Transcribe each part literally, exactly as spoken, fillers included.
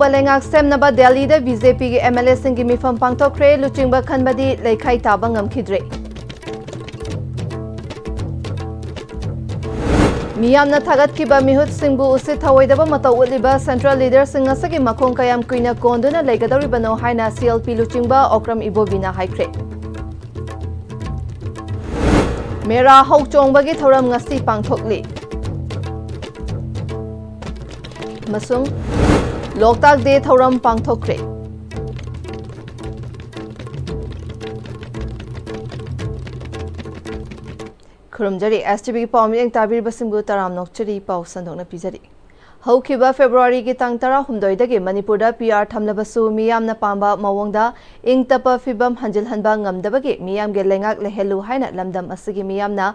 ꯂꯩꯉꯥꯛ ꯁꯦꯝꯅꯕ ꯗꯦꯜꯂꯤꯗ ꯕꯤ ꯖꯦ ꯄꯤꯒꯤ ꯑꯦꯝ ꯑꯦꯜ ꯑꯦꯁꯤꯡꯒꯤ ꯃꯤꯐꯝ ꯄꯥꯡꯊꯣꯛꯈ꯭ꯔꯦ꯫ ꯂꯨꯆꯤꯡꯕ ꯈꯟꯕꯗꯤ ꯂꯩꯈꯥꯏ ꯇꯥꯕ ꯉꯝꯈꯤꯗ꯭ꯔꯦ꯫ ꯃꯤꯌꯥꯝꯅ ꯊꯥꯒꯠꯈꯤꯕ ꯃꯤꯍꯨꯠꯁꯤꯡꯕꯨ ꯎꯁꯤꯠ ꯊꯑꯣꯏꯗꯕ ꯃꯇꯧ ꯎꯠꯂꯤꯕ ꯁꯦꯟꯇ꯭ꯔꯦꯜ ꯂꯤꯗꯔꯁꯤꯡ ꯑꯁꯤꯒꯤ ꯃꯈꯣꯡ ꯀꯌꯥꯝ ꯀꯨꯏꯅ ꯀꯣꯟꯗꯨꯅ ꯂꯩꯒꯗꯧꯔꯤꯕꯅꯣ ꯍꯥꯏꯅ ꯁꯤ ꯑꯦꯜ ꯄꯤ ꯂꯨꯆꯤꯡꯕ ꯑꯣꯀ꯭ꯔꯝ ꯏꯕꯣꯕꯤꯅ ꯍꯥꯏꯈ꯭ꯔꯦ꯫ ꯃꯦꯔꯥ ꯍꯧ ꯆꯣꯡꯕꯒꯤ ꯊꯧꯔꯝ ꯉꯁꯤ ꯄꯥꯡꯊꯣꯛꯂꯤ꯫ ꯑꯃꯁꯨꯡ ꯂꯣꯛꯇꯥꯛ ꯗꯦ ꯊꯧꯔꯝ ꯄꯥꯡꯊꯣꯛꯈ꯭ꯔꯦ꯫ ꯈꯨꯔꯨꯝꯖꯔꯤ꯫ ꯑꯦꯁ ꯇꯤ ꯚꯤꯒꯤ ꯄꯥꯎ ꯃꯤꯠꯌꯦꯡ ꯇꯥꯕꯤꯔꯤꯕꯁꯤꯡꯕꯨ ꯇꯔꯥꯝꯅ ꯑꯣꯛꯆꯔꯤ꯫ ꯄꯥꯎ ꯁꯟꯗꯣꯛꯅ ꯄꯤꯖꯔꯤ꯫ ꯍꯧꯈꯤꯕ ꯐꯦꯕ꯭ꯔꯨꯋꯥꯔꯤꯒꯤ ꯇꯥꯡ ꯇꯔꯥꯍꯨꯝꯗꯣꯏꯗꯒꯤ ꯃꯅꯤꯄꯨꯔꯗ ꯄꯤ ꯑꯥꯔ ꯊꯝꯂꯕꯁꯨ ꯃꯤꯌꯥꯝꯅ ꯄꯥꯝꯕ ꯃꯑꯣꯡꯗ ꯏꯪ ꯇꯞꯄ ꯐꯤꯕꯝ ꯍꯟꯖꯤꯜꯍꯟꯕ ꯉꯝꯗꯕꯒꯤ ꯃꯤꯌꯥꯝꯒꯤ ꯂꯩꯉꯥꯛ ꯂꯩꯍꯜꯂꯨ ꯍꯥꯏꯅ ꯂꯝꯗꯝ ꯑꯁꯤꯒꯤ ꯃꯤꯌꯥꯝꯅ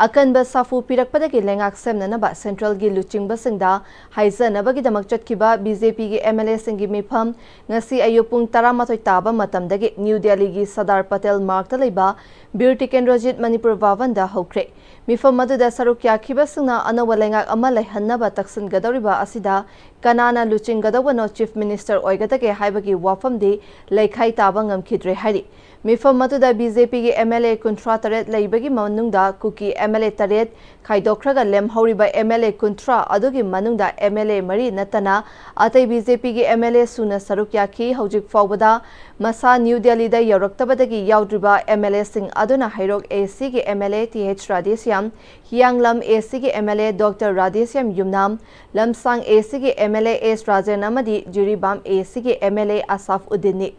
ꯑꯀꯟꯕ ꯁꯥꯐꯨ ꯄꯤꯔꯛꯄꯗꯒꯤ ꯂꯩꯉꯥꯛ ꯁꯦꯝꯅꯅꯕ ꯁꯦꯟꯇ꯭ꯔꯦꯜꯒꯤ ꯂꯨꯆꯤꯡꯕꯁꯤꯡꯗ ꯍꯥꯏꯖꯅꯕꯒꯤꯗꯃꯛ ꯆꯠꯈꯤꯕ ꯕꯤ ꯖꯦ ꯄꯤꯒꯤ ꯑꯦꯝ ꯑꯦꯜ ꯑꯦꯁꯤꯡꯒꯤ ꯃꯤꯐꯝ ꯉꯁꯤ ꯑꯌꯨꯛ ꯄꯨꯡ ꯇꯔꯥꯃꯥꯊꯣꯏ ꯇꯥꯕ ꯃꯇꯝꯗꯒꯤ ꯅ꯭ꯌꯨ ꯗꯦꯜꯂꯤꯒꯤ ꯁꯔꯗꯥꯔ ꯄꯇꯦꯜ ꯃꯥꯔꯛꯇ ꯂꯩꯕ ꯕꯤꯔ ꯇꯤꯀꯦꯟꯗ꯭ꯔꯖꯤꯠ ꯃꯅꯤꯄꯨꯔ ꯚꯕꯟꯗ ꯍꯧꯈ꯭ꯔꯦ꯫ ꯃꯤꯐꯝ ꯑꯗꯨꯗ ꯁꯔꯨꯛ ꯌꯥꯈꯤꯕꯁꯤꯡꯅ ꯑꯅꯧꯕ ꯂꯩꯉꯥꯛ ꯑꯃ ꯂꯩꯍꯟꯅꯕ ꯇꯛꯁꯤꯟꯒꯗꯧꯔꯤꯕ ꯑꯁꯤꯗ ꯀꯅꯥꯅ ꯂꯨꯆꯤꯡꯒꯗꯧꯕꯅꯣ, ꯆꯤꯐ ꯃꯤꯅꯤꯁꯇꯔ ꯑꯣꯏꯒꯗꯒꯦ ꯍꯥꯏꯕꯒꯤ ꯋꯥꯐꯝꯗꯤ ꯂꯩꯈꯥꯏ ꯇꯥꯕ ꯉꯝꯈꯤꯗ꯭ꯔꯦ ꯍꯥꯏꯔꯤ꯫ ꯃꯤꯐꯝ ꯑꯗꯨꯗ ꯕꯤ ꯖꯦ ꯄꯤꯒꯤ ꯑꯦꯝ ꯑꯦꯜ ꯑꯦ ꯀꯨꯟꯊ꯭ꯔꯥ ꯇꯔꯦꯠ ꯂꯩꯕꯒꯤ ꯃꯅꯨꯡꯗ ꯀꯨꯀꯤ ꯑꯦꯝ ꯑꯦꯜ ꯑꯦ ꯇꯔꯦꯠ ꯈꯥꯏꯗꯣꯛꯈ꯭ꯔꯒ ꯂꯦꯝꯍꯧꯔꯤꯕ ꯑꯦꯝ ꯑꯦꯜ ꯑꯦ ꯀꯨꯟꯊ꯭ꯔꯥ ꯑꯗꯨꯒꯤ ꯃꯅꯨꯡꯗ ꯑꯦꯝ ꯑꯦꯜ ꯑꯦ ꯃꯔꯤ ꯅꯠꯇꯅ ꯑꯇꯩ ꯕꯤ ꯖꯦ ꯄꯤꯒꯤ ꯑꯦꯝ ꯑꯦꯜ ꯑꯦ ꯁꯨꯅ ꯁꯔꯨꯛ ꯌꯥꯈꯤ꯫ ꯍꯧꯖꯤꯛ ꯐꯥꯎꯕꯗ ꯃꯁꯥ ꯅ꯭ꯌꯨ ꯗꯦꯜꯂꯤꯗ ꯌꯧꯔꯛꯇꯕꯗꯒꯤ ꯌꯥꯎꯗ꯭ꯔꯤꯕ ꯑꯦꯝ ꯑꯦꯜ ꯑꯦꯁꯤꯡ ꯑꯗꯨꯅ ꯍꯩꯔꯣꯛ ꯑꯦ ꯁꯤꯒꯤ M L A T H Radheshyam, Hiyanglam A ꯁꯤꯒꯤ M L A doctor Radheshyam Yumnam, Lamsang A ꯁꯤꯒꯤ M L A S Rajen ꯑꯃꯗꯤ ꯖꯤꯔꯤꯕꯥꯝ ꯑꯦ ꯁꯤꯒꯤ ꯑꯦꯝ ꯑꯦꯜ ꯑꯦ ꯑꯁꯥꯐ ꯎꯗꯤꯟꯅꯤ꯫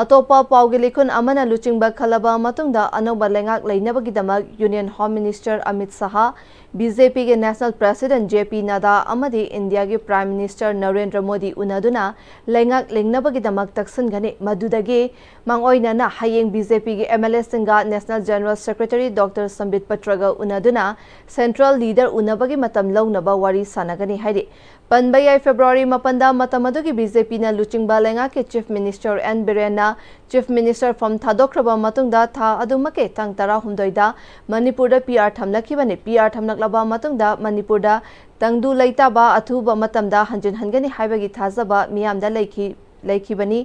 ꯑꯇꯣꯞꯄ ꯄꯥꯎꯒꯤ ꯂꯤꯈꯨꯟ ꯑꯃꯅ ꯂꯨꯆꯤꯡꯕ ꯈꯜꯂꯕ ꯃꯇꯨꯡꯗ ꯑꯅꯧꯕ ꯂꯩꯉꯥꯛ ꯂꯩꯅꯕꯒꯤꯗꯃꯛ union home minister Amit Shah, B J ꯄꯤꯒꯤ national president J P Nadda ꯑꯃꯗꯤ ꯏꯟꯗꯤꯌꯥꯒꯤ ꯄ꯭ꯔꯥꯏꯝ ꯃꯤꯅꯤꯁꯇꯔ ꯅꯔꯦꯟꯗ꯭ꯔ ꯃꯣꯗꯤ ꯎꯅꯗꯨꯅ ꯂꯩꯉꯥꯛ ꯂꯤꯡꯅꯕꯒꯤꯗꯃꯛ ꯇꯛꯁꯤꯟꯒꯅꯤ꯫ ꯃꯗꯨꯗꯒꯤ ꯃꯥꯡꯑꯣꯏꯅꯅ ꯍꯌꯦꯡ ꯕꯤ ꯖꯦ ꯄꯤꯒꯤ ꯑꯦꯝ ꯑꯦꯜ ꯑꯦꯁꯤꯡꯒ national general secretary doctor Sambit ꯄꯇ꯭ꯔꯒ ꯎꯅꯗꯨꯅ ꯁꯦꯟꯇ꯭ꯔꯦꯜ ꯂꯤꯗꯔ ꯎꯅꯕꯒꯤ ꯃꯇꯝ ꯂꯧꯅꯕ ꯋꯥꯔꯤ ꯁꯥꯟꯅꯒꯅꯤ ꯍꯥꯏꯔꯤ꯫ ꯄꯟꯕ ꯌꯥꯏ, ꯐꯦꯕ꯭ꯔꯨꯋꯥꯔꯤ ꯃꯥꯄꯟꯗ ꯃꯇꯝ ꯑꯗꯨꯒꯤ ꯕꯤ ꯖꯦ ꯄꯤꯅ ꯂꯨꯆꯤꯡꯕ ꯂꯩꯉꯥꯛꯀꯤ ꯆꯤꯐ ꯃꯤꯅꯤꯁꯇꯔ ꯑꯦꯟ ꯕꯤꯔꯦꯟꯅ ꯆꯤꯐ ꯃꯤꯅꯤꯁꯇꯔ ꯐꯝ ꯊꯥꯗꯣꯛꯈ꯭ꯔꯕ ꯃꯇꯨꯡꯗ ꯊꯥ ꯑꯗꯨꯃꯛꯀꯤ ꯇꯥꯡ ꯇꯔꯥꯍꯨꯝꯗꯣꯏꯗ ꯃꯅꯤꯄꯨꯔꯗ ꯄꯤ ꯑꯥꯔ ꯊꯝꯂꯛꯈꯤꯕꯅꯤ꯫ ꯄꯤ ꯑꯥꯔ ꯊꯝꯂꯛꯂꯕ ꯃꯇꯨꯡꯗ ꯃꯅꯤꯄꯨꯔꯗ ꯇꯪꯗꯨ ꯂꯩꯇꯥꯕ ꯑꯊꯨꯕ ꯃꯇꯝꯗ ꯍꯟꯖꯤꯟꯍꯟꯒꯅꯤ ꯍꯥꯏꯕꯒꯤ ꯊꯥꯖꯕ ꯃꯤꯌꯥꯝꯗ ꯂꯩꯈꯤ, ꯂꯩꯈꯤꯕꯅꯤ꯫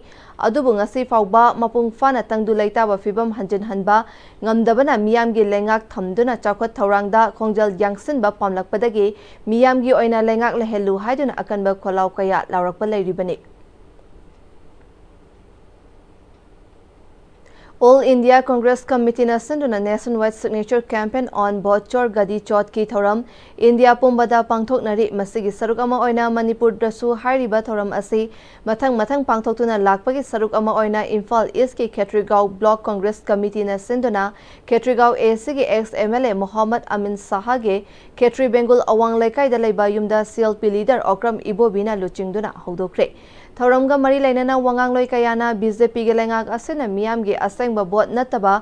ꯑꯗꯨꯕꯨ ꯉꯁꯤ ꯐꯥꯎꯕ ꯃꯄꯨꯡ ꯐꯥꯅ ꯇꯪꯗꯨ ꯂꯩꯇꯥꯕ ꯐꯤꯕꯝ ꯍꯟꯖꯤꯟꯍꯟꯕ ꯉꯝꯗꯕꯅ ꯃꯤꯌꯥꯝꯒꯤ ꯂꯩꯉꯥꯛ ꯊꯝꯗꯨꯅ ꯆꯥꯎꯈꯠ ꯊꯧꯔꯥꯡꯗ ꯈꯣꯡꯖꯦꯜ ꯌꯥꯡꯁꯤꯟꯕ ꯄꯥꯝꯂꯛꯄꯗꯒꯤ ꯃꯤꯌꯥꯝꯒꯤ ꯑꯣꯏꯅ ꯂꯩꯉꯥꯛ ꯂꯩꯍꯜꯂꯨ ꯍꯥꯏꯗꯨꯅ ꯑꯀꯟꯕ ꯈꯣꯜꯂꯥꯎ ꯀꯌꯥ ꯂꯥꯎꯔꯛꯄ ꯂꯩꯔꯤꯕꯅꯤ꯫ All India Congress Committeeꯅ ꯁꯤꯟꯗꯨꯅ Nationwide Signature Campaign on vote chor gaddi ꯆꯣꯠꯀꯤ ꯊꯧꯔꯝ ꯏꯟꯗꯤꯌꯥ ꯄꯨꯝꯕꯗ ꯄꯥꯡꯊꯣꯛꯅꯔꯤ꯫ ꯃꯁꯤꯒꯤ ꯁꯔꯨꯛ ꯑꯃ ꯑꯣꯏꯅ ꯃꯅꯤꯄꯨꯔꯗꯁꯨ ꯍꯥꯏꯔꯤꯕ ꯊꯧꯔꯝ ꯑꯁꯤ ꯃꯊꯪ ꯃꯊꯪ ꯄꯥꯡꯊꯣꯛꯇꯨꯅ ꯂꯥꯛꯄꯒꯤ ꯁꯔꯨꯛ ꯑꯃ ꯑꯣꯏꯅ ꯏꯝꯐꯥꯜ ꯏꯁꯀꯤ ꯈꯦꯇ꯭ꯔꯤꯒꯥꯎ ꯕ꯭ꯂꯣꯛ ꯀꯣꯡꯒ꯭ꯔꯦꯁ ꯀꯃꯤꯇꯤꯅ ꯁꯤꯟꯗꯨꯅ ꯈꯦꯇ꯭ꯔꯤꯒꯥꯎ ꯑꯦ ꯁꯤꯒꯤ ex M L A Mohammad Amin ꯁꯥꯍꯒꯤ ꯈꯦꯇ꯭ꯔꯤ ꯕꯦꯡꯒꯨꯜ ꯑꯋꯥꯡ ꯂꯩꯀꯥꯏꯗ ꯂꯩꯕ ꯌꯨꯝꯗ C L P leader Okram ꯏꯕꯣꯕꯤꯅ ꯂꯨꯆꯤꯡꯗꯨꯅ ꯍꯧꯗꯣꯛꯈ꯭ꯔꯦ꯫ ꯊꯧꯔꯝꯒ ꯃꯔꯤ ꯂꯩꯅꯅ ꯋꯥꯉꯥꯡꯂꯣꯏ ꯀꯌꯥꯅ ꯕꯤ ꯖꯦ ꯄꯤꯒꯤ ꯂꯩꯉꯥꯛ ꯑꯁꯤꯅ ꯃꯤꯌꯥꯝꯒꯤ ꯑꯁꯦꯡꯕ ꯚꯣꯠ ꯅꯠꯇꯕ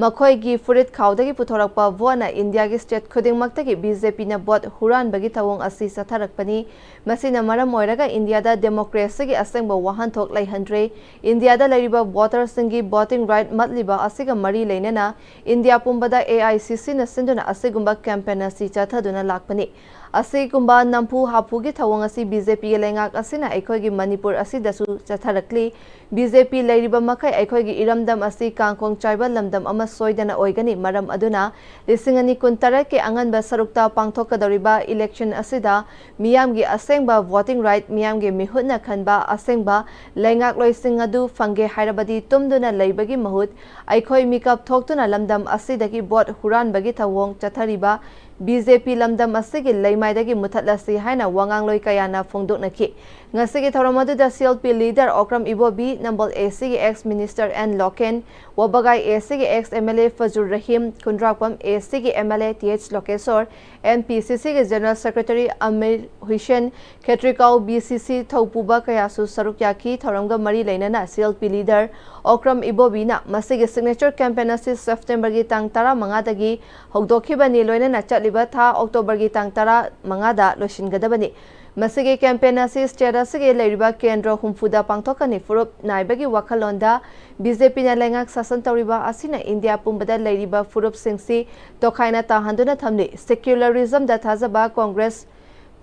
ꯃꯈꯣꯏꯒꯤ ꯐꯨꯔꯤꯠ ꯈꯥꯎꯗꯒꯤ ꯄꯨꯊꯣꯔꯛꯄ ꯚꯣꯠꯅ ꯏꯟꯗꯤꯌꯥꯒꯤ ꯁ꯭ꯇꯦꯠ ꯈꯨꯗꯤꯡꯃꯛꯇꯒꯤ ꯕꯤ ꯖꯦ ꯄꯤꯅ ꯚꯣꯠ ꯍꯨꯔꯥꯟꯕꯒꯤ ꯊꯧꯑꯣꯡ ꯑꯁꯤ ꯆꯠꯊꯔꯛꯄꯅꯤ꯫ ꯃꯁꯤꯅ ꯃꯔꯝ ꯑꯣꯏꯔꯒ ꯏꯟꯗꯤꯌꯥꯗ ꯗꯦꯃꯣꯀ꯭ꯔꯦꯁꯤꯒꯤ ꯑꯁꯦꯡꯕ ꯋꯥꯍꯟꯊꯣꯛ ꯂꯩꯍꯟꯗ꯭ꯔꯦ꯫ ꯏꯟꯗꯤꯌꯥꯗ ꯂꯩꯔꯤꯕ ꯚꯣꯇꯔꯁꯤꯡꯒꯤ ꯚꯣꯇꯤꯡ ꯔꯥꯏꯠ ꯃꯠꯂꯤꯕ ꯑꯁꯤꯒ ꯃꯔꯤ ꯂꯩꯅꯅ ꯏꯟꯗꯤꯌꯥ ꯄꯨꯝꯕꯗ ꯑꯦ ꯑꯥꯏ ꯁꯤ ꯁꯤꯅ ꯁꯤꯟꯗꯨꯅ ꯑꯁꯤꯒꯨꯝꯕ ꯀꯦꯝꯄꯦꯟ ꯑꯁꯤ ꯆꯠꯊꯗꯨꯅ ꯂꯥꯛꯄꯅꯤ꯫ ꯑꯁꯤꯒꯨꯝꯕ ꯅꯝꯐꯨ ꯍꯥꯐꯨꯒꯤ ꯊꯧꯑꯣꯡ ꯑꯁꯤ ꯕꯤ ꯖꯦ ꯄꯤꯒꯤ ꯂꯩꯉꯥꯛ ꯑꯁꯤꯅ ꯑꯩꯈꯣꯏꯒꯤ ꯃꯅꯤꯄꯨꯔ ꯑꯁꯤꯗꯁꯨ ꯆꯠꯊꯔꯛꯂꯤ꯫ ꯕꯤ ꯖꯦ ꯄꯤ ꯂꯩꯔꯤꯕ ꯃꯈꯩ ꯑꯩꯈꯣꯏꯒꯤ ꯏꯔꯝꯗꯝ ꯑꯁꯤ ꯀꯥꯡꯈꯣꯡ ꯆꯥꯏꯕ ꯂꯝꯗꯝ ꯑꯃ ꯁꯣꯏꯗꯅ ꯑꯣꯏꯒꯅꯤ꯫ ꯃꯔꯝ ꯑꯗꯨꯅ ꯂꯤꯁꯤꯡ ꯑꯅꯤ ꯀꯨꯟꯇꯔꯦꯠꯀꯤ ꯑꯉꯟꯕ ꯁꯔꯨꯛꯇ ꯄꯥꯡꯊꯣꯛꯀꯗꯧꯔꯤꯕ ꯏꯂꯦꯛꯁꯟ ꯑꯁꯤꯗ ꯃꯤꯌꯥꯝꯒꯤ ꯑꯁꯦꯡꯕ ꯚꯣꯇꯤꯡ ꯔꯥꯏꯠ, ꯃꯤꯌꯥꯝꯒꯤ ꯃꯤꯍꯨꯠꯅ ꯈꯟꯕ ꯑꯁꯦꯡꯕ ꯂꯩꯉꯥꯛꯂꯣꯏꯁꯤꯡ ꯑꯗꯨ ꯐꯪꯒꯦ ꯍꯥꯏꯔꯕꯗꯤ ꯇꯨꯝꯗꯨꯅ ꯂꯩꯕꯒꯤ ꯃꯍꯨꯠ ꯑꯩꯈꯣꯏ ꯃꯤꯀꯞ ꯊꯣꯛꯇꯨꯅ ꯂꯝꯗꯝ ꯑꯁꯤꯗꯒꯤ ꯚꯣꯠ ꯍꯨꯔꯥꯟꯕꯒꯤ ꯊꯧꯑꯣꯡ ꯆꯠꯊꯔꯤꯕ ꯕꯤ ꯖꯦ ꯄꯤ ꯂꯝꯗꯝ ꯑꯁꯤꯒꯤ ꯂꯩꯃꯥꯏꯗꯒꯤ ꯃꯨꯊꯠꯂꯁꯤ ꯍꯥꯏꯅ ꯋꯥꯉꯥꯡꯂꯣꯏ ꯀꯌꯥꯅ ꯐꯣꯡꯗꯣꯛꯅꯈꯤ꯫ ꯉꯁꯤꯒꯤ ꯊꯧꯔꯝ ꯑꯗꯨꯗ C L P leader Okram Ibobi, Nambol A ꯁꯤꯒꯤ X minister and local, Wabgai A ꯁꯤꯒꯤ ex M L A Fazur Rahim, Khundrakpam A ꯁꯤꯒꯤ M L A T H Lokeshwar, N P C ꯁꯤꯒꯤ general secretary Amir Hussain, Khetrigao B C C ꯊꯧꯄꯨꯕ ꯀꯌꯥꯁꯨ ꯁꯔꯨꯛ ꯌꯥꯈꯤ꯫ ꯊꯧꯔꯝꯒ ꯃꯔꯤ ꯂꯩꯅꯅ C L P leader Okram ꯏꯕꯣꯕꯤꯅ ꯃꯁꯤꯒꯤ ꯁꯤꯒꯅꯦꯆꯔ ꯀꯦꯝꯄꯦꯟ ꯑꯁꯤ ꯁꯦꯞꯇꯦꯝꯕꯔꯒꯤ ꯇꯥꯡ ꯇꯔꯥꯃꯉꯥꯗꯒꯤ ꯍꯧꯗꯣꯛꯈꯤꯕꯅꯤ, ꯂꯣꯏꯅꯅ ꯆꯠꯂꯤꯕ ꯊꯥ ꯑꯣꯛꯇꯣꯕꯔꯒꯤ ꯇꯥꯡ ꯇꯔꯥꯃꯉꯥꯗ ꯂꯣꯏꯁꯤꯟꯒꯗꯕꯅꯤ꯫ ꯃꯁꯤꯒꯤ ꯀꯦꯝꯄꯦꯟ ꯑꯁꯤ ꯁ꯭ꯇꯦꯠ ꯑꯁꯤꯒꯤ ꯂꯩꯔꯤꯕ ꯀꯦꯟꯗ꯭ꯔ ꯍꯨꯝꯐꯨꯗ ꯄꯥꯡꯊꯣꯛꯀꯅꯤ꯫ ꯐꯨꯔꯨꯞ ꯅꯥꯏꯕꯒꯤ ꯋꯥꯈꯜꯂꯣꯟꯗ ꯕꯤ ꯖꯦ ꯄꯤꯅ ꯂꯩꯉꯥꯛ ꯁꯥꯁꯟ ꯇꯧꯔꯤꯕ ꯑꯁꯤꯅ ꯏꯟꯗꯤꯌꯥ ꯄꯨꯝꯕꯗ ꯂꯩꯔꯤꯕ ꯐꯨꯔꯨꯞꯁꯤꯡꯁꯤ ꯇꯣꯈꯥꯏꯅ ꯇꯥꯍꯟꯗꯨꯅ ꯊꯝꯂꯤ꯫ ꯁꯦꯀ꯭ꯌꯨꯂꯔꯤꯖꯝꯗ ꯊꯥꯖꯕ ꯀꯣꯡꯒ꯭ꯔꯦꯁ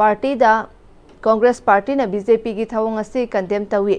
ꯄꯥꯔꯇꯤꯗ ꯀꯣꯡꯒ꯭ꯔꯦꯁ ꯄꯥꯔꯇꯤꯅ ꯕꯤ ꯖꯦ ꯄꯤꯒꯤ ꯊꯧꯑꯣꯡ ꯑꯁꯤ ꯀꯟꯗꯦꯝ ꯇꯧꯏ꯫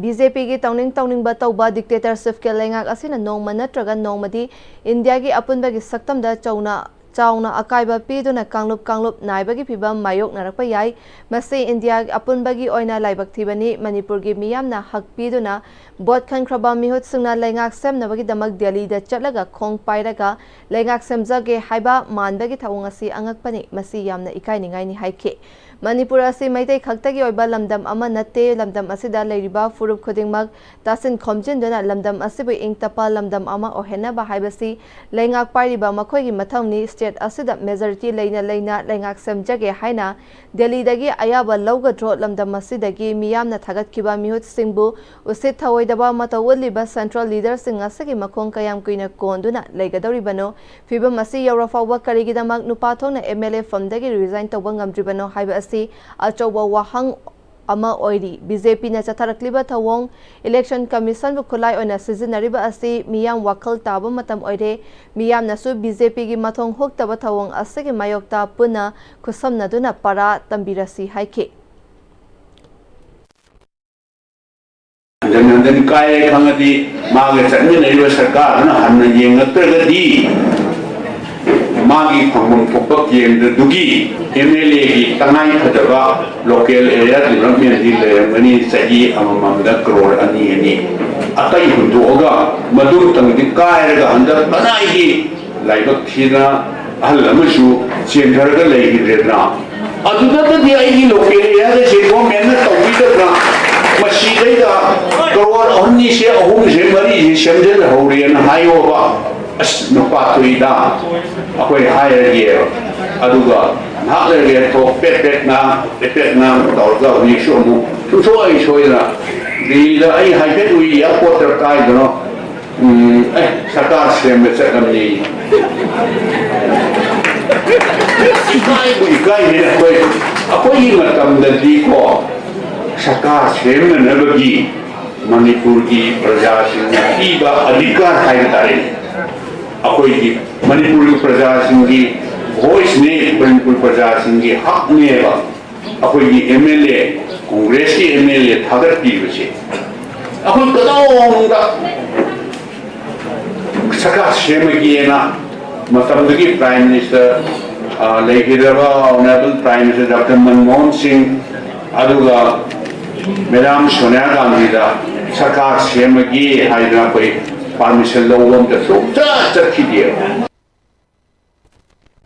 ꯕꯤ ꯖꯦ ꯄꯤꯒꯤ ꯇꯧꯅꯤꯡ ꯇꯧꯅꯤꯡꯕ ꯇꯧꯕ ꯗꯤꯛꯇꯦꯇꯔꯁꯤꯞꯀꯤ ꯂꯩꯉꯥꯛ ꯑꯁꯤꯅ ꯅꯣꯡꯃ ꯅꯠꯇ꯭ꯔꯒ ꯅꯣꯡꯃꯗꯤ ꯏꯟꯗꯤꯌꯥꯒꯤ ꯑꯄꯨꯟꯕꯒꯤ ꯁꯛꯇꯝꯗ ꯆꯥꯎꯅ ꯆꯥꯎꯅ ꯑꯀꯥꯏꯕ ꯄꯤꯗꯨꯅ ꯀꯥꯡꯂꯨꯞ ꯀꯥꯡꯂꯨꯞ ꯅꯥꯏꯕꯒꯤ ꯐꯤꯚꯝ ꯃꯥꯌꯣꯛꯅꯔꯛꯄ ꯌꯥꯏ꯫ ꯃꯁꯤ ꯏꯟꯗꯤꯌꯥ ꯑꯄꯨꯟꯕꯒꯤ ꯑꯣꯏꯅ ꯂꯥꯏꯕꯛ ꯊꯤꯕꯅꯤ꯫ ꯃꯅꯤꯄꯨꯔꯒꯤ ꯃꯤꯌꯥꯝꯅ ꯍꯛ ꯄꯤꯗꯨꯅ ꯚꯣꯠ ꯈꯟꯈ꯭ꯔꯕ ꯃꯤꯍꯨꯠꯁꯤꯡꯅ ꯂꯩꯉꯥꯛ ꯁꯦꯝꯅꯕꯒꯤꯗꯃꯛ ꯗꯦꯜꯂꯤꯗ ꯆꯠꯂꯒ ꯈꯣꯡ ꯄꯥꯏꯔꯒ ꯂꯩꯉꯥꯛ ꯁꯦꯝꯖꯒꯦ ꯍꯥꯏꯕ ꯃꯥꯟꯕꯒꯤ ꯊꯧꯑꯣꯡ ꯑꯁꯤ ꯑꯉꯛꯄꯅꯤ꯫ ꯃꯁꯤ ꯌꯥꯝꯅ ꯏꯀꯥꯏꯅꯤꯡꯉꯥꯏꯅꯤ ꯍꯥꯏꯈꯤ꯫ ꯃꯅꯤꯄꯨꯔ ꯑꯁꯤ ꯃꯩꯇꯩ ꯈꯛꯇꯒꯤ ꯑꯣꯏꯕ ꯂꯝꯗꯝ ꯑꯃ ꯅꯠꯇꯦ꯫ ꯂꯝꯗꯝ ꯑꯁꯤꯗ ꯂꯩꯔꯤꯕ ꯐꯨꯔꯨꯞ ꯈꯨꯗꯤꯡꯃꯛ ꯇꯥꯁꯤꯟ ꯈꯣꯝꯖꯤꯟꯗꯨꯅ ꯂꯝꯗꯝ ꯑꯁꯤꯕꯨ ꯏꯪ ꯇꯞꯄ ꯂꯝꯗꯝ ꯑꯃ ꯑꯣꯏꯍꯟꯅꯕ ꯍꯥꯏꯕꯁꯤ ꯂꯩꯉꯥꯛ ꯄꯥꯏꯔꯤꯕ ꯃꯈꯣꯏꯒꯤ ꯃꯊꯧꯅꯤ꯫ ꯁ꯭ꯇꯦꯠ ꯑꯁꯤꯗ ꯃꯦꯖꯣꯔꯤꯇꯤ ꯂꯩꯅ ꯂꯩꯅ ꯂꯩꯉꯥꯛ ꯁꯦꯝꯖꯒꯦ ꯍꯥꯏꯅ ꯗꯦꯜꯂꯤꯗꯒꯤ ꯑꯌꯥꯕ ꯂꯧꯒꯗ꯭ꯔꯣ? ꯂꯝꯗꯝ ꯑꯁꯤꯗꯒꯤ ꯃꯤꯌꯥꯝꯅ ꯊꯥꯒꯠꯈꯤꯕ ꯃꯤꯍꯨꯠꯁꯤꯡꯕꯨ ꯎꯁꯤꯠ ꯊꯑꯣꯏꯗꯕ ꯃꯇꯧ ꯎꯠꯂꯤꯕ ꯁꯦꯟꯇ꯭ꯔꯦꯜ ꯂꯤꯗꯔꯁꯤꯡ ꯑꯁꯤꯒꯤ ꯃꯈꯣꯡ ꯀꯌꯥꯝ ꯀꯨꯏꯅ ꯀꯣꯟꯗꯨꯅ ꯂꯩꯒꯗꯧꯔꯤꯕꯅꯣ? ꯐꯤꯕꯝ ꯑꯁꯤ ꯌꯧꯔꯐꯥꯎꯕ ꯀꯔꯤꯒꯤꯗꯃꯛ ꯅꯨꯄꯥ ꯊꯣꯛꯅ ꯑꯦꯝ ꯑꯦꯜ ꯑꯦ ꯐꯝꯗꯒꯤ ꯔꯤꯖꯥꯏꯟ ꯇꯧꯕ ꯉꯝꯗ꯭ꯔꯤꯕꯅꯣ ꯍꯥꯏꯕ ꯑꯁꯤ ꯑꯆꯧꯕ ꯋꯥꯍꯪ ꯑꯃ ꯑꯣꯏꯔꯤ꯫ ꯕꯤ ꯖꯦ ꯄꯤꯅ ꯆꯠꯊꯔꯛꯂꯤꯕ ꯊꯧꯑꯣꯡ, ꯏꯂꯦꯛꯁꯟ ꯀꯃꯤꯁꯟꯕꯨ ꯈꯨꯠꯂꯥꯏ ꯑꯣꯏꯅ ꯁꯤꯖꯤꯟꯅꯔꯤꯕ ꯑꯁꯤ ꯃꯤꯌꯥꯝ ꯋꯥꯈꯜ ꯇꯥꯕ ꯃꯇꯝ ꯑꯣꯏꯔꯦ꯫ ꯃꯤꯌꯥꯝꯅꯁꯨ ꯕꯤ ꯖꯦ ꯄꯤꯒꯤ ꯃꯊꯣꯡ ꯍꯨꯛꯇꯕ ꯊꯧꯑꯣꯡ ꯑꯁꯤꯒꯤ ꯃꯥꯌꯣꯛꯇ ꯄꯨꯟꯅ ꯈꯨꯠꯁꯝꯅꯗꯨꯅ ꯄꯔꯥ ꯇꯝꯕꯤꯔꯁꯤ ꯍꯥꯏꯈꯤ꯫ ꯍꯟꯖꯟ ꯍꯟꯖꯟ ꯀꯥꯏꯔꯦ ꯈꯪꯉꯗꯤ, ꯃꯥꯒ ꯆꯠꯃꯤꯟꯅꯔꯤꯕ ꯁꯔꯀꯥꯔꯗꯨꯅ ꯍꯟꯅ ꯌꯦꯡꯉꯛꯇ꯭ꯔꯒꯗꯤ, ꯃꯥꯒꯤ ꯐꯪꯐꯝ ꯊꯣꯛꯄ ꯀꯦꯟꯗ꯭ꯔꯗꯨꯒꯤ ꯑꯦꯝ ꯑꯦꯜ ꯑꯦꯒꯤ ꯇꯉꯥꯏ ꯐꯗꯕ ꯂꯣꯀꯦꯜ ꯑꯦꯔꯤꯌꯥ ꯗꯤꯕꯂꯞꯃꯦꯟꯗꯤ ꯂꯩꯔꯝꯒꯅꯤ, ꯆꯍꯤ ꯑꯃꯃꯝꯗ ꯀ꯭ꯔꯣꯔ ꯑꯅꯤ ꯑꯅꯤ꯫ ꯑꯇꯩ ꯍꯨꯟꯗꯣꯛꯑꯒ ꯃꯗꯨꯇꯪꯗꯤ ꯀꯥꯏꯔꯒ ꯍꯟꯗꯛ ꯈꯨꯟꯅꯥꯏꯒꯤ ꯂꯥꯏꯕꯛ ꯊꯤꯅ ꯑꯍꯜ ꯑꯃꯁꯨ ꯆꯦꯟꯊꯔꯒ ꯂꯩꯈꯤꯗ꯭ꯔꯦꯗꯅ꯫ ꯑꯗꯨꯗꯒꯗꯤ ꯑꯩꯒꯤ ꯂꯣꯀꯦꯜ ꯑꯦꯔꯤꯌꯥꯗ ꯁꯦ ꯒꯣꯔꯃꯦꯟꯅ ꯇꯧꯕꯤꯗꯕ꯭ꯔꯥ? ꯃꯁꯤꯗꯩꯗ ꯀ꯭ꯔꯣꯔ ꯑꯅꯤꯁꯦ, ꯑꯍꯨꯝꯁꯦ, ꯃꯔꯤꯁꯦ ꯁꯦꯝꯖꯤꯜꯍꯧꯔꯦꯅ ꯍꯥꯏꯌꯣꯕ꯫ ꯑꯁ, ꯅꯨꯄꯥ ꯊꯣꯛꯏꯗ, ꯑꯩꯈꯣꯏ ꯍꯥꯏꯔꯒꯦꯕ꯫ ꯑꯗꯨꯒ ꯉꯥꯏꯍꯥꯛ ꯂꯩꯔꯒ ꯊꯣꯛ ꯄꯦꯠ ꯄꯦꯠ ꯉꯥꯡ, ꯄꯦꯠ ꯄꯦꯠ ꯉꯥꯡ ꯇꯧꯔꯒ ꯍꯧꯖꯤꯛꯁꯨ ꯑꯃꯨꯛ ꯁꯨꯡꯁꯣꯏ ꯁꯣꯏꯗꯅ ꯗꯤꯜꯂꯤꯗ ꯑꯩ ꯍꯥꯏꯐꯦꯠ ꯎꯏ, ꯑꯦꯌꯥꯔꯄꯣꯔꯠꯇ ꯀꯥꯏꯗꯅꯣ, ꯎꯝ, ꯑꯦ, ꯁꯔꯀꯥꯔ ꯁꯦꯝꯕ ꯆꯠꯂꯝꯅꯤ꯫ ꯏꯀꯥꯏꯕꯨ ꯏꯀꯥꯏꯅꯦ ꯑꯩꯈꯣꯏ꯫ ꯑꯩꯈꯣꯏꯒꯤ ꯃꯇꯝꯗꯗꯤꯀꯣ, ꯁꯔꯀꯥꯔ ꯁꯦꯝꯅꯅꯕꯒꯤ ꯃꯅꯤꯄꯨꯔꯒꯤ ꯄ꯭ꯔꯖꯥꯁꯤꯡꯅ ꯄꯤꯕ ꯑꯙꯤꯀꯥꯔ ꯍꯥꯏꯕ ꯇꯥꯔꯦ, ꯑꯩꯈꯣꯏꯒꯤ ꯃꯅꯤꯄꯨꯔꯒꯤ ꯄ꯭ꯔꯖꯥꯁꯤꯡꯒꯤ ꯚꯣꯏꯁꯅꯤ, ꯃꯅꯤꯄꯨꯔ ꯄ꯭ꯔꯖꯥꯁꯤꯡꯒꯤ ꯍꯛꯅꯦꯕ꯫ ꯑꯩꯈꯣꯏꯒꯤ ꯑꯦꯝ ꯑꯦꯜ ꯑꯦ, ꯀꯣꯡꯒ꯭ꯔꯦꯁꯀꯤ ꯑꯦꯝ ꯑꯦꯜ ꯑꯦ ꯊꯥꯒꯠꯄꯤꯕꯁꯦ ꯑꯩꯈꯣꯏ ꯀꯗꯣꯝꯗ ꯁꯔꯀꯥꯔ ꯁꯦꯝꯃꯒꯦꯅ ꯃꯇꯝꯗꯨꯒꯤ ꯄ꯭ꯔꯥꯏꯝ ꯃꯤꯅꯤꯁꯇꯔ, ꯑ, ꯂꯩꯈꯤꯗ꯭ꯔꯕ honourable prime minister doctor Manmohan Singh, ꯑꯗꯨꯒ ꯃꯦꯗꯥꯝ ꯁꯣꯅꯤꯌꯥ ꯒꯥꯟꯙꯤꯗ ꯁꯔꯀꯥꯔ ꯁꯦꯝꯃꯒꯦ ꯍꯥꯏꯗꯅ ꯑꯩꯈꯣꯏ ꯄꯥꯔꯃꯤꯁꯟ ꯂꯧꯕ ꯑꯝꯇ ꯁꯨꯡꯆꯠ ꯆꯠꯈꯤꯗꯦꯕ꯫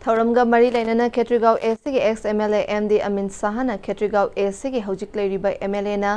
ꯊꯧꯔꯝꯒ ꯃꯔꯤ ꯂꯩꯅꯅ ꯈꯦꯇ꯭ꯔꯤꯒꯥꯎ ꯑꯦꯁꯤꯒꯤ ex M L A M D Amin ꯁꯥꯍꯅ ꯈꯦꯇ꯭ꯔꯤꯒꯥꯎ ꯑꯦꯁꯤꯒꯤ ꯍꯧꯖꯤꯛ ꯂꯩꯔꯤꯕ ꯑꯦꯝ ꯑꯦꯜ ꯑꯦꯅ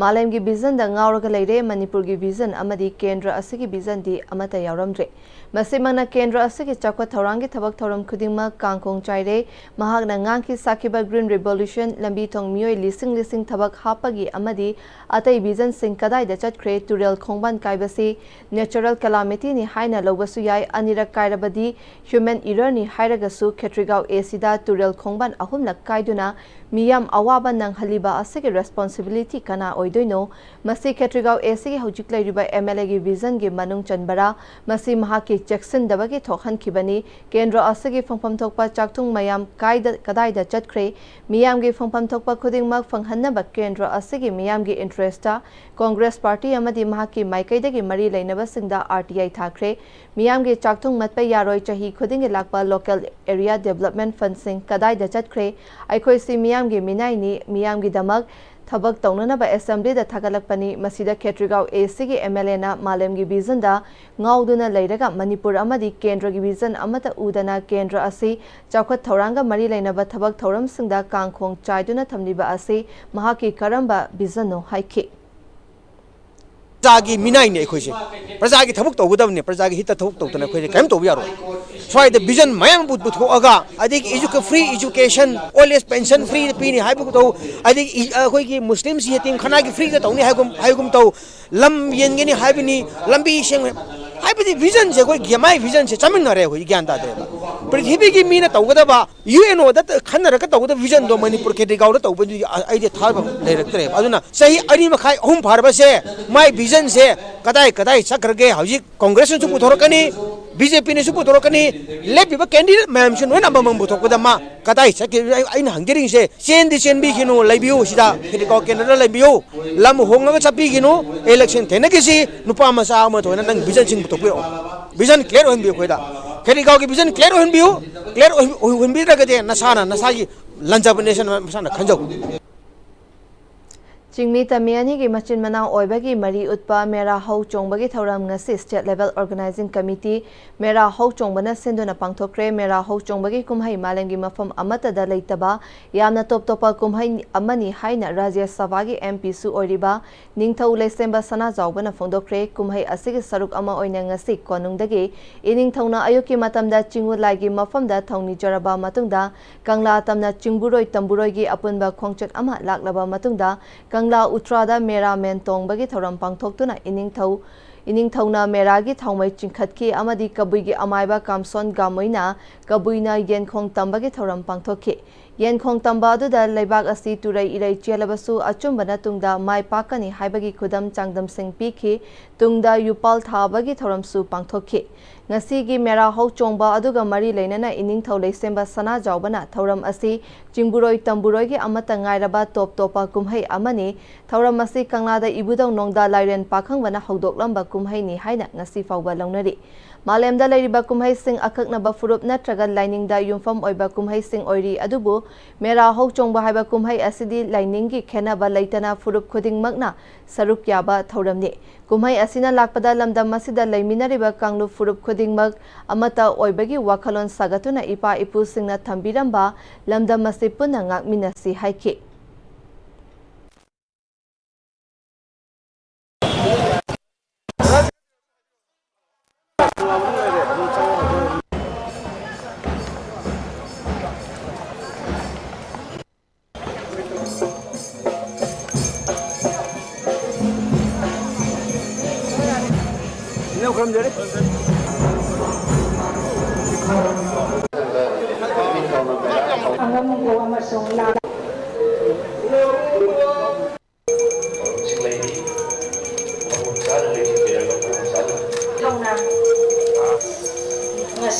ꯃꯥꯂꯦꯝꯒꯤ ꯚꯤꯖꯟꯗ ꯉꯥꯎꯔꯒ ꯂꯩꯔꯦ, ꯃꯅꯤꯄꯨꯔꯒꯤ ꯚꯤꯖꯟ ꯑꯃꯗꯤ ꯀꯦꯟꯗ꯭ꯔ ꯑꯁꯤꯒꯤ ꯚꯤꯖꯟꯗꯤ ꯑꯃꯠꯇ ꯌꯥꯎꯔꯝꯗ꯭ꯔꯦ꯫ ꯃꯁꯤꯃꯛꯅ ꯀꯦꯟꯗ꯭ꯔ ꯑꯁꯤꯒꯤ ꯆꯥꯎꯈꯠ ꯊꯧꯔꯥꯡꯒꯤ ꯊꯕꯛ ꯊꯧꯔꯝ ꯈꯨꯗꯤꯡꯃꯛ ꯀꯥꯡꯈꯣꯡ ꯆꯥꯏꯔꯦ꯫ ꯃꯍꯥꯛꯅ ꯉꯥꯡꯈꯤ ꯁꯥꯈꯤꯕ ꯒ꯭ꯔꯤꯟ ꯔꯤꯚꯣꯂꯨꯁꯟ, ꯂꯝꯕꯤ ꯊꯣꯡ, ꯃꯤꯑꯣꯏ ꯂꯤꯁꯤꯡ ꯂꯤꯁꯤꯡ ꯊꯕꯛ ꯍꯥꯞꯄꯒꯤ ꯑꯃꯗꯤ ꯑꯇꯩ ꯚꯤꯖꯟꯁꯤꯡ ꯀꯗꯥꯏꯗ ꯆꯠꯈ꯭ꯔꯦ? ꯇꯨꯔꯦꯜ ꯈꯣꯡꯕꯥꯟ ꯀꯥꯏꯕꯁꯤ ꯅꯦꯆꯔꯦꯜ ꯀꯦꯂꯥꯃꯤꯇꯤꯅꯤ ꯍꯥꯏꯅ ꯂꯧꯕꯁꯨ ꯌꯥꯏ꯫ ꯑꯅꯤꯔꯛ ꯀꯥꯏꯔꯕꯗꯤ ꯍ꯭ꯌꯨꯃꯦꯟ ꯏꯔꯔꯅꯤ ꯍꯥꯏꯔꯒꯁꯨ ꯈꯦꯇ꯭ꯔꯤꯒꯥꯎ ꯑꯦꯁꯤꯗ ꯇꯨꯔꯦꯜ ꯈꯣꯡꯕꯥꯟ ꯑꯍꯨꯝꯂꯛ ꯀꯥꯏꯗꯨꯅ ꯃꯤꯌꯥꯝ ꯑꯋꯥꯕ ꯅꯪꯍꯜꯂꯤꯕ ꯑꯁꯤꯒꯤ ꯔꯦꯁꯄꯣꯟꯁꯤꯕꯤꯂꯤꯇꯤ ꯀꯅꯥ ꯑꯣꯏꯗꯣꯏꯅꯣ? ꯃꯁꯤ ꯈꯦꯇ꯭ꯔꯤꯒꯥꯎ ꯑꯦꯁꯤꯒꯤ ꯍꯧꯖꯤꯛ ꯂꯩꯔꯤꯕ ꯑꯦꯝ ꯑꯦꯜ ꯑꯦꯒꯤ ꯚꯤꯖꯟꯒꯤ ꯃꯅꯨꯡ ꯆꯟꯕꯔꯥ? ꯃꯁꯤ ꯃꯍꯥꯛꯀꯤ ꯆꯦꯛꯁꯤꯟꯗꯕꯒꯤ ꯊꯣꯛꯍꯟꯈꯤꯕꯅꯤ꯫ ꯀꯦꯟꯗ꯭ꯔ ꯑꯁꯤꯒꯤ ꯐꯪꯐꯝ ꯊꯣꯛꯄ ꯆꯥꯛꯊꯨꯡ ꯃꯌꯥꯝ ꯀꯥꯏꯗ, ꯀꯗꯥꯏꯗ ꯆꯠꯈ꯭ꯔꯦ? ꯃꯤꯌꯥꯝꯒꯤ ꯐꯪꯐꯝ ꯊꯣꯛꯄ ꯈꯨꯗꯤꯡꯃꯛ ꯐꯪꯍꯟꯅꯕ ꯀꯦꯟꯗ꯭ꯔ ꯑꯁꯤꯒꯤ ꯃꯤꯌꯥꯝꯒꯤ ꯏꯟꯇꯔꯦꯁꯇ ꯀꯣꯡꯒ꯭ꯔꯦꯁ ꯄꯥꯔꯇꯤ ꯑꯃꯗꯤ ꯃꯍꯥꯛꯀꯤ ꯃꯥꯏꯀꯩꯗꯒꯤ ꯃꯔꯤ ꯂꯩꯅꯕꯁꯤꯡꯗ ꯑꯥꯔ ꯇꯤ ꯑꯥꯏ ꯊꯥꯈ꯭ꯔꯦ꯫ ꯃꯤꯌꯥꯝꯒꯤ ꯆꯥꯛꯊꯨꯡ ꯃꯠꯄ ꯌꯥꯔꯣꯏ꯫ ꯆꯍꯤ ꯈꯨꯗꯤꯡꯒꯤ ꯂꯥꯛꯄ ꯂꯣꯀꯦꯜ ꯑꯦꯔꯤꯌꯥ ꯗꯦꯕꯂꯞꯃꯦꯟ ꯐꯟꯁꯤꯡ ꯀꯗꯥꯏꯗ ꯆꯠꯈ꯭ꯔꯦ? ꯑꯩꯈꯣꯏꯁꯤ ꯃꯤꯌꯥꯝꯒꯤ ꯃꯤꯅꯥꯏꯅꯤ, ꯃꯤꯌꯥꯝꯒꯤꯗꯃꯛ ꯊꯕꯛ ꯇꯧꯅꯅꯕ ꯑꯦꯁꯦꯝꯕ꯭ꯂꯤꯗ ꯊꯥꯒꯠꯂꯛꯄꯅꯤ꯫ ꯃꯁꯤꯗ ꯈꯦꯇ꯭ꯔꯤꯒꯥꯎ ꯑꯦꯁꯤꯒꯤ ꯑꯦꯝ ꯑꯦꯜ ꯑꯦꯅ ꯃꯥꯂꯦꯝꯒꯤ ꯚꯤꯖꯟꯗ ꯉꯥꯎꯗꯨꯅ ꯂꯩꯔꯒ ꯃꯅꯤꯄꯨꯔ ꯑꯃꯗꯤ ꯀꯦꯟꯗ꯭ꯔꯒꯤ ꯚꯤꯖꯟ ꯑꯃꯠꯇ ꯎꯗꯅ ꯀꯦꯟꯗ꯭ꯔ ꯑꯁꯤ ꯆꯥꯎꯈꯠ ꯊꯧꯔꯥꯡꯒ ꯃꯔꯤ ꯂꯩꯅꯕ ꯊꯕꯛ ꯊꯧꯔꯝꯁꯤꯡꯗ ꯀꯥꯡꯈꯣꯡ ꯆꯥꯏꯗꯨꯅ ꯊꯝꯂꯤꯕ ꯑꯁꯤ ꯃꯍꯥꯛꯀꯤ ꯀꯔꯝꯕ ꯚꯤꯖꯟꯅꯣ ꯍꯥꯏꯈꯤ꯫ ꯄ꯭ꯔꯖꯥꯒꯤ ꯃꯤꯅꯥꯏꯅꯦ ꯑꯩꯈꯣꯏꯁꯦ꯫ ꯄ꯭ꯔꯖꯥꯒꯤ ꯊꯕꯛ ꯇꯧꯒꯗꯕꯅꯤ꯫ ꯄ꯭ꯔꯖꯥꯒꯤ ꯍꯤꯠꯇ ꯊꯕꯛ ꯇꯧꯗꯅ ꯑꯩꯈꯣꯏꯁꯦ ꯀꯔꯤꯝ ꯇꯧꯕ ꯌꯥꯔꯣꯏ꯫ ꯁ꯭ꯋꯥꯏꯗ ꯚꯤꯖꯟ ꯃꯌꯥꯝ ꯑꯃ ꯄꯨꯊꯣꯛꯑꯒ, ꯑꯗꯒꯤ ꯏꯖꯨꯀꯦ-, free education, old age pension ꯐ꯭ꯔꯤꯗ ꯄꯤꯅꯤ ꯍꯥꯏꯕꯒꯨꯝ ꯇꯧ, ꯑꯗꯒꯤ ꯏ-, ꯑꯩꯈꯣꯏꯒꯤ ꯃꯨꯁꯂꯤꯝꯁꯤ ꯌꯦꯇꯤꯝ ꯈꯅꯥꯒꯤ ꯐ꯭ꯔꯤꯗ ꯇꯧꯅꯤ ꯍꯥꯏꯒꯨꯝ, ꯍꯥꯏꯒꯨꯝ ꯇꯧ, ꯂꯝ ꯌꯦꯟꯒꯅꯤ ꯍꯥꯏꯕꯅꯤ, ꯂꯝꯕꯤ ꯁꯦꯝ-, ꯍꯥꯏꯕꯗꯤ ꯚꯤꯖꯟꯁꯦ ꯑꯩꯈꯣꯏ ꯒ꯭ꯌꯥ-, ꯃꯥꯏ ꯚꯤꯖꯟꯁꯦ ꯆꯥꯃꯤꯟꯅꯔꯦ꯫ ꯑꯩꯈꯣꯏ ꯒ꯭ꯌꯥꯟ ꯇꯥꯗ꯭ꯔꯦꯕ꯫ ꯄ꯭ꯔꯤꯊꯤꯕꯤꯒꯤ ꯃꯤꯅ ꯇꯧꯒꯗꯕ, ꯌꯨ ꯑꯦꯟ ꯑꯣꯗ ꯈꯟꯅꯔꯒ ꯇꯧꯒꯗꯕ ꯚꯤꯖꯟꯗꯣ ꯃꯅꯤꯄꯨꯔ ꯈꯦꯇ꯭ꯔꯤꯒꯥꯎꯗ ꯇꯧꯕꯗꯨꯗꯤ ꯑ-, ꯑꯩꯗꯤ ꯊꯥꯖꯕ ꯂꯩꯔꯛꯇ꯭ꯔꯦꯕ꯫ ꯑꯗꯨꯅ ꯆꯍꯤ ꯑꯅꯤ ꯃꯈꯥꯏ, ꯑꯍꯨꯝ ꯐꯥꯔꯕꯁꯦ, ꯃꯥꯏ ꯚꯤꯖꯟꯁꯦ ꯀꯗꯥꯏ ꯀꯗꯥꯏ ꯆꯠꯈ꯭ꯔꯒꯦ? ꯍꯧꯖꯤꯛ ꯀꯣꯡꯒ꯭ꯔꯦꯁꯅꯁꯨ ꯄꯨꯊꯣꯔꯛꯀꯅꯤ, ꯕꯤ ꯖꯦ ꯄꯤꯅꯁꯨ ꯄꯨꯊꯣꯔꯛꯀꯅꯤ꯫ ꯂꯦꯞꯄꯤꯕ candidate ꯃꯌꯥꯝꯁꯤ ꯂꯣꯏꯅ ꯑꯃꯃꯝ ꯄꯨꯊꯣꯛꯄꯗ ꯃꯥ ꯀꯗꯥꯏ ꯆꯠꯈꯤ? ꯑꯩ, ꯑꯩꯅ ꯍꯪꯖꯅꯤꯡꯉꯤꯁꯦ, ꯆꯦꯟꯗꯤ ꯆꯦꯟꯕꯤꯈꯤꯅꯨ, ꯂꯩꯕꯤꯌꯨ, ꯁꯤꯗ ꯈꯦꯔꯤꯒꯥꯎ ꯀꯦꯟꯗ꯭ꯔꯗ ꯂꯩꯕꯤꯌꯨ꯫ ꯂꯝ ꯍꯣꯡꯉꯒ ꯆꯠꯄꯤꯈꯤꯅꯨ꯫ Election ꯊꯦꯡꯅꯈꯤꯁꯤ꯫ ꯅꯨꯄꯥ ꯃꯆꯥ ꯑꯃ ꯊꯣꯛꯅ ꯅꯪ vision ꯁꯤꯡ ꯄꯨꯊꯣꯛꯄꯤꯔꯛꯑꯣ꯫ Vision clear ꯑꯣꯏꯍꯟꯕꯤꯌꯨ ꯑꯩꯈꯣꯏꯗ꯫ ꯈꯦꯔꯤꯒꯥꯎꯒꯤ vision clear ꯑꯣꯏꯍꯟꯕꯤꯌꯨ꯫ Clear ꯑꯣꯏꯍꯟꯕꯤꯗ꯭ꯔꯒꯗꯤ ꯅꯁꯥꯅ ꯅꯁꯥꯒꯤ ꯂꯟꯖꯕꯅꯦ, ꯅꯁꯥꯅ ꯈꯟꯖꯧ꯫ ꯆꯤꯡꯃꯤ ꯇꯝꯃꯤ ꯑꯅꯤꯒꯤ ꯃꯆꯤꯟ ꯃꯅꯥꯎ ꯑꯣꯏꯕꯒꯤ ꯃꯔꯤ ꯎꯠꯄ ꯃꯦꯔꯥ ꯍꯧ ꯆꯣꯡꯕꯒꯤ ꯊꯧꯔꯝ ꯉꯁꯤ State Level Organizing Committee ꯃꯦꯔꯥ ꯍꯧ ꯆꯣꯡꯕꯅ ꯁꯤꯟꯗꯨꯅ ꯄꯥꯡꯊꯣꯛꯈ꯭ꯔꯦ꯫ ꯃꯦꯔꯥ ꯍꯧ ꯆꯣꯡꯕꯒꯤ ꯀꯨꯝꯍꯩ ꯃꯥꯂꯦꯝꯒꯤ ꯃꯐꯝ ꯑꯃꯠꯇꯗ ꯂꯩꯇꯕ ꯌꯥꯝꯅ ꯇꯣꯞ ꯇꯣꯞꯄ ꯀꯨꯝꯍꯩ ꯑꯃꯅꯤ ꯍꯥꯏꯅ ꯔꯥꯖ꯭ꯌ ꯁꯚꯥꯒꯤ M Pꯁꯨ ꯑꯣꯏꯔꯤꯕ ꯅꯤꯡꯊꯧ ꯂꯩꯁꯦꯝꯕ ꯁꯅꯥꯖꯥꯎꯕꯅ ꯐꯣꯡꯗꯣꯛꯈ꯭ꯔꯦ꯫ ꯀꯨꯝꯍꯩ ꯑꯁꯤꯒꯤ ꯁꯔꯨꯛ ꯑꯃ ꯑꯣꯏꯅ ꯉꯁꯤ ꯀꯣꯅꯨꯡꯗꯒꯤ ꯏꯅꯤꯡꯊꯧꯅ ꯑꯌꯨꯛꯀꯤ ꯃꯇꯝꯗ ꯆꯤꯡꯉꯨ ꯂꯥꯏꯒꯤ ꯃꯐꯝꯗ ꯊꯧꯅꯤꯖꯔꯕ ꯃꯇꯨꯡꯗ ꯀꯪꯂꯥ ꯇꯝꯅ ꯆꯤꯡꯕꯨꯔꯣꯏ ꯇꯝꯕꯨꯔꯣꯏꯒꯤ ꯑꯄꯨꯟꯕ ꯈꯣꯡꯆꯠ ꯑꯃ ꯂꯥꯛꯂꯕ ꯃꯇꯨꯡꯗ ꯀꯪꯂꯥ ꯎꯇ꯭ꯔꯥꯗ ꯃꯦꯔꯥ ꯃꯦꯟ ꯇꯣꯡꯕꯒꯤ ꯊꯧꯔꯝ ꯄꯥꯡꯊꯣꯛꯇꯨꯅ ꯏꯅꯤꯡꯊꯧ, ꯏꯅꯤꯡꯊꯧꯅ ꯃꯦꯔꯥꯒꯤ ꯊꯥꯎꯃꯩ ꯆꯤꯡꯈꯠꯈꯤ ꯑꯃꯗꯤ ꯀꯕꯨꯏꯒꯤ ꯑꯃꯥꯏꯕ ꯀꯥꯝꯁꯣꯟ ꯒꯥꯃꯨꯏꯅ ꯀꯕꯨꯏꯅ ꯌꯦꯟꯈꯣꯡ ꯇꯝꯕꯒꯤ ꯊꯧꯔꯝ ꯄꯥꯡꯊꯣꯛꯈꯤ꯫ ꯌꯦꯟꯈꯣꯡ ꯇꯝꯕ ꯑꯗꯨꯗ ꯂꯩꯕꯥꯛ ꯑꯁꯤ ꯇꯨꯔꯩ ꯏꯔꯩ ꯆꯦꯜꯂꯕꯁꯨ ꯑꯆꯨꯝꯕꯅ ꯇꯨꯡꯗ ꯃꯥꯏ ꯄꯥꯛꯀꯅꯤ ꯍꯥꯏꯕꯒꯤ ꯈꯨꯗꯝ ꯆꯥꯡꯗꯝꯁꯤꯡ ꯄꯤꯈꯤ꯫ ꯇꯨꯡꯗ ꯌꯨꯄꯥꯜ ꯊꯥꯕꯒꯤ ꯊꯧꯔꯝꯁꯨ ꯄꯥꯡꯊꯣꯛꯈꯤ꯫ ꯉꯁꯤꯒꯤ ꯃꯦꯔꯥ ꯍꯧ ꯆꯣꯡꯕ ꯑꯗꯨꯒ ꯃꯔꯤ ꯂꯩꯅꯅ ꯏꯅꯤꯡꯊꯧ ꯂꯩꯁꯦꯝꯕ ꯁꯅꯥꯖꯥꯎꯕꯅ ꯊꯧꯔꯝ ꯑꯁꯤ ꯆꯤꯡꯕꯨꯔꯣꯏ ꯇꯝꯕꯨꯔꯣꯏꯒꯤ ꯑꯃꯠꯇ ꯉꯥꯏꯔꯕ ꯇꯣꯞ ꯇꯣꯞꯄ ꯀꯨꯝꯍꯩ ꯑꯃꯅꯤ꯫ ꯊꯧꯔꯝ ꯑꯁꯤ ꯀꯪꯂꯥꯗ ꯏꯕꯨꯙꯧ ꯅꯣꯡꯗꯥ ꯂꯥꯏꯔꯦꯟ ꯄꯥꯈꯪꯕꯅ ꯍꯧꯗꯣꯛꯂꯝꯕ ꯀꯨꯝꯍꯩꯅꯤ ꯍꯥꯏꯅ ꯉꯁꯤ ꯐꯥꯎꯕ ꯂꯧꯅꯔꯤ꯫ ꯃꯥꯂꯦꯝꯗ ꯂꯩꯔꯤꯕ ꯀꯨꯝꯍꯩꯁꯤꯡ ꯑꯀꯛꯅꯕ ꯐꯨꯔꯨꯞ ꯅꯠꯇ꯭ꯔꯒ ꯂꯥꯏꯅꯤꯡꯗ ꯌꯨꯝꯐꯝ ꯑꯣꯏꯕ ꯀꯨꯝꯍꯩꯁꯤꯡ ꯑꯣꯏꯔꯤ, ꯑꯗꯨꯕꯨ ꯃꯦꯔꯥ ꯍꯧ ꯆꯣꯡꯕ ꯍꯥꯏꯕ ꯀꯨꯝꯍꯩ ꯑꯁꯤꯗꯤ ꯂꯥꯏꯅꯤꯡꯒꯤ ꯈꯦꯟꯅꯕ ꯂꯩꯇꯅ ꯐꯨꯔꯨꯞ ꯈꯨꯗꯤꯡꯃꯛꯅ ꯁꯔꯨꯛ ꯌꯥꯕ ꯊꯧꯔꯝꯅꯤ꯫ ꯀꯨꯝꯍꯩ ꯑꯁꯤꯅ ꯂꯥꯛꯄꯗ ꯂꯝꯗꯝ ꯑꯁꯤꯗ ꯂꯩꯃꯤꯟꯅꯔꯤꯕ ꯀꯥꯡꯂꯨꯞ ꯐꯨꯔꯨꯞ ꯈꯨꯗꯤꯡꯃꯛ ꯑꯃꯠꯇ ꯑꯣꯏꯕꯒꯤ ꯋꯥꯈꯜꯂꯣꯟ ꯁꯥꯒꯠꯇꯨꯅ ꯏꯄꯥ ꯏꯄꯨꯁꯤꯡꯅ ꯊꯝꯕꯤꯔꯝꯕ ꯂꯝꯗꯝ ꯑꯁꯤ ꯄꯨꯟꯅ ꯉꯥꯛꯃꯤꯟꯅꯁꯤ ꯍꯥꯏꯈꯤ꯫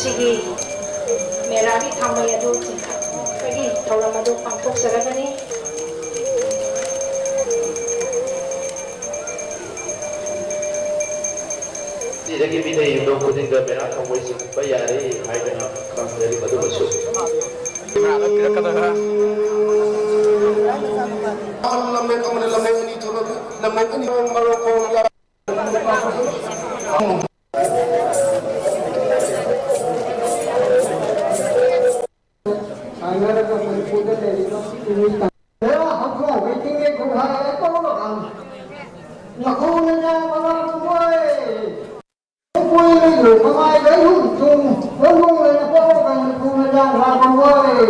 ꯑꯩꯒꯤ ꯃꯦꯔꯥꯒꯤ ꯊꯥꯡꯃꯩ ꯑꯗꯨ ꯆꯤꯡꯈꯠꯄꯒꯤ ꯊꯧꯔꯝ ꯑꯗꯨ ꯄꯥꯡꯊꯣꯛꯆꯔꯒꯅꯤ꯫ ꯁꯤꯗꯒꯤ ꯃꯤꯅ ꯌꯨꯝꯊꯣꯡ ꯈꯨꯗꯤꯡꯗ ꯃꯦꯔꯥ ꯊꯥꯡꯃꯩ ꯆꯤꯡꯕ ꯌꯥꯔꯦ ꯍꯥꯏꯗꯅ ꯈꯪꯖꯔꯤ꯫ ꯃꯗꯨꯃꯁꯨ ꯂꯝꯃꯦꯟ ꯑꯃꯅ ꯂꯝꯃꯦꯟ ꯑꯅꯤ ꯊꯣꯛꯂꯛꯏ꯫ ꯂꯝꯃꯦꯟ ꯑꯅꯤ ꯃꯔꯣꯛ ꯈꯣꯡ ꯍꯥꯏꯅꯔꯒ ꯃꯅꯤꯄꯨꯔꯗ ꯂꯩꯔꯤꯕ ꯅꯨꯃꯤꯠ ꯇꯥꯡ ꯍꯧꯖꯤꯛ ꯋꯦꯇꯤꯡ ꯂꯦꯛ ꯈꯨꯍꯥꯏ ꯑꯇꯧꯕ ꯅꯈꯣꯡꯅ ꯌꯥꯝꯕ ꯉꯥꯛꯄ ꯑꯣꯏ꯫ ꯀꯣꯏ ꯂꯩ ꯃꯃꯥꯏ ꯂꯩ ꯍꯨꯝ ꯊꯨꯝ ꯃꯣꯡ ꯂꯩꯅ ꯄꯣꯛꯂꯒ ꯅꯈꯣꯡꯅ ꯌꯥꯝ ꯉꯥꯛꯄ ꯑꯣꯏ꯫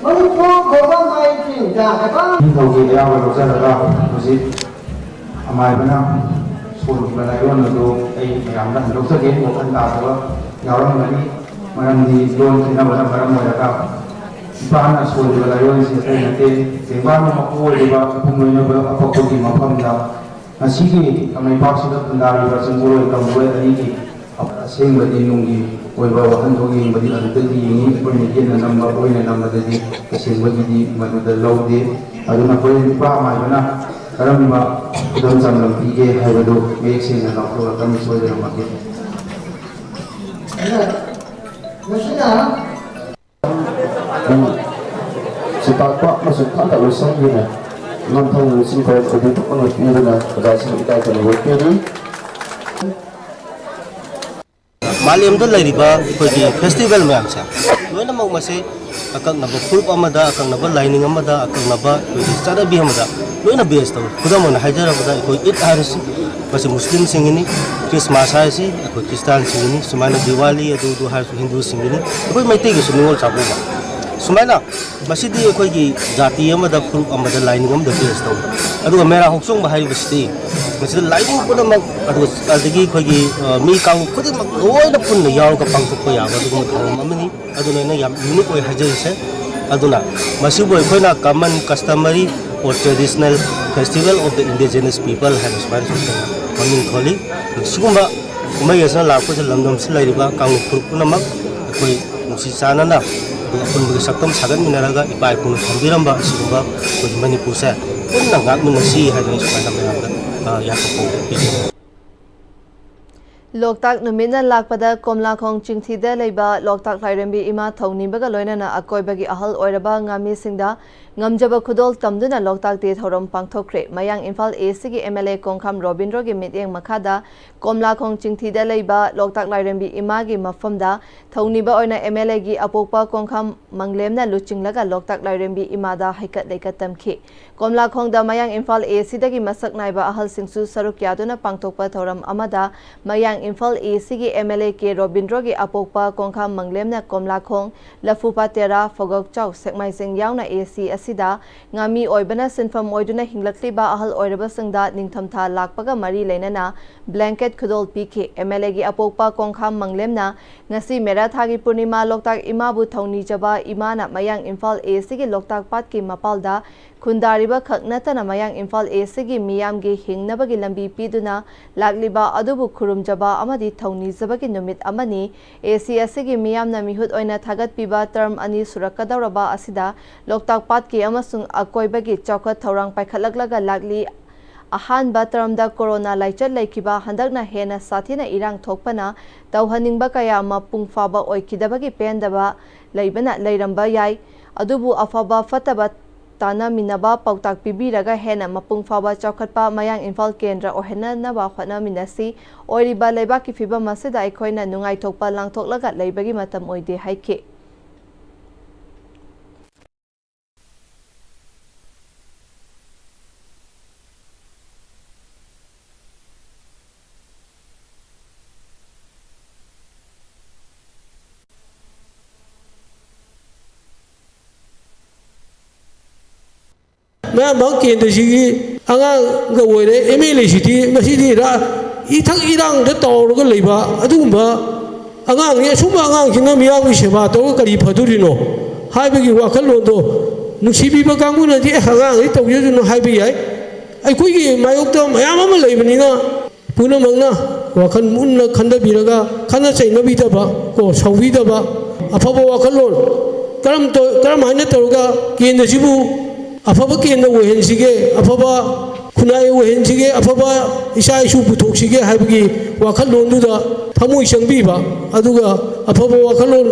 ꯃꯅꯤꯄꯨꯔ ꯈꯨꯕꯝ ꯃꯥꯏ ꯆꯤꯡ ꯌꯥꯒ ꯅꯤꯡꯊꯧꯒꯤ ꯑꯌꯥꯕ ꯂꯧꯖꯔꯒ ꯍꯧꯖꯤꯛ ꯑꯃꯥꯏꯕꯅ ꯁꯣꯟꯈꯤꯕ ꯂꯥꯏꯑꯣꯟ ꯑꯗꯨ ꯑꯩ ꯃꯌꯥꯝꯗ ꯍꯟꯗꯣꯛꯆꯒꯦ꯫ ꯋꯥꯈꯜ ꯇꯥꯗꯕ ꯌꯥꯎꯔꯝꯒꯅꯤ, ꯃꯔꯝꯗꯤ ꯂꯣꯟ ꯈꯦꯠꯅꯕꯅ ꯃꯔꯝ ꯑꯣꯏꯔꯒ ꯏꯄꯥꯅ ꯁꯣꯜꯂꯤꯕ ꯂꯥꯏꯑꯣꯟꯁꯤ ꯑꯇꯩ ꯅꯠꯇꯦ, ꯇꯦꯡꯕꯥꯡꯅ ꯃꯄꯨ ꯑꯣꯏꯔꯤꯕ ꯏꯕꯨꯡ ꯂꯣꯏꯅꯕ ꯑꯄꯛꯄꯒꯤ ꯃꯐꯝꯗ ꯉꯁꯤꯒꯤ ꯀꯪꯂꯩꯄꯥꯛꯁꯤꯗ ꯈꯨꯟꯗꯥꯔꯤꯕ ꯆꯤꯡꯕꯔꯣꯏ ꯇꯝꯕꯔꯣꯏ ꯑꯅꯤꯒꯤ ꯑꯁꯦꯡꯕꯗꯤ ꯅꯨꯡꯒꯤ ꯑꯣꯏꯕ ꯋꯥꯍꯟꯊꯣꯛ ꯌꯦꯡꯕꯗꯤ ꯑꯗꯨꯗꯒꯤ ꯌꯦꯡꯉꯤ꯫ ꯑꯩꯈꯣꯏꯅ ꯌꯦꯠꯅ ꯅꯝꯕ, ꯑꯣꯏꯅ ꯅꯝꯕꯗꯗꯤ ꯇꯁꯦꯡꯕꯒꯤꯗꯤ ꯃꯗꯨꯗ ꯂꯧꯗꯦ꯫ ꯑꯗꯨꯅ ꯍꯣꯔꯦꯟ ꯏꯄꯥ ꯃꯥꯏꯕꯅ ꯀꯔꯝꯕ ꯈꯨꯗꯝ ꯆꯥꯡꯗꯝ ꯄꯤꯒꯦ ꯍꯥꯏꯕꯗꯨ ꯃꯌꯦꯛ ꯁꯦꯡꯅ ꯂꯥꯎꯊꯣꯛꯂꯛꯀꯅꯤ ꯁꯣꯏꯗꯅꯃꯛꯀꯤ꯫ ꯃꯁꯤꯅ ꯁꯤꯇꯥꯛꯄ ꯑꯃꯁꯨꯡ ꯊꯥꯡꯒꯠ ꯂꯣꯏꯁꯪꯒꯤꯅ ꯅꯝꯊꯪ ꯂꯨꯆꯤꯡ ꯄꯔꯦꯡ ꯑꯗꯨ ꯊꯣꯛꯅ ꯄꯤꯗꯨꯅ ꯑꯣꯖꯥꯁꯤꯡ ꯏꯀꯥꯏ ꯈꯨꯝꯅꯕ ꯄꯤꯔꯤ꯫ ꯃꯥꯂꯦꯝꯗ ꯂꯩꯔꯤꯕ ꯑꯩꯈꯣꯏꯒꯤ ꯐꯦꯁꯇꯤꯚꯦꯜ ꯃꯌꯥꯝꯁꯦ ꯂꯣꯏꯅꯃꯛ ꯃꯁꯤ ꯑꯀꯛꯅꯕ ꯐꯨꯔꯨꯞ ꯑꯃꯗ, ꯑꯀꯛꯅꯕ ꯂꯥꯏꯅꯤꯡ ꯑꯃꯗ, ꯑꯀꯛꯅꯕ ꯑꯩꯈꯣꯏꯒꯤ ꯆꯠꯅꯕꯤ ꯑꯃꯗ ꯂꯣꯏꯅ ꯕꯦꯖ ꯇꯧꯏ꯫ ꯈꯨꯗꯝ ꯑꯣꯏꯅ ꯍꯥꯏꯖꯔꯕꯗ ꯑꯩꯈꯣꯏ ꯏꯗ ꯍꯥꯏꯔꯤꯁꯤ ꯃꯁꯤ ꯃꯨꯁꯂꯤꯝꯁꯤꯡꯒꯤꯅꯤ, ꯈ꯭ꯔꯤꯁꯃꯥꯁ ꯍꯥꯏꯔꯤꯁꯤ ꯑꯩꯈꯣꯏ ꯈ꯭ꯔꯤꯁꯇꯥꯟꯁꯤꯡꯒꯤꯅꯤ, ꯁꯨꯃꯥꯏꯅ ꯗꯤꯋꯥꯂꯤ ꯑꯗꯨ ꯑꯗꯨ ꯍꯥꯏꯔꯤꯁꯤ ꯍꯤꯟꯗꯨꯁꯤꯡꯒꯤꯅꯤ, ꯑꯩꯈꯣꯏ ꯃꯩꯇꯩꯒꯤꯁꯨ ꯅꯤꯉꯣꯜ ꯆꯥꯛꯀꯧꯕ꯫ ꯁꯨꯃꯥꯏꯅ ꯃꯁꯤꯗꯤ ꯑꯩꯈꯣꯏꯒꯤ ꯖꯥꯇꯤ ꯑꯃꯗ, ꯐꯨꯔꯨꯞ ꯑꯃꯗ, ꯂꯥꯏꯅꯤꯡ ꯑꯃꯗ ꯕꯦꯖ ꯇꯧꯏ꯫ ꯑꯗꯨꯒ ꯃꯦꯔꯥ ꯍꯧꯆꯣꯡꯕ ꯍꯥꯏꯔꯤꯕꯁꯤꯗꯤ ꯃꯁꯤꯗ ꯂꯥꯏꯅꯤꯡ ꯄꯨꯝꯅꯃꯛ, ꯑꯗꯨꯒ ꯑꯗꯒꯤ ꯑꯩꯈꯣꯏꯒꯤ, ꯑ, ꯃꯤ ꯀꯥꯡꯂꯨꯞ ꯈꯨꯗꯤꯡꯃꯛ ꯂꯣꯏꯅ ꯄꯨꯟꯅ ꯌꯥꯎꯔꯒ ꯄꯥꯡꯊꯣꯛꯄ ꯌꯥꯕ ꯑꯗꯨꯒꯨꯝꯕ ꯊꯧꯔꯝ ꯑꯃꯅꯤ꯫ ꯑꯗꯨꯅ ꯑꯩꯅ ꯌꯥꯝ ꯌꯨꯅꯤꯛ ꯑꯣꯏ ꯍꯥꯏꯖꯔꯤꯁꯦ꯫ ꯑꯗꯨꯅ ꯃꯁꯤꯕꯨ ꯑꯩꯈꯣꯏꯅ common, customary or traditional festival of the indigenous people ꯍꯥꯏꯅ ꯁꯨꯃꯥꯏꯅꯁꯨ ꯑꯩꯈꯣꯏꯅ ꯃꯃꯤꯡ ꯊꯣꯜꯂꯤ꯫ ꯁꯤꯒꯨꯝꯕ ꯀꯨꯝꯍꯩ ꯑꯁꯤꯅ ꯂꯥꯛꯄꯁꯤꯗ ꯂꯝꯗꯝꯁꯤꯗ ꯂꯩꯔꯤꯕ ꯀꯥꯡꯂꯨꯞ ꯐꯨꯔꯨꯞ ꯄꯨꯝꯅꯃꯛ ꯑꯩꯈꯣꯏ ꯅꯨꯡꯁꯤ ꯆꯥꯟꯅꯅ, ꯑꯗꯨꯒ ꯑꯄꯨꯟꯕꯒꯤ ꯁꯛꯇꯝ ꯁꯥꯒꯠꯃꯤꯟꯅꯔꯒ ꯏꯄꯥ ꯏꯄꯨꯅ ꯊꯝꯕꯤꯔꯝꯕ ꯑꯁꯤꯒꯨꯝꯕ ꯑꯩꯈꯣꯏꯒꯤ ꯃꯅꯤꯄꯨꯔꯁꯦ ꯄꯨꯟꯅ ꯉꯥꯛꯃꯤꯟꯅꯁꯤ ꯍꯥꯏꯗꯅ ꯁꯨꯃꯥꯏꯅ ꯃꯌꯥꯝꯗ, ꯑ, ꯌꯥꯊꯪ ꯄꯤꯖꯔꯤ꯫ ꯂꯣꯛꯇꯥꯛ ꯅꯨꯃꯤꯠꯅ ꯂꯥꯛꯄꯗ ꯀꯣꯝꯂꯥꯈꯣꯡ ꯆꯤꯡꯊꯤꯗ ꯂꯩꯕ ꯂꯣꯛꯇꯥꯛ ꯂꯥꯏꯔꯦꯝꯕꯤ ꯏꯃꯥ ꯊꯧꯅꯤꯕꯒ ꯂꯣꯏꯅꯅ ꯑꯀꯣꯏꯕꯒꯤ ꯑꯍꯜ ꯑꯣꯏꯔꯕ ꯉꯥꯃꯤꯁꯤꯡꯗ ꯉꯝꯖꯕ ꯈꯨꯗꯣꯜ ꯇꯝꯗꯨꯅ ꯂꯣꯛꯇꯥꯛ ꯗꯦ ꯊꯧꯔꯝ ꯄꯥꯡꯊꯣꯛꯈ꯭ꯔꯦ꯫ ꯃꯌꯥꯡ ꯏꯝꯐꯥꯜ ꯑꯦ ꯁꯤꯒꯤ ꯑꯦꯝ ꯑꯦꯜ ꯑꯦ ꯀꯣꯡꯈꯥꯝ ꯔꯣꯕꯤꯟꯗ꯭ꯔꯣꯒꯤ ꯃꯤꯠꯌꯦꯡ ꯃꯈꯥꯗ ꯀꯣꯝꯂꯥꯈꯣꯡ ꯆꯤꯡꯊꯤꯗ ꯂꯩꯕ ꯂꯣꯛꯇꯥꯛ ꯂꯥꯏꯔꯦꯝꯕꯤ ꯏꯃꯥꯒꯤ ꯃꯐꯝꯗ ꯊꯧꯅꯤꯕ ꯑꯣꯏꯅ ꯑꯦꯝ ꯑꯦꯜ ꯑꯦꯒꯤ ꯑꯄꯣꯛꯄ ꯀꯣꯡꯈꯥꯝ ꯃꯪꯂꯦꯝꯅ ꯂꯨꯆꯤꯡꯂꯒ ꯂꯣꯛꯇꯥꯛ ꯂꯥꯏꯔꯦꯝꯕꯤ ꯏꯃꯥꯗ ꯍꯩꯀꯠ ꯂꯩꯀꯠ ꯇꯝꯈꯤ꯫ ꯀꯣꯝꯂꯥꯈꯣꯡꯗ ꯃꯌꯥꯡ ꯏꯝꯐꯥꯜ ꯑꯦ ꯁꯤꯗꯒꯤ ꯃꯁꯛ ꯅꯥꯏꯕ ꯑꯍꯜꯁꯤꯡꯁꯨ ꯁꯔꯨꯛ ꯌꯥꯗꯨꯅ ꯄꯥꯡꯊꯣꯛꯄ ꯊꯧꯔꯝ ꯑꯃꯗ ꯃꯌꯥꯡ ꯏꯝꯐꯥꯜ ꯑꯦ ꯁꯤꯒꯤ ꯑꯦꯝ ꯑꯦꯜ ꯑꯦ ꯀꯦ ꯔꯣꯕꯤꯟꯗ꯭ꯔꯣꯒꯤ ꯑꯄꯣꯛꯄ ꯀꯣꯡꯈꯥꯝ ꯃꯪꯂꯦꯝꯅ ꯀꯣꯝꯂꯥꯈꯣꯡ, ꯂꯐꯨꯄꯥꯠ ꯇꯦꯔꯥ, ꯐꯣꯒꯣꯛꯆꯥꯎ, ꯁꯦꯛꯃꯥꯏꯖꯤꯡ ꯌꯥꯎꯅ ꯑꯦ ꯁꯤ ꯑꯁꯤꯗ ꯉꯥꯃꯤ ꯑꯣꯏꯕꯅ ꯁꯤꯟꯐꯝ ꯑꯣꯏꯗꯨꯅ ꯍꯤꯡꯂꯛꯂꯤꯕ ꯑꯍꯜ ꯑꯣꯏꯔꯕꯁꯤꯡꯗ ꯅꯤꯡꯊꯝꯊꯥ ꯂꯥꯛꯄꯒ ꯃꯔꯤ ꯂꯩꯅꯅ blanket ꯈꯨꯗꯣꯜ ꯄꯤꯈꯤ꯫ ꯑꯦꯝ ꯑꯦꯜ ꯑꯦꯒꯤ ꯑꯄꯣꯛꯄ ꯀꯣꯡꯈꯥꯝ ꯃꯪꯂꯦꯝꯅ ꯉꯁꯤ ꯃꯦꯔꯥ ꯊꯥꯒꯤ ꯄꯨꯔꯅꯤꯃꯥ ꯂꯣꯛꯇꯥꯛ ꯏꯃꯥꯕꯨ ꯊꯧꯅꯤꯖꯕ ꯏꯃꯥꯅ ꯃꯌꯥꯡ ꯏꯝꯐꯥꯜ ꯑꯦ ꯁꯤꯒꯤ ꯂꯣꯛꯇꯥꯛ ꯄꯥꯠꯀꯤ ꯃꯄꯥꯜꯗ ꯈꯨꯟꯗꯥꯔꯤꯕ ꯈꯛ ꯅꯠꯇꯅ ꯃꯌꯥꯡ ꯏꯝꯐꯥꯜ ꯑꯦ ꯁꯤꯒꯤ ꯃꯤꯌꯥꯝꯒꯤ ꯍꯤꯡꯅꯕꯒꯤ ꯂꯝꯕꯤ ꯄꯤꯗꯨꯅ ꯂꯥꯛꯂꯤꯕ ꯑꯗꯨꯕꯨ ꯈꯨꯔꯨꯝꯖꯕ ꯑꯃꯗꯤ ꯊꯧꯅꯤꯖꯕꯒꯤ ꯅꯨꯃꯤꯠ ꯑꯃꯅꯤ꯫ ꯑꯦ ꯁꯤ ꯑꯁꯤꯒꯤ ꯃꯤꯌꯥꯝꯅ ꯃꯤꯍꯨꯠ ꯑꯣꯏꯅ ꯊꯥꯒꯠꯄꯤꯕ term ꯑꯅꯤ ꯁꯨꯔꯛꯀꯗꯧꯔꯕ ꯑꯁꯤꯗ ꯂꯣꯛꯇꯥꯛ ꯄꯥꯠꯀꯤ ꯑꯃꯁꯨꯡ ꯑꯀꯣꯏꯕꯒꯤ ꯆꯥꯎꯈꯠ ꯊꯧꯔꯥꯡ ꯄꯥꯏꯈꯠꯂꯛꯂꯒ ꯂꯥꯛꯂꯤ꯫ ꯑꯍꯥꯟꯕ termꯗ ꯀꯣꯔꯣꯅꯥ ꯂꯥꯏꯆꯠ ꯂꯩꯈꯤꯕ, ꯍꯟꯗꯛꯅ ꯍꯦꯟꯅ ꯁꯥꯊꯤꯅ ꯏꯔꯥꯡ ꯊꯣꯛꯄꯅ ꯇꯧꯍꯟꯅꯤꯡꯕ ꯀꯌꯥ ꯃꯄꯨꯡ ꯐꯥꯕ ꯑꯣꯏꯈꯤꯗꯕꯒꯤ ꯄꯦꯟꯗꯕ ꯂꯩꯕꯅ ꯂꯩꯔꯝꯕ ꯌꯥꯏ꯫ ꯑꯗꯨꯕꯨ ꯑꯐꯕ ꯐꯠꯇꯕ ꯇꯥꯟꯅꯃꯤꯟꯅꯕ ꯄꯥꯎꯇꯥꯛ ꯄꯤꯕꯤꯔꯒ ꯍꯦꯟꯅ ꯃꯄꯨꯡ ꯐꯥꯕ ꯆꯥꯎꯈꯠꯄ ꯃꯌꯥꯡ ꯏꯝꯐꯥꯜ ꯀꯦꯟꯗ꯭ꯔ ꯑꯣꯏꯍꯟꯅꯅꯕ ꯍꯣꯠꯅꯃꯤꯟꯅꯁꯤ꯫ ꯑꯣꯏꯔꯤꯕ ꯂꯩꯕꯥꯛꯀꯤ ꯐꯤꯕꯝ ꯑꯁꯤꯗ ꯑꯩꯈꯣꯏꯅ ꯅꯨꯡꯉꯥꯏꯊꯣꯛꯄ ꯂꯥꯡꯊꯣꯛꯂꯒ ꯂꯩꯕꯒꯤ ꯃꯇꯝ ꯑꯣꯏꯗꯦ ꯍꯥꯏꯈꯤ꯫ ꯃꯌꯥꯝ ꯃꯍꯛ ꯀꯦꯟꯗ꯭ꯔꯁꯤꯒꯤ ꯑꯉꯥꯡꯒ ꯑꯣꯏꯔꯦ, ꯑꯦꯝ ꯑꯦꯜ ꯑꯦꯁꯤꯗꯤ ꯃꯁꯤꯗꯤ ꯏꯔꯥ-, ꯏꯊꯛ ꯏꯔꯥꯡꯗ ꯇꯥꯎꯔꯒ ꯂꯩꯕ ꯑꯗꯨꯒꯨꯝꯕ ꯑꯉꯥꯡꯅꯤ꯫ ꯑꯁꯨꯝꯕ ꯑꯉꯥꯡꯁꯤꯅ ꯃꯤꯌꯥꯝꯒꯤ ꯁꯦꯕꯥ ꯇꯧꯔꯒ ꯀꯔꯤ ꯐꯗꯣꯔꯤꯅꯣ ꯍꯥꯏꯕꯒꯤ ꯋꯥꯈꯜꯂꯣꯟꯗꯣ ꯅꯨꯡꯁꯤꯕꯤꯕ ꯀꯥꯡꯕꯨꯅꯗꯤ "ꯑꯦ, ꯑꯉꯥꯡꯗꯤ ꯇꯧꯖꯁꯅꯨ" ꯍꯥꯏꯕ ꯌꯥꯏ꯫ ꯑꯩꯈꯣꯏꯒꯤ ꯃꯥꯌꯣꯛꯇ ꯃꯌꯥꯝ ꯑꯃ ꯂꯩꯕꯅꯤꯅ ꯄꯨꯝꯅꯃꯛꯅ ꯋꯥꯈꯜ ꯃꯨꯟꯅ ꯈꯟꯊꯕꯤꯔꯒ, ꯈꯟꯅ ꯆꯩꯅꯕꯤꯗꯕ, ꯀꯣ, ꯁꯥꯎꯕꯤꯗꯕ, ꯑꯐꯕ ꯋꯥꯈꯜꯂꯣꯟ, ꯀꯔꯝ ꯇꯧ-, ꯀꯔꯝ ꯍꯥꯏꯅ ꯇꯧꯔꯒ ꯀꯦꯟꯗ꯭ꯔꯁꯤꯕꯨ ꯑꯐꯕ ꯀꯦꯟꯗ꯭ꯔ ꯑꯣꯏꯍꯟꯁꯤꯒꯦ, ꯑꯐꯕ ꯈꯨꯟꯅꯥꯏ ꯑꯣꯏꯍꯟꯁꯤꯒꯦ, ꯑꯐꯕ ꯏꯆꯥ ꯏꯁꯨ ꯄꯨꯊꯣꯛꯁꯤꯒꯦ ꯍꯥꯏꯕꯒꯤ ꯋꯥꯈꯜꯂꯣꯟꯗꯨꯗ ꯊꯃꯣꯏ ꯆꯪꯕꯤꯕ, ꯑꯗꯨꯒ ꯑꯐꯕ ꯋꯥꯈꯜꯂꯣꯟ,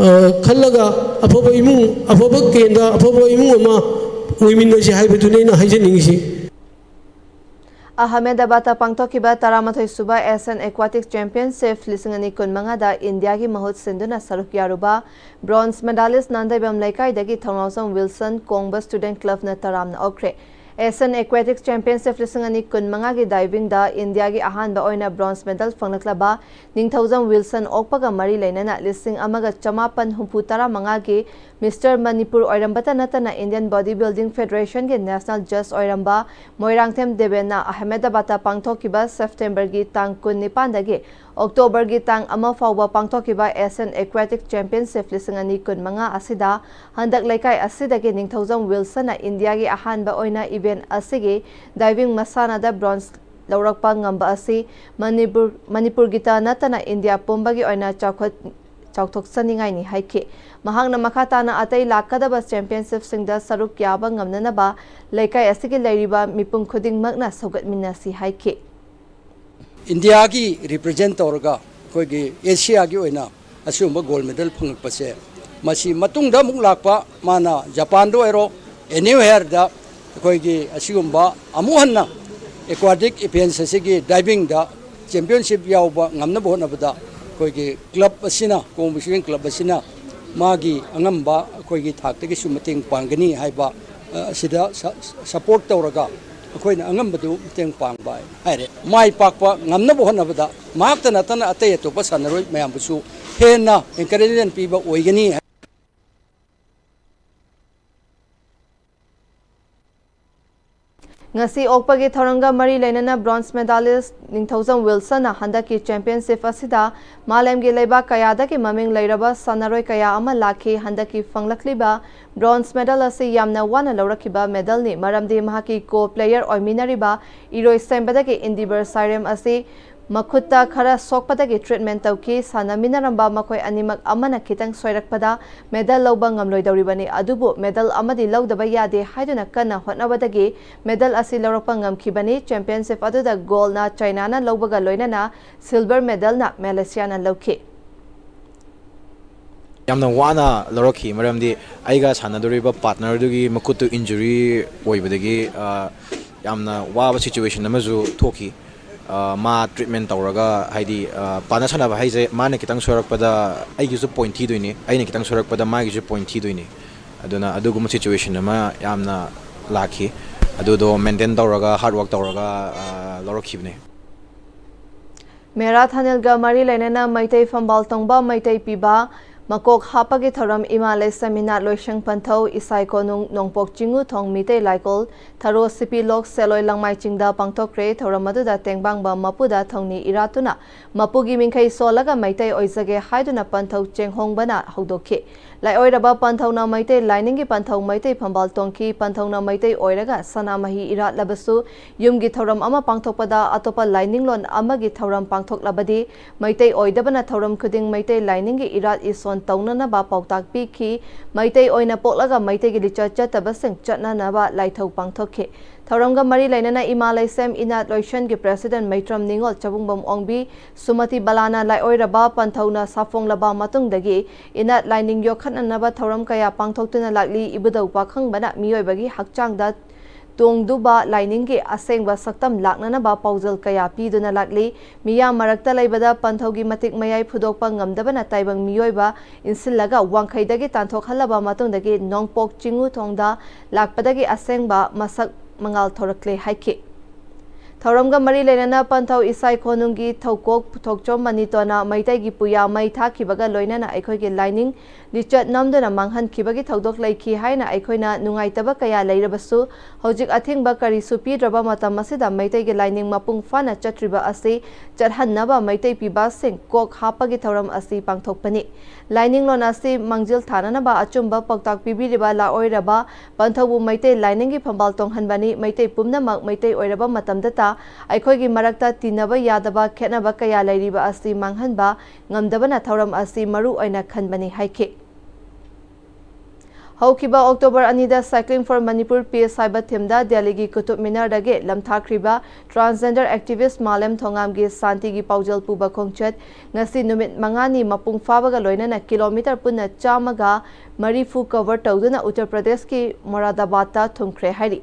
ꯑ, ꯈꯜꯂꯒ ꯑꯐꯕ ꯏꯃꯨꯡ, ꯑꯐꯕ ꯀꯦꯟꯗ꯭ꯔ, ꯑꯐꯕ ꯏꯃꯨꯡ ꯑꯃ ꯑꯣꯏꯃꯤꯟꯅꯁꯤ ꯍꯥꯏꯕꯗꯨꯅꯤ ꯑꯩꯅ ꯍꯥꯏꯖꯅꯤꯡꯉꯤꯁꯤ꯫ ꯑꯍꯃꯦꯗꯕꯥꯗꯇ ꯄꯥꯡꯊꯣꯛꯈꯤꯕ ꯇꯔꯥꯃꯥꯊꯣꯏ ꯁꯨꯕ ꯑꯦꯁꯤꯌꯥꯟ ꯑꯦꯀ꯭ꯋꯥꯇꯤꯛ ꯆꯦꯝꯄꯤꯌꯟꯁꯤꯞ ꯂꯤꯁꯤꯡ ꯑꯅꯤ ꯀꯨꯟꯃꯉꯥꯗ ꯏꯟꯗꯤꯌꯥꯒꯤ ꯃꯍꯨꯠ ꯁꯤꯟꯗꯨꯅ ꯁꯔꯨꯛ ꯌꯥꯔꯨꯕ ꯕ꯭ꯔꯣꯟꯖ ꯃꯦꯗꯥꯂꯤꯁ ꯅꯥꯟꯗꯩꯕꯝ ꯂꯩꯀꯥꯏꯗꯒꯤ ꯊꯧꯅꯥꯎꯖꯝ ꯋꯤꯜꯁꯟ ꯀꯣꯡꯕ ꯁ꯭ꯇꯨꯗꯦꯟꯠ ꯀ꯭ꯂꯕꯅ ꯇꯔꯥꯝꯅ ꯑꯣꯛꯈ꯭ꯔꯦ꯫ ꯑꯦꯁꯤꯌꯥꯟ ꯑꯦꯀ꯭ꯋꯥꯇꯤꯛ ꯆꯦꯝꯄꯤꯌꯟꯁꯤꯞ ꯂꯤꯁꯤꯡ ꯑꯅꯤ ꯀꯨꯟꯃꯉꯥꯒꯤ ꯗꯥꯏꯚꯤꯡꯗ ꯏꯟꯗꯤꯌꯥꯒꯤ ꯑꯍꯥꯟꯕ ꯑꯣꯏꯅ ꯕ꯭ꯔꯣꯟꯖ ꯃꯦꯗꯜ ꯐꯪꯂꯛꯂꯕ ꯅꯤꯡꯊꯧꯖꯝ ꯋꯤꯜꯁꯟ ꯑꯣꯛꯄꯒ ꯃꯔꯤ ꯂꯩꯅꯅ ꯂꯤꯁꯤꯡ ꯑꯃꯒ ꯆꯃꯥꯄꯟ ꯍꯨꯝꯐꯨ ꯇꯔꯥꯃꯉꯥꯒꯤ ꯃꯤꯁꯇꯔ ꯃꯅꯤꯄꯨꯔ ꯑꯣꯏꯔꯝꯕꯇ ꯅꯠꯇꯅ ꯏꯟꯗꯤꯌꯟ ꯕꯣꯗꯤ ꯕꯤꯜꯗꯤꯡ ꯐꯦꯗꯔꯦꯁꯟꯒꯤ ꯅꯦꯁꯅꯦꯜ ꯖꯖ ꯑꯣꯏꯔꯝꯕ ꯃꯣꯏꯔꯥꯡꯊꯦꯝ ꯗꯦꯕꯦꯟꯅ ꯑꯍꯃꯦꯗꯕꯥꯗꯇ ꯄꯥꯡꯊꯣꯛꯈꯤꯕ ꯁꯦꯞꯇꯦꯝꯕꯔꯒꯤ ꯇꯥꯡ ꯀꯨꯟꯅꯤꯄꯥꯟꯗꯒꯤ ꯑꯣꯛꯇꯣꯕꯔꯒꯤ ꯇꯥꯡ ꯑꯃ ꯐꯥꯎꯕ ꯄꯥꯡꯊꯣꯛꯈꯤꯕ ꯑꯦꯁꯤꯌꯥꯟ ꯑꯦꯀ꯭ꯋꯥꯇꯤꯛ ꯆꯦꯝꯄꯤꯌꯟꯁꯤꯞ ꯂꯤꯁꯤꯡ ꯑꯅꯤ ꯀꯨꯟꯃꯉꯥ ꯑꯁꯤꯗ ꯍꯟꯗꯛ ꯂꯩꯀꯥꯏ ꯑꯁꯤꯗꯒꯤ ꯅꯤꯡꯊꯧꯖꯝ ꯋꯤꯜꯁꯟꯅ ꯏꯟꯗꯤꯌꯥꯒꯤ ꯑꯍꯥꯟꯕ ꯑꯣꯏꯅ ꯏꯚꯦꯟꯠ ꯑꯁꯤꯒꯤ ꯗꯥꯏꯚꯤꯡ ꯃꯁꯥꯟꯅꯗ ꯕ꯭ꯔꯣꯟꯖ ꯂꯧꯔꯛꯄ ꯉꯝꯕ ꯑꯁꯤ ꯃꯅꯤꯄꯨꯔ, ꯃꯅꯤꯄꯨꯔꯒꯤꯇ ꯅꯠꯇꯅ ꯏꯟꯗꯤꯌꯥ ꯄꯨꯝꯕꯒꯤ ꯑꯣꯏꯅ ꯆꯥꯎꯈꯠ, ꯆꯥꯎꯊꯣꯛꯆꯅꯤꯡꯉꯥꯏꯅꯤ ꯍꯥꯏꯈꯤ꯫ ꯃꯍꯥꯛꯅ ꯃꯈꯥ ꯇꯥꯅ ꯑꯇꯩ ꯂꯥꯛꯀꯗꯕ ꯆꯦꯝꯄꯤꯌꯟꯁꯤꯞꯁꯤꯡꯗ ꯁꯔꯨꯛ ꯌꯥꯕ ꯉꯝꯅꯅꯕ ꯂꯩꯀꯥꯏ ꯑꯁꯤꯒꯤ ꯂꯩꯔꯤꯕ ꯃꯤꯄꯨꯝ ꯈꯨꯗꯤꯡꯃꯛꯅ ꯁꯧꯒꯠꯃꯤꯟꯅꯁꯤ ꯍꯥꯏꯈꯤ꯫ ꯏꯟꯗꯤꯌꯥꯒꯤ ꯔꯤꯄ꯭ꯔꯖꯦꯟ ꯇꯧꯔꯒ ꯑꯩꯈꯣꯏꯒꯤ ꯑꯦꯁꯤꯌꯥꯒꯤ ꯑꯣꯏꯅ ꯑꯁꯤꯒꯨꯝꯕ ꯒꯣꯜ ꯃꯦꯗꯜ ꯐꯪꯉꯛꯄꯁꯦ, ꯃꯁꯤ ꯃꯇꯨꯡꯗ ꯑꯃꯨꯛ ꯂꯥꯛꯄ, ꯃꯥꯅ ꯖꯄꯥꯟꯗ ꯑꯣꯏꯔꯣ, ꯑꯦꯅꯤꯋꯦꯌꯔꯗ ꯑꯩꯈꯣꯏꯒꯤ ꯑꯁꯤꯒꯨꯝꯕ ꯑꯃꯨꯛ ꯍꯟꯅ ꯑꯦꯀ꯭ꯋꯥꯇꯤꯛ ꯏꯚꯦꯟꯠꯁ ꯑꯁꯤꯒꯤ ꯗꯥꯏꯚꯤꯡꯗ ꯆꯦꯝꯄꯤꯌꯟꯁꯤꯞ ꯌꯥꯎꯕ ꯉꯝꯅꯕ ꯍꯣꯠꯅꯕꯗ ꯑꯩꯈꯣꯏꯒꯤ ꯀ꯭ꯂꯕ ꯑꯁꯤꯅ, ꯀꯣꯡꯕ ꯁ꯭ꯇꯨꯗꯦꯟꯠ ꯀ꯭ꯂꯕ ꯑꯁꯤꯅ ꯃꯥꯒꯤ ꯑꯉꯝꯕ ꯑꯩꯈꯣꯏꯒꯤ ꯊꯥꯛꯇꯒꯤꯁꯨ ꯃꯇꯦꯡ ꯄꯥꯡꯒꯅꯤ ꯍꯥꯏꯕ, ꯑ, ꯑꯁꯤꯗ ꯁ-, ꯁꯄꯣꯔꯠ ꯇꯧꯔꯒ ꯑꯩꯈꯣꯏꯅ ꯑꯉꯝꯕꯗꯨ ꯃꯇꯦꯡ ꯄꯥꯡꯕ ꯍꯥꯏꯅ ꯍꯥꯏꯔꯦ꯫ ꯃꯥꯏ ꯄꯥꯛꯄ ꯉꯝꯅꯕ ꯍꯣꯠꯅꯕꯗ ꯃꯍꯥꯛꯇ ꯅꯠꯇꯅ ꯑꯇꯩ ꯑꯇꯣꯞꯄ ꯁꯥꯟꯅꯔꯣꯏ ꯃꯌꯥꯝꯕꯨꯁꯨ ꯍꯦꯟꯅ ꯑꯦꯟꯀꯔꯦꯖꯃꯦꯟ ꯄꯤꯕ ꯑꯣꯏꯒꯅꯤ꯫ ꯉꯁꯤ ꯑꯣꯛꯄꯒꯤ ꯊꯧꯔꯝꯒ ꯃꯔꯤ ꯂꯩꯅꯅ ꯕ꯭ꯔꯣꯟꯖ ꯃꯦꯗꯥꯂꯤꯁ ꯅꯤꯡꯊꯧꯖꯝ ꯋꯤꯜꯁꯟꯅ ꯍꯟꯗꯛꯀꯤ ꯆꯦꯝꯄꯤꯌꯟꯁꯤꯞ ꯑꯁꯤꯗ ꯃꯥꯂꯦꯝꯒꯤ ꯂꯩꯕꯥꯛ ꯀꯌꯥꯗꯒꯤ ꯃꯃꯤꯡ ꯂꯩꯔꯕ ꯁꯥꯟꯅꯔꯣꯏ ꯀꯌꯥ ꯑꯃ ꯂꯥꯛꯈꯤ꯫ ꯍꯟꯗꯛꯀꯤ ꯐꯪꯂꯛꯂꯤꯕ ꯕ꯭ꯔꯣꯟꯖ ꯃꯦꯗꯜ ꯑꯁꯤ ꯌꯥꯝꯅ ꯋꯥꯅ ꯂꯧꯔꯛꯈꯤꯕ ꯃꯦꯗꯜꯅꯤ, ꯃꯔꯝꯗꯤ ꯃꯍꯥꯛꯀꯤ ꯀꯣ ꯄ꯭ꯂꯦꯌꯔ ꯑꯣꯏꯃꯤꯟꯅꯔꯤꯕ ꯏꯔꯣꯏꯁꯦꯝꯕꯗꯒꯤ ꯏꯟꯗꯤꯕꯔ ꯁꯥꯏꯔꯦꯝ ꯑꯁꯤ ꯃꯈꯨꯠꯇ ꯈꯔ ꯁꯣꯛꯄꯗꯒꯤ ꯇ꯭ꯔꯤꯠꯃꯦꯟ ꯇꯧꯈꯤ꯫ ꯁꯥꯟꯅꯃꯤꯟꯅꯔꯝꯕ ꯃꯈꯣꯏ ꯑꯅꯤꯃꯛ ꯑꯃꯅ ꯈꯤꯇꯪ ꯁꯣꯏꯔꯛꯄꯗ ꯃꯦꯗꯜ ꯂꯧꯕ ꯉꯝꯂꯣꯏꯗꯧꯔꯤꯕꯅꯤ, ꯑꯗꯨꯕꯨ ꯃꯦꯗꯜ ꯑꯃꯗꯤ ꯂꯧꯗꯕ ꯌꯥꯗꯦ ꯍꯥꯏꯗꯨꯅ ꯀꯟꯅ ꯍꯣꯠꯅꯕꯗꯒꯤ ꯃꯦꯗꯜ ꯑꯁꯤ ꯂꯧꯔꯛꯄ ꯉꯝꯈꯤꯕꯅꯤ꯫ ꯆꯦꯝꯄꯤꯌꯟꯁꯤꯞ ꯑꯗꯨꯗ ꯒꯣꯜꯅ ꯆꯥꯏꯅꯥꯅ ꯂꯧꯕꯒ ꯂꯣꯏꯅꯅ ꯁꯤꯜꯚꯔ ꯃꯦꯗꯜꯅ ꯃꯦꯂꯦꯁꯤꯌꯥꯅ ꯂꯧꯈꯤ꯫ ꯌꯥꯝꯅ ꯋꯥꯅ ꯂꯧꯔꯛꯈꯤ, ꯃꯔꯝꯗꯤ ꯑꯩꯒ ꯁꯥꯟꯅꯗꯣꯔꯤꯕ ꯄꯥꯔꯠꯅꯔꯗꯨꯒꯤ ꯃꯈꯨꯠꯇꯨ ꯏꯟꯖꯨꯔꯤ ꯑꯣꯏꯕꯗꯒꯤ, ꯑ, ꯌꯥꯝꯅ ꯋꯥꯕ ꯁꯤꯆꯨꯋꯦꯁꯟ ꯑꯃꯁꯨ ꯊꯣꯛꯈꯤ꯫ ꯑ, ꯃꯥ ꯇ꯭ꯔꯤꯠꯃꯦꯟ ꯇꯧꯔꯒ, ꯍꯥꯏꯗꯤ, ꯑ, ꯄꯥꯔꯠꯅꯔ ꯁꯥꯟꯅꯕ ꯍꯥꯏꯁꯦ ꯃꯥꯅ ꯈꯤꯇꯪ ꯁꯣꯏꯔꯛꯄꯗ ꯑꯩꯒꯤꯁꯨ ꯄꯣꯏꯟꯠ ꯊꯤꯗꯣꯏꯅꯤ, ꯑꯩꯅ ꯈꯤꯇꯪ ꯁꯣꯏꯔꯛꯄꯗ ꯃꯥꯒꯤꯁꯨ ꯄꯣꯏꯟꯠ ꯊꯤꯗꯣꯏꯅꯤ꯫ ꯑꯗꯨꯅ ꯑꯗꯨꯒꯨꯝꯕ ꯁꯤꯆꯨꯋꯦꯁꯟ ꯑꯃ ꯌꯥꯝꯅ ꯂꯥꯛꯈꯤ꯫ ꯑꯗꯨꯗꯣ ꯃꯦꯟꯇꯦꯟ ꯇꯧꯔꯒ, ꯍꯥꯔꯗ ꯋꯥꯔꯛ ꯇꯧꯔꯒ, ꯑ, ꯂꯧꯔꯛꯈꯤꯕꯅꯦ꯫ ꯃꯦꯔꯥ ꯊꯥꯅꯦꯜꯒ ꯃꯔꯤ ꯂꯩꯅꯅ ꯃꯩꯇꯩ ꯐꯝꯕꯥꯜ ꯇꯣꯡꯕ ꯃꯩꯇꯩ ꯄꯤꯕ ꯃꯀꯣꯛ ꯍꯥꯞꯄꯒꯤ ꯊꯧꯔꯝ ꯏꯃꯥ ꯂꯩꯁꯦꯝ ꯏꯅꯥꯠ ꯂꯣꯏꯁꯪ ꯄꯟꯊꯧ ꯏꯁꯥꯏ ꯀꯣꯅꯨꯡ ꯅꯣꯡꯄꯣꯛ ꯆꯤꯡꯉꯨ ꯊꯣꯡ ꯃꯤꯇꯩ ꯂꯥꯏꯀꯣꯜ ꯊꯔꯣ ꯁꯤꯄꯤ ꯂꯣꯛ ꯁꯦꯂꯣꯏ ꯂꯪꯃꯥꯏ ꯆꯤꯡꯗ ꯄꯥꯡꯊꯣꯛꯈ꯭ꯔꯦ꯫ ꯊꯧꯔꯝ ꯑꯗꯨꯗ ꯇꯦꯡꯕꯥꯡꯕ ꯃꯄꯨꯗ ꯊꯧꯅꯤ ꯏꯔꯥꯠꯇꯨꯅ ꯃꯄꯨꯒꯤ ꯃꯤꯡꯈꯩ ꯁꯣꯜꯂꯒ ꯃꯩꯇꯩ ꯑꯣꯏꯖꯒꯦ ꯍꯥꯏꯗꯨꯅ ꯄꯟꯊꯧ ꯆꯦꯡꯍꯣꯡꯕꯅ ꯍꯧꯗꯣꯛꯈꯤ꯫ ꯂꯥꯏꯑꯣꯏꯔꯕ ꯄꯟꯊꯧꯅ ꯃꯩꯇꯩ ꯂꯥꯏꯅꯤꯡꯒꯤ ꯄꯟꯊꯧ ꯃꯩꯇꯩ ꯐꯝꯕꯥꯜ ꯇꯣꯡꯈꯤ꯫ ꯄꯟꯊꯧꯅ ꯃꯩꯇꯩ ꯑꯣꯏꯔꯒ ꯁꯅꯥꯃꯍꯤ ꯏꯔꯥꯠꯂꯕꯁꯨ ꯌꯨꯝꯒꯤ ꯊꯧꯔꯝ ꯑꯃ ꯄꯥꯡꯊꯣꯛꯄꯗ ꯑꯇꯣꯞꯄ ꯂꯥꯏꯅꯤꯡꯂꯣꯟ ꯑꯃꯒꯤ ꯊꯧꯔꯝ ꯄꯥꯡꯊꯣꯛꯂꯕꯗꯤ ꯃꯩꯇꯩ ꯑꯣꯏꯗꯕꯅ ꯊꯧꯔꯝ ꯈꯨꯗꯤꯡ ꯃꯩꯇꯩ ꯂꯥꯏꯅꯤꯡꯒꯤ ꯏꯔꯥꯠ ꯏꯁꯣꯟ ꯇꯧꯅꯅꯕ ꯄꯥꯎꯇꯥꯛ ꯄꯤꯈꯤ꯫ ꯃꯩꯇꯩ ꯑꯣꯏꯅ ꯄꯣꯛꯂꯒ ꯃꯩꯇꯩꯒꯤ ꯂꯤꯆꯠ ꯆꯠꯇꯕꯁꯤꯡ ꯆꯠꯅꯅꯕ ꯂꯥꯏꯊꯧ ꯄꯥꯡꯊꯣꯛꯈꯤ꯫ ꯊꯧꯔꯝꯒ ꯃꯔꯤ ꯂꯩꯅꯅ ꯏꯃꯥ ꯂꯩꯁꯦꯝ ꯏꯅꯥꯠ ꯂꯣꯏꯁꯟꯒꯤ ꯄ꯭ꯔꯦꯁꯤꯗꯦꯟ ꯃꯩꯇ꯭ꯔꯝ ꯅꯤꯉꯣꯜ ꯆꯕꯨꯡꯕꯝ ꯑꯣꯡꯕꯤ ꯁꯨꯃꯇꯤ ꯕꯂꯥꯅ ꯂꯥꯏꯑꯣꯏꯔꯕ ꯄꯟꯊꯧꯅ ꯁꯥꯐꯣꯡꯂꯕ ꯃꯇꯨꯡꯗꯒꯤ ꯏꯅꯥꯠ ꯂꯥꯏꯅꯤꯡ ꯌꯣꯛꯈꯠꯅꯅꯕ ꯊꯧꯔꯝ ꯀꯌꯥ ꯄꯥꯡꯊꯣꯛꯇꯨꯅ ꯂꯥꯛꯂꯤ꯫ ꯏꯕꯨꯙꯧ ꯄꯥꯈꯪꯕꯅ ꯃꯤꯑꯣꯏꯕꯒꯤ ꯍꯛꯆꯥꯡꯗ ꯇꯣꯡꯗꯨꯕ ꯂꯥꯏꯅꯤꯡꯒꯤ ꯑꯁꯦꯡꯕ ꯁꯛꯇꯝ ꯂꯥꯛꯅꯅꯕ ꯄꯥꯎꯖꯦꯜ ꯀꯌꯥ ꯄꯤꯗꯨꯅ ꯂꯥꯛꯂꯤ꯫ ꯃꯤꯌꯥꯝ ꯃꯔꯛꯇ ꯂꯩꯕꯗ ꯄꯟꯊꯧꯒꯤ ꯃꯇꯤꯛ ꯃꯌꯥꯏ ꯐꯨꯗꯣꯛꯄ ꯉꯝꯗꯕꯅ ꯇꯥꯏꯕꯪ ꯃꯤꯑꯣꯏꯕ ꯏꯟꯁꯤꯜꯂꯒ ꯋꯥꯡꯈꯩꯗꯒꯤ ꯇꯥꯟꯊꯣꯛꯍꯜꯂꯕ ꯃꯇꯨꯡꯗꯒꯤ ꯅꯣꯡꯄꯣꯛ ꯆꯤꯡꯉꯨ ꯊꯣꯡꯗ ꯂꯥꯛꯄꯗꯒꯤ ꯑꯁꯦꯡꯕ ꯃꯁꯛ ꯃꯉꯥꯜ ꯊꯣꯔꯛꯂꯦ ꯍꯥꯏꯈꯤ꯫ ꯊꯧꯔꯝꯒ ꯃꯔꯤ ꯂꯩꯅꯅ ꯄꯟꯊꯧ ꯏꯁꯥꯏ ꯀꯣꯅꯨꯡꯒꯤ ꯊꯧꯀꯣꯛ ꯄꯨꯊꯣꯛꯆꯣꯝ ꯃꯅꯤꯇꯣꯅ ꯃꯩꯇꯩꯒꯤ ꯄꯨꯌꯥ ꯃꯩ ꯊꯥꯈꯤꯕꯒ ꯂꯣꯏꯅꯅ ꯑꯩꯈꯣꯏꯒꯤ ꯂꯥꯏꯅꯤꯡ ꯂꯤꯆꯠ ꯅꯝꯗꯨꯅ ꯃꯥꯡꯍꯟꯈꯤꯕꯒꯤ ꯊꯧꯗꯣꯛ ꯂꯩꯈꯤ ꯍꯥꯏꯅ ꯑꯩꯈꯣꯏꯅ ꯅꯨꯡꯉꯥꯏꯇꯕ ꯀꯌꯥ ꯂꯩꯔꯕꯁꯨ ꯍꯧꯖꯤꯛ ꯑꯊꯤꯡꯕ ꯀꯔꯤꯁꯨ ꯄꯤꯗ꯭ꯔꯕ ꯃꯇꯝ ꯑꯁꯤꯗ ꯃꯩꯇꯩꯒꯤ ꯂꯥꯏꯅꯤꯡ ꯃꯄꯨꯡ ꯐꯥꯅ ꯆꯠꯇ꯭ꯔꯤꯕ ꯑꯁꯤ ꯆꯠꯍꯟꯅꯕ ꯃꯩꯇꯩ ꯄꯤꯕꯥꯁꯤꯡ ꯀꯣꯛ ꯍꯥꯞꯄꯒꯤ ꯊꯧꯔꯝ ꯑꯁꯤ ꯄꯥꯡꯊꯣꯛꯄꯅꯤ꯫ ꯂꯥꯏꯅꯤꯡꯂꯣꯟ ꯑꯁꯤ ꯃꯥꯡꯖꯤꯜ ꯊꯥꯅꯅꯕ ꯑꯆꯨꯝꯕ ꯄꯥꯎꯇꯥꯛ ꯄꯤꯕꯤꯔꯤꯕ ꯂꯥꯛꯑꯣꯏꯔꯕ ꯄꯟꯊꯧꯕꯨ ꯃꯩꯇꯩ ꯂꯥꯏꯅꯤꯡꯒꯤ ꯐꯝꯕꯥꯜ ꯇꯣꯡꯍꯟꯕꯅꯤ꯫ ꯃꯩꯇꯩ ꯄꯨꯝꯅꯃꯛ ꯃꯩꯇꯩ ꯑꯣꯏꯔꯕ ꯃꯇꯝꯗꯇ ꯑꯩꯈꯣꯏꯒꯤ ꯃꯔꯛꯇ ꯇꯤꯟꯅꯕ ꯌꯥꯗꯕ ꯈꯦꯠꯅꯕ ꯀꯌꯥ ꯂꯩꯔꯤꯕ ꯑꯁꯤ ꯃꯥꯡꯍꯟꯕ ꯉꯝꯗꯕꯅ ꯊꯧꯔꯝ ꯑꯁꯤ ꯃꯔꯨ ꯑꯣꯏꯅ ꯈꯟꯕꯅꯤ ꯍꯥꯏꯈꯤ꯫ ꯍꯧꯈꯤꯕ ꯑꯣꯛꯇꯣꯕꯔ ꯑꯅꯤꯗ Cycling for Manipur Peace ꯍꯥꯏꯕ ꯊꯤꯝꯗ ꯗꯦꯜꯂꯤꯒꯤ ꯀꯨꯇꯨꯕ ꯃꯤꯅꯔꯗꯒꯤ ꯂꯝꯊꯥꯈ꯭ꯔꯤꯕ transgender activist ꯃꯥꯂꯦꯝ ꯊꯣꯉꯥꯝꯒꯤ ꯁꯥꯟꯇꯤꯒꯤ ꯄꯥꯎꯖꯦꯜ ꯄꯨꯕ ꯈꯣꯡꯆꯠ ꯉꯁꯤ ꯅꯨꯃꯤꯠ ꯃꯉꯥꯅꯤ ꯃꯄꯨꯡ ꯐꯥꯕꯒ ꯂꯣꯏꯅꯅ ꯀꯤꯂꯣꯃꯤꯇꯔ ꯄꯨꯟꯅ ꯆꯥꯝꯃꯒ ꯃꯔꯤꯐꯨ cover ꯇꯧꯗꯨꯅ ꯎꯠꯇꯔ ꯄ꯭ꯔꯗꯦꯁꯀꯤ ꯃꯣꯔꯥꯗꯥꯕꯥꯗꯇ ꯊꯨꯡꯈ꯭ꯔꯦ ꯍꯥꯏꯔꯤ꯫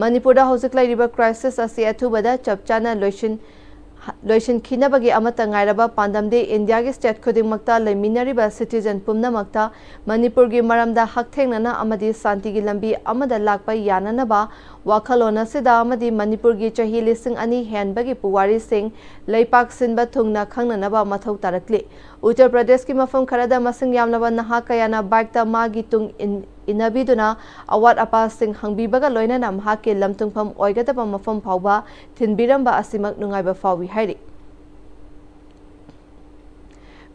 ꯃꯅꯤꯄꯨꯔꯗ ꯍꯧꯖꯤꯛ ꯂꯩꯔꯤꯕ crisis ꯑꯁꯤ ꯑꯊꯨꯕꯗ ꯆꯞ ꯆꯥꯅ ꯂꯣꯏꯁꯤꯟ-, ꯂꯣꯏꯁꯤꯟꯈꯤꯅꯕꯒꯤ ꯑꯃꯠꯇ ꯉꯥꯏꯔꯕ ꯄꯥꯟꯗꯝꯗꯤ ꯏꯟꯗꯤꯌꯥꯒꯤ state ꯈꯨꯗꯤꯡꯃꯛꯇ ꯂꯩꯃꯤꯟꯅꯔꯤꯕ citizen ꯄꯨꯝꯅꯃꯛꯇ ꯃꯅꯤꯄꯨꯔꯒꯤ ꯃꯔꯝꯗ ꯍꯛꯊꯦꯡꯅꯅ ꯑꯃꯗꯤ ꯁꯥꯟꯇꯤꯒꯤ ꯂꯝꯕꯤ ꯑꯃꯗ ꯂꯥꯛꯄ ꯌꯥꯅꯅꯕ ꯋꯥꯈꯜꯂꯣꯟ ꯑꯁꯤꯗ ꯑꯃꯗꯤ ꯃꯅꯤꯄꯨꯔꯒꯤ ꯆꯍꯤ ꯂꯤꯁꯤꯡ ꯑꯅꯤ ꯍꯦꯟꯕꯒꯤ ꯄꯨꯋꯥꯔꯤꯁꯤꯡ ꯂꯩꯄꯥꯛ ꯁꯤꯟꯕ ꯊꯨꯡꯅ ꯈꯪꯅꯅꯕ ꯃꯊꯧ ꯇꯥꯔꯛꯂꯤ꯫ ꯎꯠꯇꯔ ꯄ꯭ꯔꯗꯦꯁꯀꯤ ꯃꯐꯝ ꯈꯔꯗ ꯃꯁꯤꯡ ꯌꯥꯝꯂꯕ ꯅꯍꯥ ꯀꯌꯥꯅ bikeꯇ ꯃꯥꯒꯤ ꯇꯨꯡ ꯏꯟ-, ꯏꯟꯅꯕꯤꯗꯨꯅ ꯑꯋꯥꯠ ꯑꯄꯥꯁꯤꯡ ꯍꯪꯕꯤꯕꯒ ꯂꯣꯏꯅꯅ ꯃꯍꯥꯛꯀꯤ ꯂꯝꯊꯨꯡꯐꯝ ꯑꯣꯏꯒꯗꯕ ꯃꯐꯝ ꯐꯥꯎꯕ ꯊꯤꯟꯕꯤꯔꯝꯕ ꯑꯁꯤꯃꯛ ꯅꯨꯡꯉꯥꯏꯕ ꯐꯥꯎꯏ ꯍꯥꯏꯔꯤ꯫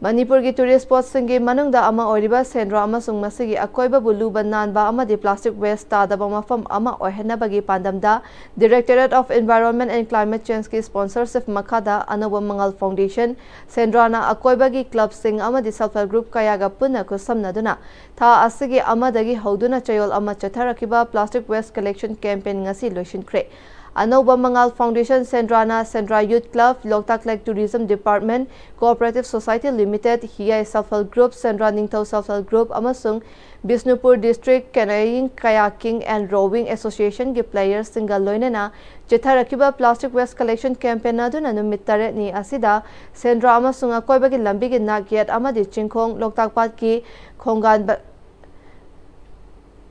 ꯃꯅꯤꯄꯨꯔꯒꯤ tourist spotꯁꯤꯡꯒꯤ ꯃꯅꯨꯡꯗ ꯑꯃ ꯑꯣꯏꯔꯤꯕ ꯁꯦꯟꯗ꯭ꯔꯥ ꯑꯃꯁꯨꯡ ꯃꯁꯤꯒꯤ ꯑꯀꯣꯏꯕꯕꯨ ꯂꯨꯕ ꯅꯥꯟꯕ ꯑꯃꯗꯤ plastic waste ꯇꯥꯗꯕ ꯃꯐꯝ ꯑꯃ ꯑꯣꯏꯍꯟꯅꯕꯒꯤ ꯄꯥꯟꯗꯝꯗ Directorate of Environment and Climate Changeꯀꯤ sponsorship ꯃꯈꯥꯗ ꯑꯅꯧꯕ ꯃꯉꯥꯜ Foundation, ꯁꯦꯟꯗ꯭ꯔꯥꯅ ꯑꯀꯣꯏꯕꯒꯤ clubꯁꯤꯡ ꯑꯃꯗꯤ self help group ꯀꯌꯥꯒ ꯄꯨꯟꯅ ꯈꯨꯠꯁꯝꯅꯗꯨꯅ ꯊꯥ ꯑꯁꯤꯒꯤ ꯑꯃꯗꯒꯤ ꯍꯧꯗꯨꯅ ꯆꯌꯣꯜ ꯑꯃ ꯆꯠꯊꯔꯛꯈꯤꯕ plastic waste collection campaign ꯉꯁꯤ ꯂꯣꯏꯁꯤꯟꯈ꯭ꯔꯦ꯫ ꯑꯅꯧꯕ ꯃꯉꯥꯜ Foundation ꯁꯦꯟꯗ꯭ꯔꯥꯅ Sendra Youth Club, Loktak Lake Tourism Department, Cooperative Society Limited, Hiyai Self Help Group, ꯁꯦꯟꯗ꯭ꯔꯥ ꯅꯤꯡꯊꯧ Self Help Group ꯑꯃꯁꯨꯡ Bishnupur District Canoeing, Kayaking and Rowing Associationꯒꯤ playerꯁꯤꯡꯒ ꯂꯣꯏꯅꯅ ꯆꯠꯊꯔꯛꯈꯤꯕ plastic waste collection campaign ꯑꯗꯨꯅ ꯅꯨꯃꯤꯠ ꯇꯔꯦꯠꯅꯤ ꯑꯁꯤꯗ ꯁꯦꯟꯗ꯭ꯔꯥ ꯑꯃꯁꯨꯡ ꯑꯀꯣꯏꯕꯒꯤ ꯂꯝꯕꯤꯒꯤ ꯅꯥꯛ ꯌꯦꯠ ꯑꯃꯗꯤ ꯆꯤꯡꯈꯣꯡ, ꯂꯣꯛꯇꯥꯛ ꯄꯥꯠꯀꯤ ꯈꯣꯡꯒꯥꯟꯕ-,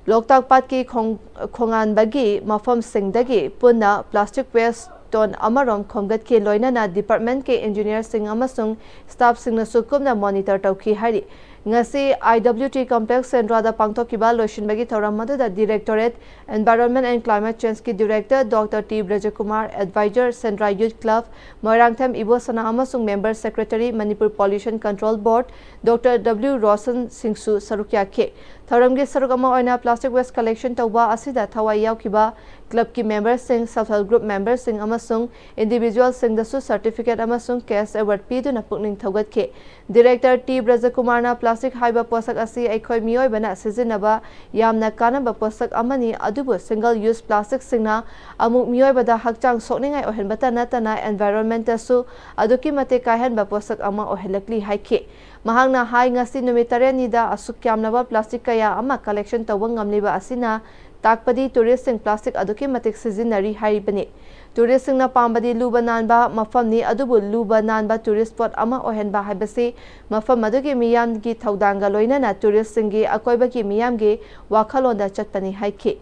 ꯂꯣꯛꯇꯥꯛ ꯄꯥꯠꯀꯤ ꯈꯣꯡ-, ꯈꯣꯡꯒꯥꯟꯕꯒꯤ ꯃꯐꯝꯁꯤꯡꯗꯒꯤ ꯄꯨꯟꯅ plastic waste ton ꯑꯃꯔꯣꯝ ꯈꯣꯝꯒꯠꯈꯤ, ꯂꯣꯏꯅꯅ departmentꯀꯤ engineerꯁꯤꯡ ꯑꯃꯁꯨꯡ staffꯁꯤꯡꯅꯁꯨ ꯀꯨꯞꯅ monitor ꯇꯧꯈꯤ ꯍꯥꯏꯔꯤ꯫ ꯉꯁꯤ I W T Complex ꯁꯦꯟꯗ꯭ꯔꯥꯗ ꯄꯥꯡꯊꯣꯛꯈꯤꯕ ꯂꯣꯏꯁꯤꯟꯕꯒꯤ ꯊꯧꯔꯝ ꯑꯗꯨꯗ Directorate Environment and Climate Change ꯀꯤ Director Doctor T Brajakumar, Advisor Sendra Youth Club, Moirangthem ꯏꯕꯣꯁꯅꯥ ꯑꯃꯁꯨꯡ Member Secretary Manipur Pollution Control Board Doctor W Roshan ꯁꯤꯡꯁꯨ ꯁꯔꯨꯛ ꯌꯥꯈꯤ꯫ ꯊꯧꯔꯝꯒꯤ ꯁꯔꯨꯛ ꯑꯃ ꯑꯣꯏꯅ plastic waste collection ꯇꯧꯕ ꯑꯁꯤꯗ ꯊꯋꯥꯏ ꯌꯥꯎꯈꯤꯕ club ꯀꯤ member ꯁꯤꯡ, self help group member ꯁꯤꯡ ꯑꯃꯁꯨꯡ individual ꯁꯤꯡꯗꯁꯨ certificate ꯑꯃꯁꯨꯡ cash award ꯄꯤꯗꯨꯅ ꯄꯨꯛꯅꯤꯡ ꯊꯧꯒꯠꯈꯤ꯫ Director T Brajakumarꯅ plastic ꯍꯥꯏꯕ ꯄꯣꯠꯁꯛ ꯑꯁꯤ ꯑꯩꯈꯣꯏ ꯃꯤꯑꯣꯏꯕꯅ ꯁꯤꯖꯤꯟꯅꯕ ꯌꯥꯝꯅ ꯀꯥꯟꯅꯕ ꯄꯣꯠꯁꯛ ꯑꯃꯅꯤ, ꯑꯗꯨꯕꯨ single use plastic ꯁꯤꯡꯅ ꯑꯃꯨꯛ ꯃꯤꯑꯣꯏꯕꯗ ꯍꯛꯆꯥꯡ ꯁꯣꯛꯅꯤꯡꯉꯥꯏ ꯑꯣꯏꯍꯟꯕꯇ ꯅꯠꯇꯅ environment ꯇꯁꯨ ꯑꯗꯨꯛꯀꯤ ꯃꯇꯤꯛ ꯀꯥꯏꯍꯟꯕ ꯄꯣꯠꯁꯛ ꯑꯃ ꯑꯣꯏꯍꯜꯂꯛꯂꯤ ꯍꯥꯏꯈꯤ꯫ ꯃꯍꯥꯛꯅ ꯍꯥꯏ, ꯉꯁꯤ ꯅꯨꯃꯤꯠ ꯇꯔꯦꯠꯅꯤꯗ ꯑꯁꯨꯛ ꯌꯥꯝꯂꯕ plastic ꯀꯌꯥ ꯑꯃ collection ꯇꯧꯕ ꯉꯝꯂꯤꯕ ꯑꯁꯤꯅ ꯇꯥꯛꯄꯗꯤ tourist ꯁꯤꯡ plastic ꯑꯗꯨꯛꯀꯤ ꯃꯇꯤꯛ ꯁꯤꯖꯤꯟꯅꯔꯤ ꯍꯥꯏꯔꯤꯕꯅꯤ꯫ Tourist ꯁꯤꯡꯅ ꯄꯥꯝꯕꯗꯤ ꯂꯨꯕ ꯅꯥꯟꯕ ꯃꯐꯝꯅꯤ, ꯑꯗꯨꯕꯨ ꯂꯨꯕ ꯅꯥꯟꯕ tourist spot ꯑꯃ ꯑꯣꯏꯍꯟꯕ ꯍꯥꯏꯕꯁꯤ ꯃꯐꯝ ꯑꯗꯨꯒꯤ ꯃꯤꯌꯥꯝꯒꯤ ꯊꯧꯗꯥꯡꯒ ꯂꯣꯏꯅꯅ tourist ꯁꯤꯡꯒꯤ ꯑꯀꯣꯏꯕꯒꯤ ꯃꯤꯌꯥꯝꯒꯤ ꯋꯥꯈꯜꯂꯣꯟꯗ ꯆꯠꯄꯅꯤ ꯍꯥꯏꯈꯤ꯫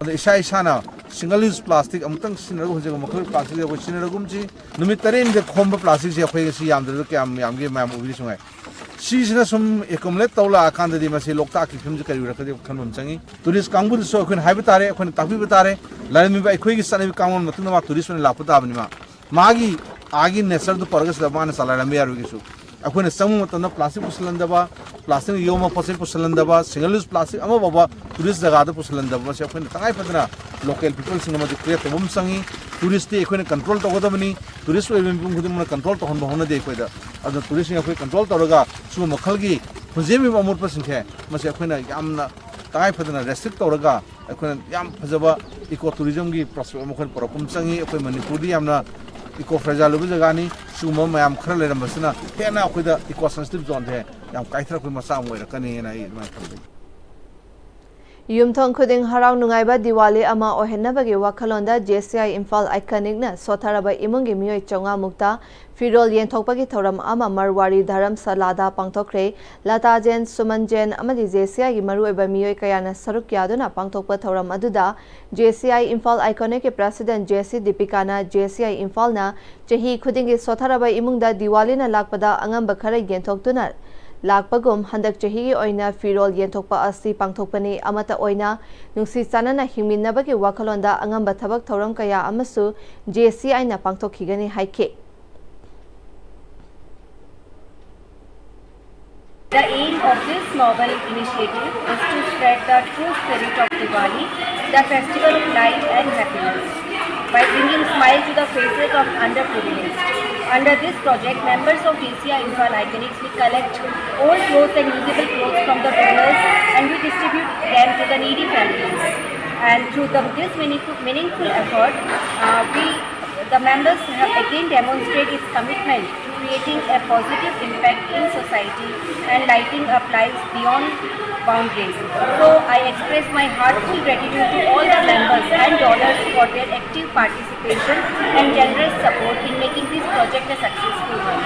ꯑꯗ ꯏꯁꯥ ꯏꯁꯥꯅ single use plastic ꯑꯃꯨꯛꯇꯪ ꯁꯤꯖꯤꯟꯅꯔꯒ ꯍꯧꯖꯤꯛ ꯃꯈꯜ plastic ꯑꯩꯈꯣꯏ ꯁꯤꯖꯤꯟꯅꯔꯒꯨꯝꯁꯤ꯫ ꯅꯨꯃꯤꯠ ꯇꯔꯦꯠꯅꯤꯗ ꯈꯣꯝꯕ plastic ꯁꯦ ꯑꯩꯈꯣꯏ ꯉꯁꯤ ꯌꯥꯝꯗ꯭ꯔꯕꯗ ꯀꯌꯥꯝ ꯌꯥꯝꯒꯦ ꯃꯌꯥꯝ ꯎꯕꯤꯔꯤꯁꯨ ꯉꯥꯏ꯫ ꯁꯤꯁꯤꯅ ꯁꯨꯝ accumulate ꯇꯧ ꯂꯥꯛꯑꯀꯥꯟꯗꯗꯤ ꯃꯁꯤ ꯂꯣꯛꯇꯥꯛꯀꯤ ꯐꯤꯕꯝꯁꯤ ꯀꯔꯤ ꯑꯣꯏꯔꯛꯀꯗꯒꯦ ꯈꯟꯕ ꯑꯃ ꯆꯪꯉꯤ꯫ Tourist ꯀꯥꯡꯕꯨꯗꯁꯨ ꯑꯩꯈꯣꯏꯅ ꯍꯥꯏꯕ ꯇꯥꯔꯦ, ꯑꯩꯈꯣꯏꯅ ꯇꯥꯛꯄꯤꯕ ꯇꯥꯔꯦ꯫ ꯂꯥꯏꯔꯝꯃꯤꯕ ꯑꯩꯈꯣꯏꯒꯤ ꯆꯠꯅꯕꯤ ꯀꯥꯡꯂꯣꯟ ꯃꯇꯨꯡꯗ ꯃꯥ tourist ꯑꯣꯏꯅ ꯂꯥꯛꯄ ꯇꯥꯕꯅꯤ꯫ ꯃꯥ ꯃꯥꯒꯤ ꯑꯥꯒꯤ nature ꯗꯨ ꯄꯨꯔꯛꯑꯒ ꯁꯤꯗ ꯃꯥꯅ ꯆꯂꯥꯏꯔꯝꯕ ꯌꯥꯔꯣꯏ ꯀꯩꯁꯨ꯫ ꯑꯩꯈꯣꯏꯅ ꯆꯪꯕ ꯃꯇꯝꯗ plastic ꯄꯨꯁꯤꯜꯍꯟꯗꯕ, plastic ꯅ ꯌꯣꯝꯕ ꯄꯣꯠ ꯆꯩ ꯄꯨꯁꯤꯜꯍꯟꯗꯕ, single use plastic ꯑꯃ ꯐꯥꯎꯕ tourist ꯖꯒꯥꯗ ꯄꯨꯁꯤꯜꯍꯟꯗꯕ, ꯃꯁꯤ ꯑꯩꯈꯣꯏꯅ ꯇꯉꯥꯏ ꯐꯗꯅ local people ꯁꯤꯡꯅ ꯃꯗꯨ create ꯇꯧꯕ ꯑꯃ ꯆꯪꯉꯤ꯫ Tourist ꯇꯤ ꯑꯩꯈꯣꯏꯅ control ꯇꯧꯒꯗꯕꯅꯤ꯫ Tourist ꯑꯣꯏꯕ ꯃꯤꯄꯨꯝ ꯈꯨꯗꯤꯡꯃꯛꯅ control ꯇꯧꯍꯟꯕ ꯍꯣꯠꯅꯗꯦ ꯑꯩꯈꯣꯏꯗ꯫ ꯑꯗꯨꯅ tourist ꯁꯤꯡ ꯑꯩꯈꯣꯏ control ꯇꯧꯔꯒ ꯁꯤꯒꯨꯝꯕ ꯃꯈꯜꯒꯤ ꯍꯨꯟꯖꯦꯝꯃꯤꯕ ꯑꯃꯣꯠꯄꯁꯤꯡꯁꯦ ꯃꯁꯤ ꯑꯩꯈꯣꯏꯅ ꯌꯥꯝꯅ ꯇꯉꯥꯏ ꯐꯗꯅ restrict ꯇꯧꯔꯒ ꯑꯩꯈꯣꯏꯅ ꯌꯥꯝ ꯐꯖꯕ eco tourism ꯒꯤ prospect ꯑꯃ ꯑꯩꯈꯣꯏꯅ ꯄꯨꯔꯛꯄ ꯑꯃ ꯆꯪꯉꯤ꯫ ꯑꯩꯈꯣꯏ ꯃꯅꯤꯄꯨꯔꯗꯤ ꯌꯥꯝꯅ eco fragile ꯑꯣꯏꯕ ꯖꯒꯥꯅꯤ꯫ ꯁꯤꯒꯨꯝꯕ ꯃꯌꯥꯝ ꯈꯔ ꯂꯩꯔꯝꯕꯁꯤꯅ ꯍꯦꯟꯅ ꯑꯩꯈꯣꯏꯗ eco sensitive zone ꯁꯦ ꯌꯥꯝ ꯀꯥꯏꯊꯔꯛꯄꯒꯤ ꯃꯆꯥꯛ ꯑꯃ ꯑꯣꯏꯔꯛꯀꯅꯤꯅ ꯑꯩ ꯑꯗꯨꯃꯥꯏꯅ ꯈꯜꯂꯤ꯫ ꯌꯨꯝꯊꯣꯡ ꯈꯨꯗꯤꯡ ꯍꯔꯥꯎ ꯅꯨꯡꯉꯥꯏꯕ ꯗꯤꯋꯥꯂꯤ ꯑꯃ ꯑꯣꯏꯍꯟꯅꯕꯒꯤ ꯋꯥꯈꯜꯂꯣꯟꯗ J C I Imphal Iconic ꯅ ꯁꯣꯠꯊꯔꯕ ꯏꯃꯨꯡꯒꯤ ꯃꯤꯑꯣꯏ ꯆꯥꯝꯃꯉꯥ ꯃꯨꯛꯇ ꯐꯤꯔꯣꯜ ꯌꯦꯟꯊꯣꯛꯄꯒꯤ ꯊꯧꯔꯝ ꯑꯃ ꯃꯔꯋꯥꯔꯤ ꯙꯔꯝꯁꯥꯂꯥꯗ ꯄꯥꯡꯊꯣꯛꯈ꯭ꯔꯦ꯫ ꯂꯇꯥ ꯖꯦꯟ, ꯁꯨꯃꯟ ꯖꯦꯟ ꯑꯃꯗꯤ J C I ꯒꯤ ꯃꯔꯨꯑꯣꯏꯕ ꯃꯤꯑꯣꯏ ꯀꯌꯥꯅ ꯁꯔꯨꯛ ꯌꯥꯗꯨꯅ ꯄꯥꯡꯊꯣꯛꯄ ꯊꯧꯔꯝ ꯑꯗꯨꯗ J C I Imphal Iconic ꯀꯤ President J C ꯗꯤꯄꯤꯀꯥꯅ J C I ꯏꯝꯐꯥꯜꯅ ꯆꯍꯤ ꯈꯨꯗꯤꯡꯒꯤ ꯁꯣꯠꯊꯔꯕ ꯏꯃꯨꯡꯗ ꯗꯤꯋꯥꯂꯤꯅ ꯂꯥꯛꯄꯗ ꯑꯉꯝꯕ ꯈꯔ ꯌꯦꯟꯊꯣꯛꯇꯨꯅ ꯂꯥꯛꯄꯒꯨꯝ ꯍꯟꯗꯛ ꯆꯍꯤꯒꯤ ꯑꯣꯏꯅ ꯐꯤꯔꯣꯜ ꯌꯦꯟꯊꯣꯛꯄ ꯑꯁꯤ ꯄꯥꯡꯊꯣꯛꯄꯅꯤ꯫ ꯑꯃꯠꯇ ꯑꯣꯏꯅ ꯅꯨꯡꯁꯤ ꯆꯥꯟꯅꯅ ꯍꯤꯡꯃꯤꯟꯅꯕꯒꯤ ꯋꯥꯈꯜꯂꯣꯟꯗ ꯑꯉꯝꯕ ꯊꯕꯛ ꯊꯧꯔꯝ ꯀꯌꯥ ꯑꯃꯁꯨ J C I ꯅ ꯄꯥꯡꯊꯣꯛꯈꯤꯒꯅꯤ ꯍꯥꯏꯈꯤ꯫ The aim of this novel initiative is to spread the true spirit of Diwali, the festival of light and happiness, by bringing smile to the faces of underprivileged. Under this project, members of J C I Imphal Iconics will collect old clothes and usable clothes from the donors and we distribute them to the needy families. And through the, this meaningful, meaningful effort, uh, we, the members have again demonstrated its commitment to creating a positive impact in society and lighting up lives beyond boundaries. So I express my heartfelt gratitude to all the members and donors for their active participation and generous support in making this project a successful one.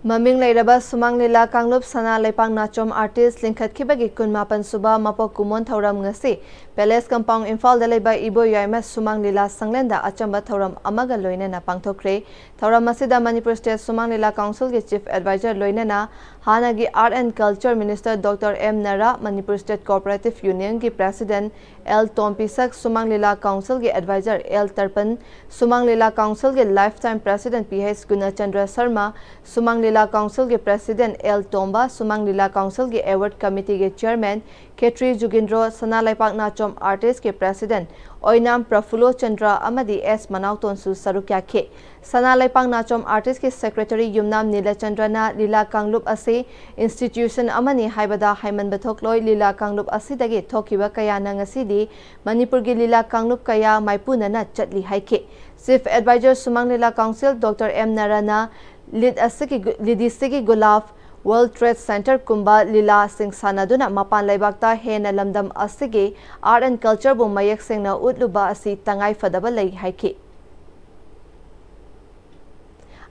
ꯃꯃꯤꯡ ꯂꯩꯔꯕ ꯁꯨꯃꯥꯡ ꯂꯤꯂꯥ ꯀꯥꯡꯂꯨꯞ ꯁꯅꯥ ꯂꯩꯄꯥꯛ ꯅꯥꯆꯣꯝ artist ꯂꯤꯡꯈꯠꯈꯤꯕꯒꯤ ꯀꯨꯟꯃꯥꯄꯟ ꯁꯨꯕ ꯃꯄꯣꯛ ꯀꯨꯝꯑꯣꯟ ꯊꯧꯔꯝ ꯉꯁꯤ ꯄꯦꯂꯦꯁ ꯀꯝꯄꯥꯎꯟ ꯏꯝꯐꯥꯜꯗ ꯂꯩꯕ ꯏꯕꯣꯌꯥꯏꯃ ꯁꯨꯃꯥꯡ ꯂꯤꯂꯥ ꯁꯪꯂꯦꯟꯗ ꯑꯆꯝꯕ ꯊꯧꯔꯝ ꯑꯃꯒ ꯂꯣꯏꯅꯅ ꯄꯥꯡꯊꯣꯛꯈ꯭ꯔꯦ꯫ ꯊꯧꯔꯝ ꯑꯁꯤꯗ ꯃꯅꯤꯄꯨꯔ ꯁ꯭ꯇꯦꯠ ꯁꯨꯃꯥꯡ ꯂꯤꯂꯥ ꯀꯥꯎꯟꯁꯤꯜꯒꯤ ꯆꯤꯐ ꯑꯦꯗꯚꯥꯏꯖꯔ ꯂꯣꯏꯅꯅ ꯍꯥꯟꯅꯒꯤ art and culture minister doctor M Nara, Manipur state cooperative ꯌꯨꯅꯤꯌꯟꯒꯤ ꯄ꯭ꯔꯦꯁꯤꯗꯦꯟꯠ ꯑꯦꯜ ꯇꯣꯝꯄꯤꯁꯛ, ꯁꯨꯃꯥꯡ ꯂꯤꯂꯥ ꯀꯥꯎꯟꯁꯤꯜꯒꯤ ꯑꯦꯗꯚꯥꯏꯖꯔ ꯑꯦꯜ ꯇꯔꯄꯟ, ꯁꯨꯃꯥꯡ ꯂꯤꯂꯥ ꯀꯥꯎꯟꯁꯤꯜꯒꯤ life time president P H Gunachandra Sharma, Sumang Leela ꯀꯥꯎꯟꯁꯤꯜꯒꯤ ꯄ꯭ꯔꯦꯁꯤꯗꯦꯟꯠ ꯑꯦꯜ ꯇꯣꯝꯕ, ꯁꯨꯃꯥꯡ ꯂꯤꯂꯥ ꯀꯥꯎꯟꯁꯤꯜꯒꯤ ꯑꯦꯋꯥꯔꯗ ꯀꯃꯤꯇꯤꯒꯤ ꯆꯤꯌꯔꯃꯦꯟ ꯈꯦꯇ꯭ꯔꯤ ꯖꯨꯒꯤꯟꯗ꯭ꯔꯣ, ꯁꯅꯥ ꯂꯩꯄꯥꯛ ꯅꯥꯆꯣꯝ ꯑꯥꯔꯇꯤꯁꯀꯤ ꯄ꯭ꯔꯦꯁꯤꯗꯦꯟꯠ ꯑꯣꯏꯅꯥꯝ ꯄ꯭ꯔꯐꯨꯜꯂꯣ ꯆꯟꯗ꯭ꯔ ꯑꯃꯗꯤ ꯑꯦꯁ ꯃꯅꯥꯎꯇꯣꯟꯁꯨ ꯁꯔꯨꯛ ꯌꯥꯈꯤ꯫ ꯁꯅꯥ ꯂꯩꯄꯥꯛ ꯅꯥꯆꯣꯝ ꯑꯥꯔꯇꯤꯁꯀꯤ ꯁꯦꯀ꯭ꯔꯦꯇꯔꯤ ꯌꯨꯝꯅꯥꯝ ꯅꯤꯂꯆꯟꯗ꯭ꯔꯅ ꯂꯤꯂꯥ ꯀꯥꯡꯂꯨꯞ ꯑꯁꯤ ꯏꯟꯁꯇꯤꯇ꯭ꯌꯨꯁꯟ ꯑꯃꯅꯤ ꯍꯥꯏꯕꯗ ꯍꯥꯏꯃꯟꯕ ꯊꯣꯛꯂꯣꯏ, ꯂꯤꯂꯥ ꯀꯥꯡꯂꯨꯞ ꯑꯁꯤꯗꯒꯤ ꯊꯣꯛꯈꯤꯕ ꯀꯌꯥꯅ ꯉꯁꯤꯗꯤ ꯃꯅꯤꯄꯨꯔꯒꯤ ꯂꯤꯂꯥ ꯀꯥꯡꯂꯨꯞ ꯀꯌꯥ ꯃꯥꯏꯄꯨꯅꯅ ꯆꯠꯂꯤ ꯍꯥꯏꯈꯤ꯫ ꯆꯤꯐ ꯑꯦꯗꯚꯥꯏꯖꯔ ꯁꯨꯃꯥꯡ ꯂꯤꯂꯥ ꯀꯥꯎꯟꯁꯤꯜ ꯗꯣꯛꯇꯔ ꯑꯦꯝ ꯅꯔꯥꯅ ꯂꯤꯠ ꯑꯁꯤꯒꯤ ꯒꯨ-, ꯂꯤꯗꯤ ꯁꯤꯒꯤ ꯒꯨꯂꯥꯐ, ꯋꯥꯔꯜꯗ ꯇ꯭ꯔꯦꯗ ꯁꯦꯟꯇꯔꯒꯨꯝꯕ ꯂꯤꯂꯥꯁꯤꯡ ꯁꯥꯟꯅꯗꯨꯅ ꯃꯄꯥꯟ ꯂꯩꯕꯥꯛꯇ ꯍꯦꯟꯅ ꯂꯝꯗꯝ ꯑꯁꯤꯒꯤ ꯑꯥꯔꯠ ꯑꯦꯟ ꯀꯜꯆꯔꯕꯨ ꯃꯌꯦꯛ ꯁꯦꯡꯅ ꯎꯠꯂꯨꯕ ꯑꯁꯤ ꯇꯉꯥꯏ ꯐꯗꯕ ꯂꯩ ꯍꯥꯏꯈꯤ꯫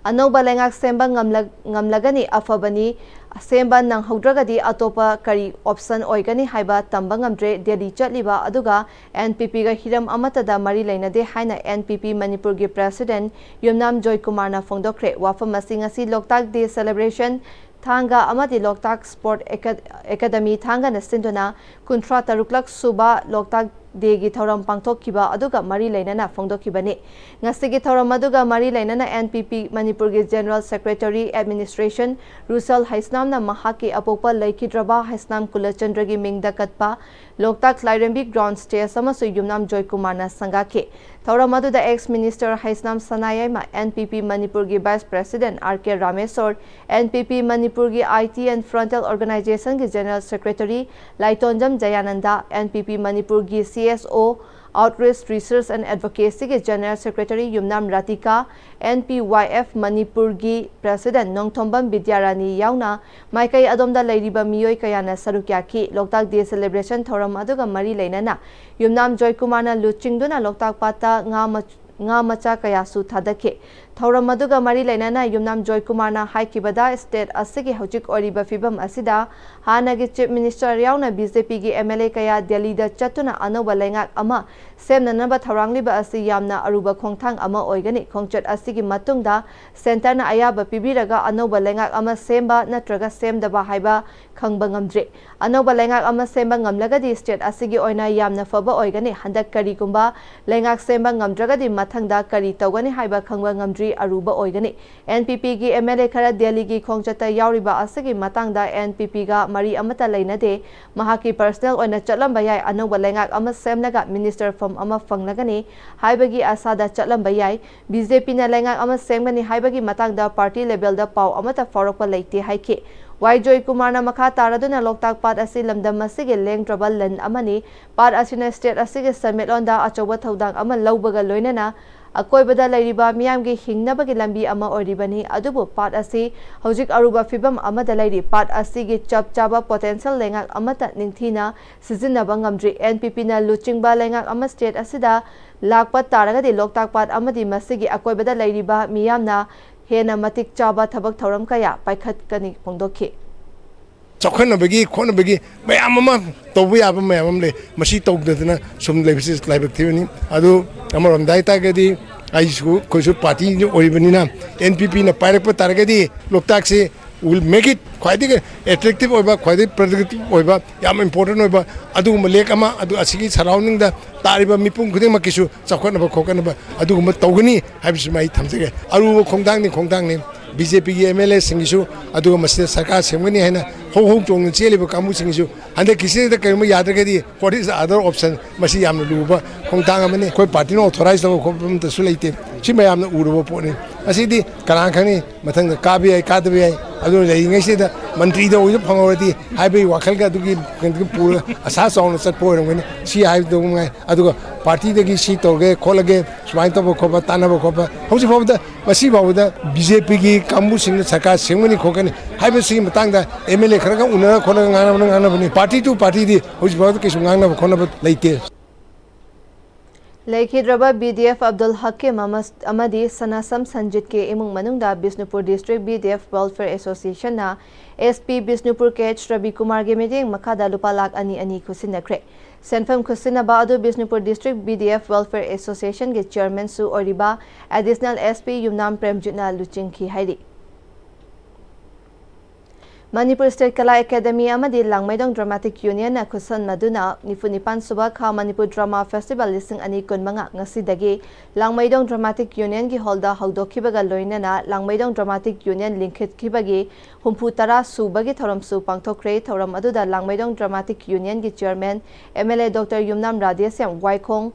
ꯑꯅꯧꯕ ꯂꯩꯉꯥꯛ ꯁꯦꯝꯕ ꯉꯝꯂ-, ꯉꯝꯂꯒꯅꯤ, ꯑꯐꯕꯅꯤ꯫ ꯁꯦꯝꯕ ꯅꯪꯍꯧꯗ꯭ꯔꯒꯗꯤ ꯑꯇꯣꯞꯄ ꯀꯔꯤ option ꯑꯣꯏꯒꯅꯤ ꯍꯥꯏꯕ ꯇꯝꯕ ꯉꯝꯗ꯭ꯔꯦ꯫ ꯗꯦꯜꯂꯤ ꯆꯠꯂꯤꯕ ꯑꯗꯨꯒ NPPꯒ ꯍꯤꯔꯝ ꯑꯃꯠꯇꯗ ꯃꯔꯤ ꯂꯩꯅꯗꯦ ꯍꯥꯏꯅ NPP ꯃꯅꯤꯄꯨꯔꯒꯤ president ꯌꯨꯝꯅꯥꯝ ꯖꯣꯏꯀꯨꯃꯥꯔꯅ ꯐꯣꯡꯗꯣꯛꯈ꯭ꯔꯦ꯫ ꯋꯥꯐꯝ ꯑꯁꯤ ꯉꯁꯤ ꯂꯣꯛꯇꯥꯛ Day celebration ꯊꯥꯡꯒ ꯑꯃꯗꯤ ꯂꯣꯛꯇꯥꯛ Sport Acad-, Academy ꯊꯥꯡꯒꯅ ꯁꯤꯟꯗꯨꯅ ꯀꯨꯟꯊ꯭ꯔꯥ ꯇꯔꯨꯛꯂꯛ ꯁꯨꯕ ꯂꯣꯛꯇꯥꯛ Dayꯒꯤ ꯊꯧꯔꯝ ꯄꯥꯡꯊꯣꯛꯈꯤꯕ ꯑꯗꯨꯒ ꯃꯔꯤ ꯂꯩꯅꯅ ꯐꯣꯡꯗꯣꯛꯈꯤꯕꯅꯤ꯫ ꯉꯁꯤꯒꯤ ꯊꯧꯔꯝ ꯑꯗꯨꯒ ꯃꯔꯤ ꯂꯩꯅꯅ NPP ꯃꯅꯤꯄꯨꯔꯒꯤ General Secretary Administration ꯔꯨꯁꯦꯜ ꯍꯩꯁꯅꯥꯝꯅ ꯃꯍꯥꯛꯀꯤ ꯑꯄꯣꯛꯄ ꯂꯩꯈꯤꯗ꯭ꯔꯕ ꯍꯩꯁꯅꯥꯝ ꯀꯨꯂꯆꯟꯗ꯭ꯔꯒꯤ ꯃꯤꯡꯗ ꯀꯠꯄ ꯂꯣꯛꯇꯥꯛ ꯂꯥꯏꯔꯦꯝꯕꯤ ground stage ꯑꯃꯁꯨ ꯌꯨꯝꯅꯥꯝ ꯖꯣꯏꯀꯨꯃꯥꯔꯅ ꯁꯪꯒꯥꯈꯤ꯫ ꯊꯧꯔꯝ ꯑꯗꯨꯗ ex minister ꯍꯩꯁꯅꯥꯝ ꯁꯅꯥꯌꯥꯏꯃ, NPP ꯃꯅꯤꯄꯨꯔꯒꯤ vice president R K Rameshwor, NPP ꯃꯅꯤꯄꯨꯔꯒꯤ IT and frontal organizationꯒꯤ general secretary ꯂꯥꯏꯇꯣꯟꯖꯝ ꯖꯌꯥꯅꯟꯗ, NPP ꯃꯅꯤꯄꯨꯔꯒꯤ CSO, Outreach Research and Advocacyꯒꯤ general secretary Yumnam ꯔꯥꯇꯤꯀꯥ, NPYF ꯃꯅꯤꯄꯨꯔꯒꯤ president ꯅꯣꯡꯊꯣꯝꯕꯝ ꯕꯤꯗ꯭ꯌꯥꯔꯥꯅꯤ ꯌꯥꯎꯅ ꯃꯥꯏꯀꯩ ꯑꯗꯣꯝꯗ ꯂꯩꯔꯤꯕ ꯃꯤꯑꯣꯏ ꯀꯌꯥꯅ ꯁꯔꯨꯛ ꯌꯥꯈꯤ꯫ ꯂꯣꯛꯇꯥꯛ Day celebration ꯊꯧꯔꯝ ꯑꯗꯨꯒ ꯃꯔꯤ ꯂꯩꯅꯅ ꯌꯨꯝꯅꯥꯝ ꯖꯣꯏꯀꯨꯃꯥꯔꯅ ꯂꯨꯆꯤꯡꯗꯨꯅ ꯂꯣꯛꯇꯥꯛ ꯄꯥꯠꯇ ꯉꯥ ꯃ-, ꯉꯥ ꯃꯆꯥ ꯀꯌꯥꯁꯨ ꯊꯥꯗꯈꯤ꯫ ꯊꯧꯔꯝ ꯑꯗꯨꯒ ꯃꯔꯤ ꯂꯩꯅꯅ ꯌꯨꯝꯅꯥꯝ ꯖꯣꯏꯀꯨꯃꯥꯔꯅ ꯍꯥꯏꯈꯤꯕꯗ, state ꯑꯁꯤꯒꯤ ꯍꯧꯖꯤꯛ ꯑꯣꯏꯔꯤꯕ ꯐꯤꯕꯝ ꯑꯁꯤꯗ ꯍꯥꯟꯅꯒꯤ chief minister ꯌꯥꯎꯅ BJPꯒꯤ MLA ꯀꯌꯥ ꯗꯦꯜꯂꯤꯗ ꯆꯠꯇꯨꯅ ꯑꯅꯧꯕ ꯂꯩꯉꯥꯛ ꯑꯃ ꯁꯦꯝꯅꯅꯕ ꯊꯧꯔꯥꯡꯂꯤꯕ ꯑꯁꯤ ꯌꯥꯝꯅ ꯑꯔꯨꯕ ꯈꯣꯡꯊꯥꯡ ꯑꯃ ꯑꯣꯏꯒꯅꯤ꯫ ꯈꯣꯡꯆꯠ ꯑꯁꯤꯒꯤ ꯃꯇꯨꯡꯗ centreꯅ ꯑꯌꯥꯕ ꯄꯤꯕꯤꯔꯒ ꯑꯅꯧꯕ ꯂꯩꯉꯥꯛ ꯑꯃ ꯁꯦꯝꯕ ꯅꯠꯇ꯭ꯔꯒ ꯁꯦꯝꯗꯕ ꯍꯥꯏꯕ ꯈꯪꯕ ꯉꯝꯗ꯭ꯔꯤ꯫ ꯑꯅꯧꯕ ꯂꯩꯉꯥꯛ ꯑꯃ ꯁꯦꯝꯕ ꯉꯝꯂꯒꯗꯤ state ꯑꯁꯤꯒꯤ ꯑꯣꯏꯅ ꯌꯥꯝꯅ ꯐꯕ ꯑꯣꯏꯒꯅꯤ꯫ ꯍꯟꯗꯛ ꯀꯔꯤꯒꯨꯝꯕ ꯂꯩꯉꯥꯛ ꯁꯦꯝꯕ ꯉꯝꯗ꯭ꯔꯒꯗꯤ ꯃꯊꯪꯗ ꯀꯔꯤ ꯇꯧꯒꯅꯤ ꯍꯥꯏꯕ ꯈꯪꯕ ꯉꯝꯗ꯭ꯔꯤ, ꯑꯔꯨꯕ ꯑꯣꯏꯒꯅꯤ꯫ NPPꯒꯤ MLA ꯈꯔ ꯗꯦꯜꯂꯤꯒꯤ ꯈꯣꯡꯆꯠꯇ ꯌꯥꯎꯔꯤꯕ ꯑꯁꯤꯒꯤ ꯃꯇꯥꯡꯗ NPPꯒ ꯃꯔꯤ ꯑꯃꯠꯇ ꯂꯩꯅꯗꯦ꯫ ꯃꯍꯥꯛꯀꯤ personal ꯑꯣꯏꯅ ꯆꯠꯂꯝꯕ ꯌꯥꯏ꯫ ꯑꯅꯧꯕ ꯂꯩꯉꯥꯛ ꯑꯃ ꯁꯦꯝꯂꯒ minister form ꯑꯃ ꯐꯪꯂꯒꯅꯤ ꯍꯥꯏꯕꯒꯤ ꯑꯁꯥꯗ ꯆꯠꯂꯝꯕ ꯌꯥꯏ꯫ BJPꯅ ꯂꯩꯉꯥꯛ ꯑꯃ ꯁꯦꯝꯒꯅꯤ ꯍꯥꯏꯕꯒꯤ ꯃꯇꯥꯡꯗ party levelꯗ ꯄꯥꯎ ꯑꯃꯠꯇ ꯐꯥꯎꯔꯛꯄ ꯂꯩꯇꯦ ꯍꯥꯏꯈꯤ꯫ ꯋꯥꯏ ꯖꯣꯏꯀꯨꯃꯥꯔꯅ ꯃꯈꯥ ꯇꯥꯔꯗꯨꯅ ꯂꯣꯛꯇꯥꯛ ꯄꯥꯠ ꯑꯁꯤ ꯂꯝꯗꯝ ꯑꯁꯤꯒꯤ ꯂꯦꯡꯗ꯭ꯔꯕ ꯂꯟ ꯑꯃꯅꯤ꯫ ꯄꯥꯠ ꯑꯁꯤꯅ state ꯑꯁꯤꯒꯤ ꯁꯦꯟꯃꯤꯠꯂꯣꯟꯗ ꯑꯆꯧꯕ ꯊꯧꯗꯥꯡ ꯑꯃ ꯂꯧꯕꯒ ꯂꯣꯏꯅꯅ ꯑꯀꯣꯏꯕꯗ ꯂꯩꯔꯤꯕ ꯃꯤꯌꯥꯝꯒꯤ ꯍꯤꯡꯅꯕꯒꯤ ꯂꯝꯕꯤ ꯑꯃ ꯑꯣꯏꯔꯤꯕꯅꯤ꯫ ꯑꯗꯨꯕꯨ ꯄꯥꯠ ꯑꯁꯤ ꯍꯧꯖꯤꯛ ꯑꯔꯨꯕ ꯐꯤꯕꯝ ꯑꯃꯗ ꯂꯩꯔꯤ꯫ ꯄꯥꯠ ꯑꯁꯤꯒꯤ ꯆꯞ ꯆꯥꯕ potential ꯂꯩꯉꯥꯛ ꯑꯃꯠꯇ ꯅꯤꯡꯊꯤꯅ ꯁꯤꯖꯤꯟꯅꯕ ꯉꯝꯗ꯭ꯔꯤ꯫ NPPꯅ ꯂꯨꯆꯤꯡꯕ ꯂꯩꯉꯥꯛ ꯑꯃ state ꯑꯁꯤꯗ ꯂꯥꯛꯄ ꯇꯥꯔꯒꯗꯤ ꯂꯣꯛꯇꯥꯛ ꯄꯥꯠ ꯑꯃꯗꯤ ꯃꯁꯤꯒꯤ ꯑꯀꯣꯏꯕꯗ ꯂꯩꯔꯤꯕ ꯃꯤꯌꯥꯝꯅ ꯍꯦꯟꯅ ꯃꯇꯤꯛ ꯆꯥꯕ ꯊꯕꯛ ꯊꯧꯔꯝ ꯀꯌꯥ ꯄꯥꯏꯈꯠꯀꯅꯤ ꯐꯣꯡꯗꯣꯛꯈꯤ꯫ ꯆꯥꯎꯈꯠꯅꯕꯒꯤ ꯈꯣꯠꯅꯕꯒꯤ ꯃꯌꯥꯝ ꯑꯃ ꯇꯧꯕ ꯌꯥꯕ ꯃꯌꯥꯝ ꯑꯃ ꯂꯩ꯫ ꯃꯁꯤ ꯇꯧꯗꯗꯅ ꯁꯨꯝ ꯂꯩꯕꯁꯤ ꯂꯥꯏꯕꯛ ꯊꯤꯕꯅꯤ꯫ ꯑꯗꯨ ꯑꯃꯔꯣꯝꯗ ꯍꯥꯏꯇꯥꯔꯒꯗꯤ ꯑꯩꯁꯨ, ꯑꯩꯈꯣꯏꯁꯨ ꯄꯥꯔꯇꯤ ꯑꯣꯏꯕꯅꯤꯅ, ꯑꯦꯟ ꯄꯤ ꯄꯤꯅ ꯄꯥꯏꯔꯛꯄ ꯇꯥꯔꯒꯗꯤ ꯂꯣꯛꯇꯥꯛꯁꯤ will make it ꯈ꯭ꯋꯥꯏꯗꯒꯤ attractive ꯑꯣꯏꯕ, ꯈ꯭ꯋꯥꯏꯗꯒꯤ productive ꯑꯣꯏꯕ, ꯌꯥꯝ important ꯑꯣꯏꯕ ꯑꯗꯨꯒꯨꯝꯕ ꯂꯦꯛ ꯑꯃ, ꯑꯗꯨ ꯑꯁꯤꯒꯤ surroundingꯗ ꯇꯥꯔꯤꯕ ꯃꯤꯄꯨꯝ ꯈꯨꯗꯤꯡꯃꯛꯀꯤꯁꯨ ꯆꯥꯎꯈꯠꯅꯕ ꯈꯣꯠꯀꯠꯅꯕ ꯑꯗꯨꯒꯨꯝꯕ ꯇꯧꯒꯅꯤ ꯍꯥꯏꯕꯁꯤꯃ ꯑꯩ ꯊꯝꯖꯒꯦ꯫ ꯑꯔꯨꯕ ꯈꯣꯡꯊꯥꯡꯅꯤ, ꯈꯣꯡꯊꯥꯡꯅꯤ꯫ ꯕꯤ ꯖꯦ ꯄꯤꯒꯤ ꯑꯦꯝ ꯑꯦꯜ ꯑꯦꯁꯤꯡꯒꯤꯁꯨ, ꯑꯗꯨꯒ ꯃꯁꯤꯗ ꯁꯔꯀꯥꯔ ꯁꯦꯝꯒꯅꯤ ꯍꯥꯏꯅ ꯍꯧ ꯍꯧ ꯆꯣꯡꯅ ꯆꯦꯜꯂꯤꯕ ꯀꯥꯡꯕꯨꯁꯤꯡꯒꯤꯁꯨ, ꯍꯟꯗꯛꯀꯤꯁꯤꯗ ꯀꯔꯤꯒꯨꯝꯕ ꯌꯥꯗ꯭ꯔꯒꯗꯤ what is the other option? ꯃꯁꯤ ꯌꯥꯝꯅ ꯂꯨꯕ ꯈꯣꯡꯊꯥꯡ ꯑꯃꯅꯤ꯫ ꯑꯩꯈꯣꯏ ꯄꯥꯔꯇꯤꯅ authorize ꯇꯧꯕ ꯈꯣꯠꯄ ꯑꯃꯠꯇꯁꯨ ꯂꯩꯇꯦ꯫ ꯁꯤ ꯃꯌꯥꯝꯅ ꯎꯔꯕ ꯄꯣꯠꯅꯤ꯫ ꯑꯁꯤꯗꯤ ꯀꯅꯥ ꯈꯪꯅꯤ, ꯃꯊꯪꯗ ꯀꯥꯕ ꯌꯥꯏ, ꯀꯥꯗꯕ ꯌꯥꯏ꯫ ꯑꯗꯨꯅ ꯂꯩꯔꯤꯉꯩꯁꯤꯗ ꯃꯟꯇ꯭ꯔꯤꯗ ꯑꯣꯏꯕ ꯐꯪꯍꯧꯔꯗꯤ ꯍꯥꯏꯕꯒꯤ ꯋꯥꯈꯜꯒ ꯑꯗꯨꯒꯤ ꯀꯩꯅꯣꯗꯨꯒ ꯄꯨꯔꯒ ꯑꯁꯥ ꯆꯥꯎꯅ ꯆꯠꯄ ꯑꯣꯏꯔꯝꯒꯅꯤ꯫ ꯁꯤ ꯍꯥꯏꯕꯗꯨ ꯃꯉꯥꯏ꯫ ꯑꯗꯨꯒ ꯄꯥꯔꯇꯤꯗꯒꯤ ꯁꯤ ꯇꯧꯔꯒꯦ ꯈꯣꯠꯂꯒꯦ, ꯁꯨꯃꯥꯏꯅ ꯇꯧꯕ ꯈꯣꯠꯄ, ꯇꯥꯟꯅꯕ ꯈꯣꯠꯄ, ꯍꯧꯖꯤꯛ ꯐꯥꯎꯕꯗ, ꯃꯁꯤ ꯐꯥꯎꯕꯗ ꯕꯤ ꯖꯦ ꯄꯤꯒꯤ ꯀꯥꯡꯕꯨꯁꯤꯡꯅ ꯁꯔꯀꯥꯔ ꯁꯦꯝꯒꯅꯤ ꯈꯣꯠꯀꯅꯤ ꯍꯥꯏꯕꯁꯤꯒꯤ ꯃꯇꯥꯡꯗ ꯑꯦꯝ ꯑꯦꯜ ꯑꯦ ꯈꯔꯒ ꯎꯅꯔ ꯈꯣꯠꯂꯒ ꯉꯥꯡꯅꯕꯅ ꯉꯥꯡꯅꯕꯅꯤ꯫ Party to partyꯗꯤ ꯍꯧꯖꯤꯛ ꯐꯥꯎꯕꯗ ꯀꯩꯁꯨ ꯉꯥꯡꯅꯕ ꯈꯣꯠꯅꯕ ꯂꯩꯇꯦ꯫ ꯂꯩꯈꯤꯗ꯭ꯔꯕ ꯕꯤ ꯗꯤ ꯑꯦꯐ ꯑꯕꯗꯨꯜ ꯍꯀꯤꯝ ꯑꯃ-, ꯑꯃꯗꯤ ꯁꯅꯥꯁꯝ ꯁꯟꯖꯤꯠꯀꯤ ꯏꯃꯨꯡ ꯃꯅꯨꯡꯗ Bishnupur District B D F Welfare Associationꯅ S P Bishnupur K H ꯔꯕꯤꯀꯨꯃꯥꯔꯒꯤ ꯃꯤꯠꯌꯦꯡ ꯃꯈꯥꯗ ꯂꯨꯄꯥ ꯂꯥꯈ ꯑꯅꯤ ꯑꯅꯤ ꯈꯨꯠꯁꯤꯟꯅꯈ꯭ꯔꯦ꯫ ꯁꯦꯟꯐꯝ ꯈꯨꯠꯁꯤꯟꯅꯕ ꯑꯗꯨ Bishnupur District B D F Welfare Associationꯒꯤ Chairmanꯁꯨ ꯑꯣꯏꯔꯤꯕ Additional S P ꯌꯨꯝꯅꯥꯝ ꯄ꯭ꯔꯦꯝꯖꯤꯠꯅ ꯂꯨꯆꯤꯡꯈꯤ ꯍꯥꯏꯔꯤ꯫ ꯃꯅꯤꯄꯨꯔ State ꯀꯂꯥ ꯑꯦꯀꯥꯗꯦꯃꯤ ꯑꯃꯗꯤ ꯂꯥꯡꯃꯩꯗꯣꯡ Dramatic Unionꯅ ꯈꯨꯠꯁꯝꯅꯗꯨꯅ ꯅꯤꯐꯨ ꯅꯤꯄꯥꯟ ꯁꯨꯕ ꯈꯥ ꯃꯅꯤꯄꯨꯔ Drama Festival ꯂꯤꯁꯤꯡ ꯑꯅꯤ ꯀꯨꯟꯃꯉꯥ ꯉꯁꯤꯗꯒꯤ ꯂꯥꯡꯃꯩꯗꯣꯡ Dramatic Unionꯒꯤ hallꯗ ꯍꯧꯗꯣꯛꯈꯤꯕꯒ ꯂꯣꯏꯅꯅ ꯂꯥꯡꯃꯩꯗꯣꯡ Dramatic Union ꯂꯤꯡꯈꯠꯈꯤꯕꯒꯤ ꯍꯨꯝꯐꯨ ꯇꯔꯥ ꯁꯨꯕꯒꯤ ꯊꯧꯔꯝꯁꯨ ꯄꯥꯡꯊꯣꯛꯈ꯭ꯔꯦ꯫ ꯊꯧꯔꯝ ꯑꯗꯨꯗ ꯂꯥꯡꯃꯩꯗꯣꯡ Dramatic Unionꯒꯤ Chairman M L A Doctor Yumnam Radheshyam Waikhong,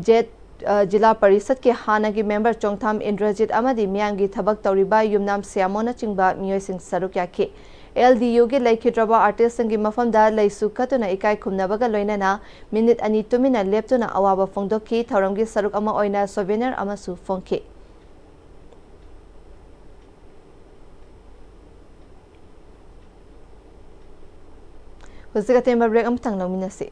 ꯖꯦꯠ, ꯑ, ꯖꯤꯂꯥ ꯄꯔꯤꯁꯠꯀꯤ ꯍꯥꯟꯅꯒꯤ member ꯆꯣꯡꯊꯥꯝ ꯏꯟꯗ꯭ꯔꯖꯤꯠ ꯑꯃꯗꯤ ꯃꯤꯌꯥꯝꯒꯤ ꯊꯕꯛ ꯇꯧꯔꯤꯕ ꯌꯨꯝꯅꯥꯝ ꯁ꯭ꯌꯥꯃꯣꯅꯆꯤꯡꯕ ꯃꯤꯑꯣꯏꯁꯤꯡ ꯁꯔꯨꯛ ꯌꯥꯈꯤ꯫ L D Uꯒꯤ ꯂꯩꯈꯤꯗ꯭ꯔꯕ artistꯁꯤꯡꯒꯤ ꯃꯐꯝꯗ ꯂꯩꯁꯨ ꯀꯠꯇꯨꯅ ꯏꯀꯥꯏ ꯈꯨꯝꯅꯕꯒ ꯂꯣꯏꯅꯅ minute ꯑꯅꯤ ꯇꯨꯃꯤꯟꯅ ꯂꯦꯞꯇꯨꯅ ꯑꯋꯥꯕ ꯐꯣꯡꯗꯣꯛꯈꯤ꯫ ꯊꯧꯔꯝꯒꯤ ꯁꯔꯨꯛ ꯑꯃ ꯑꯣꯏꯅ souvenir ꯑꯃꯁꯨ ꯐꯣꯡꯈꯤ꯫ ꯍꯧꯖꯤꯛ ꯑꯇꯦꯟꯕ break ꯑꯃꯇꯪ ꯂꯧꯃꯤꯟꯅꯁꯤ꯫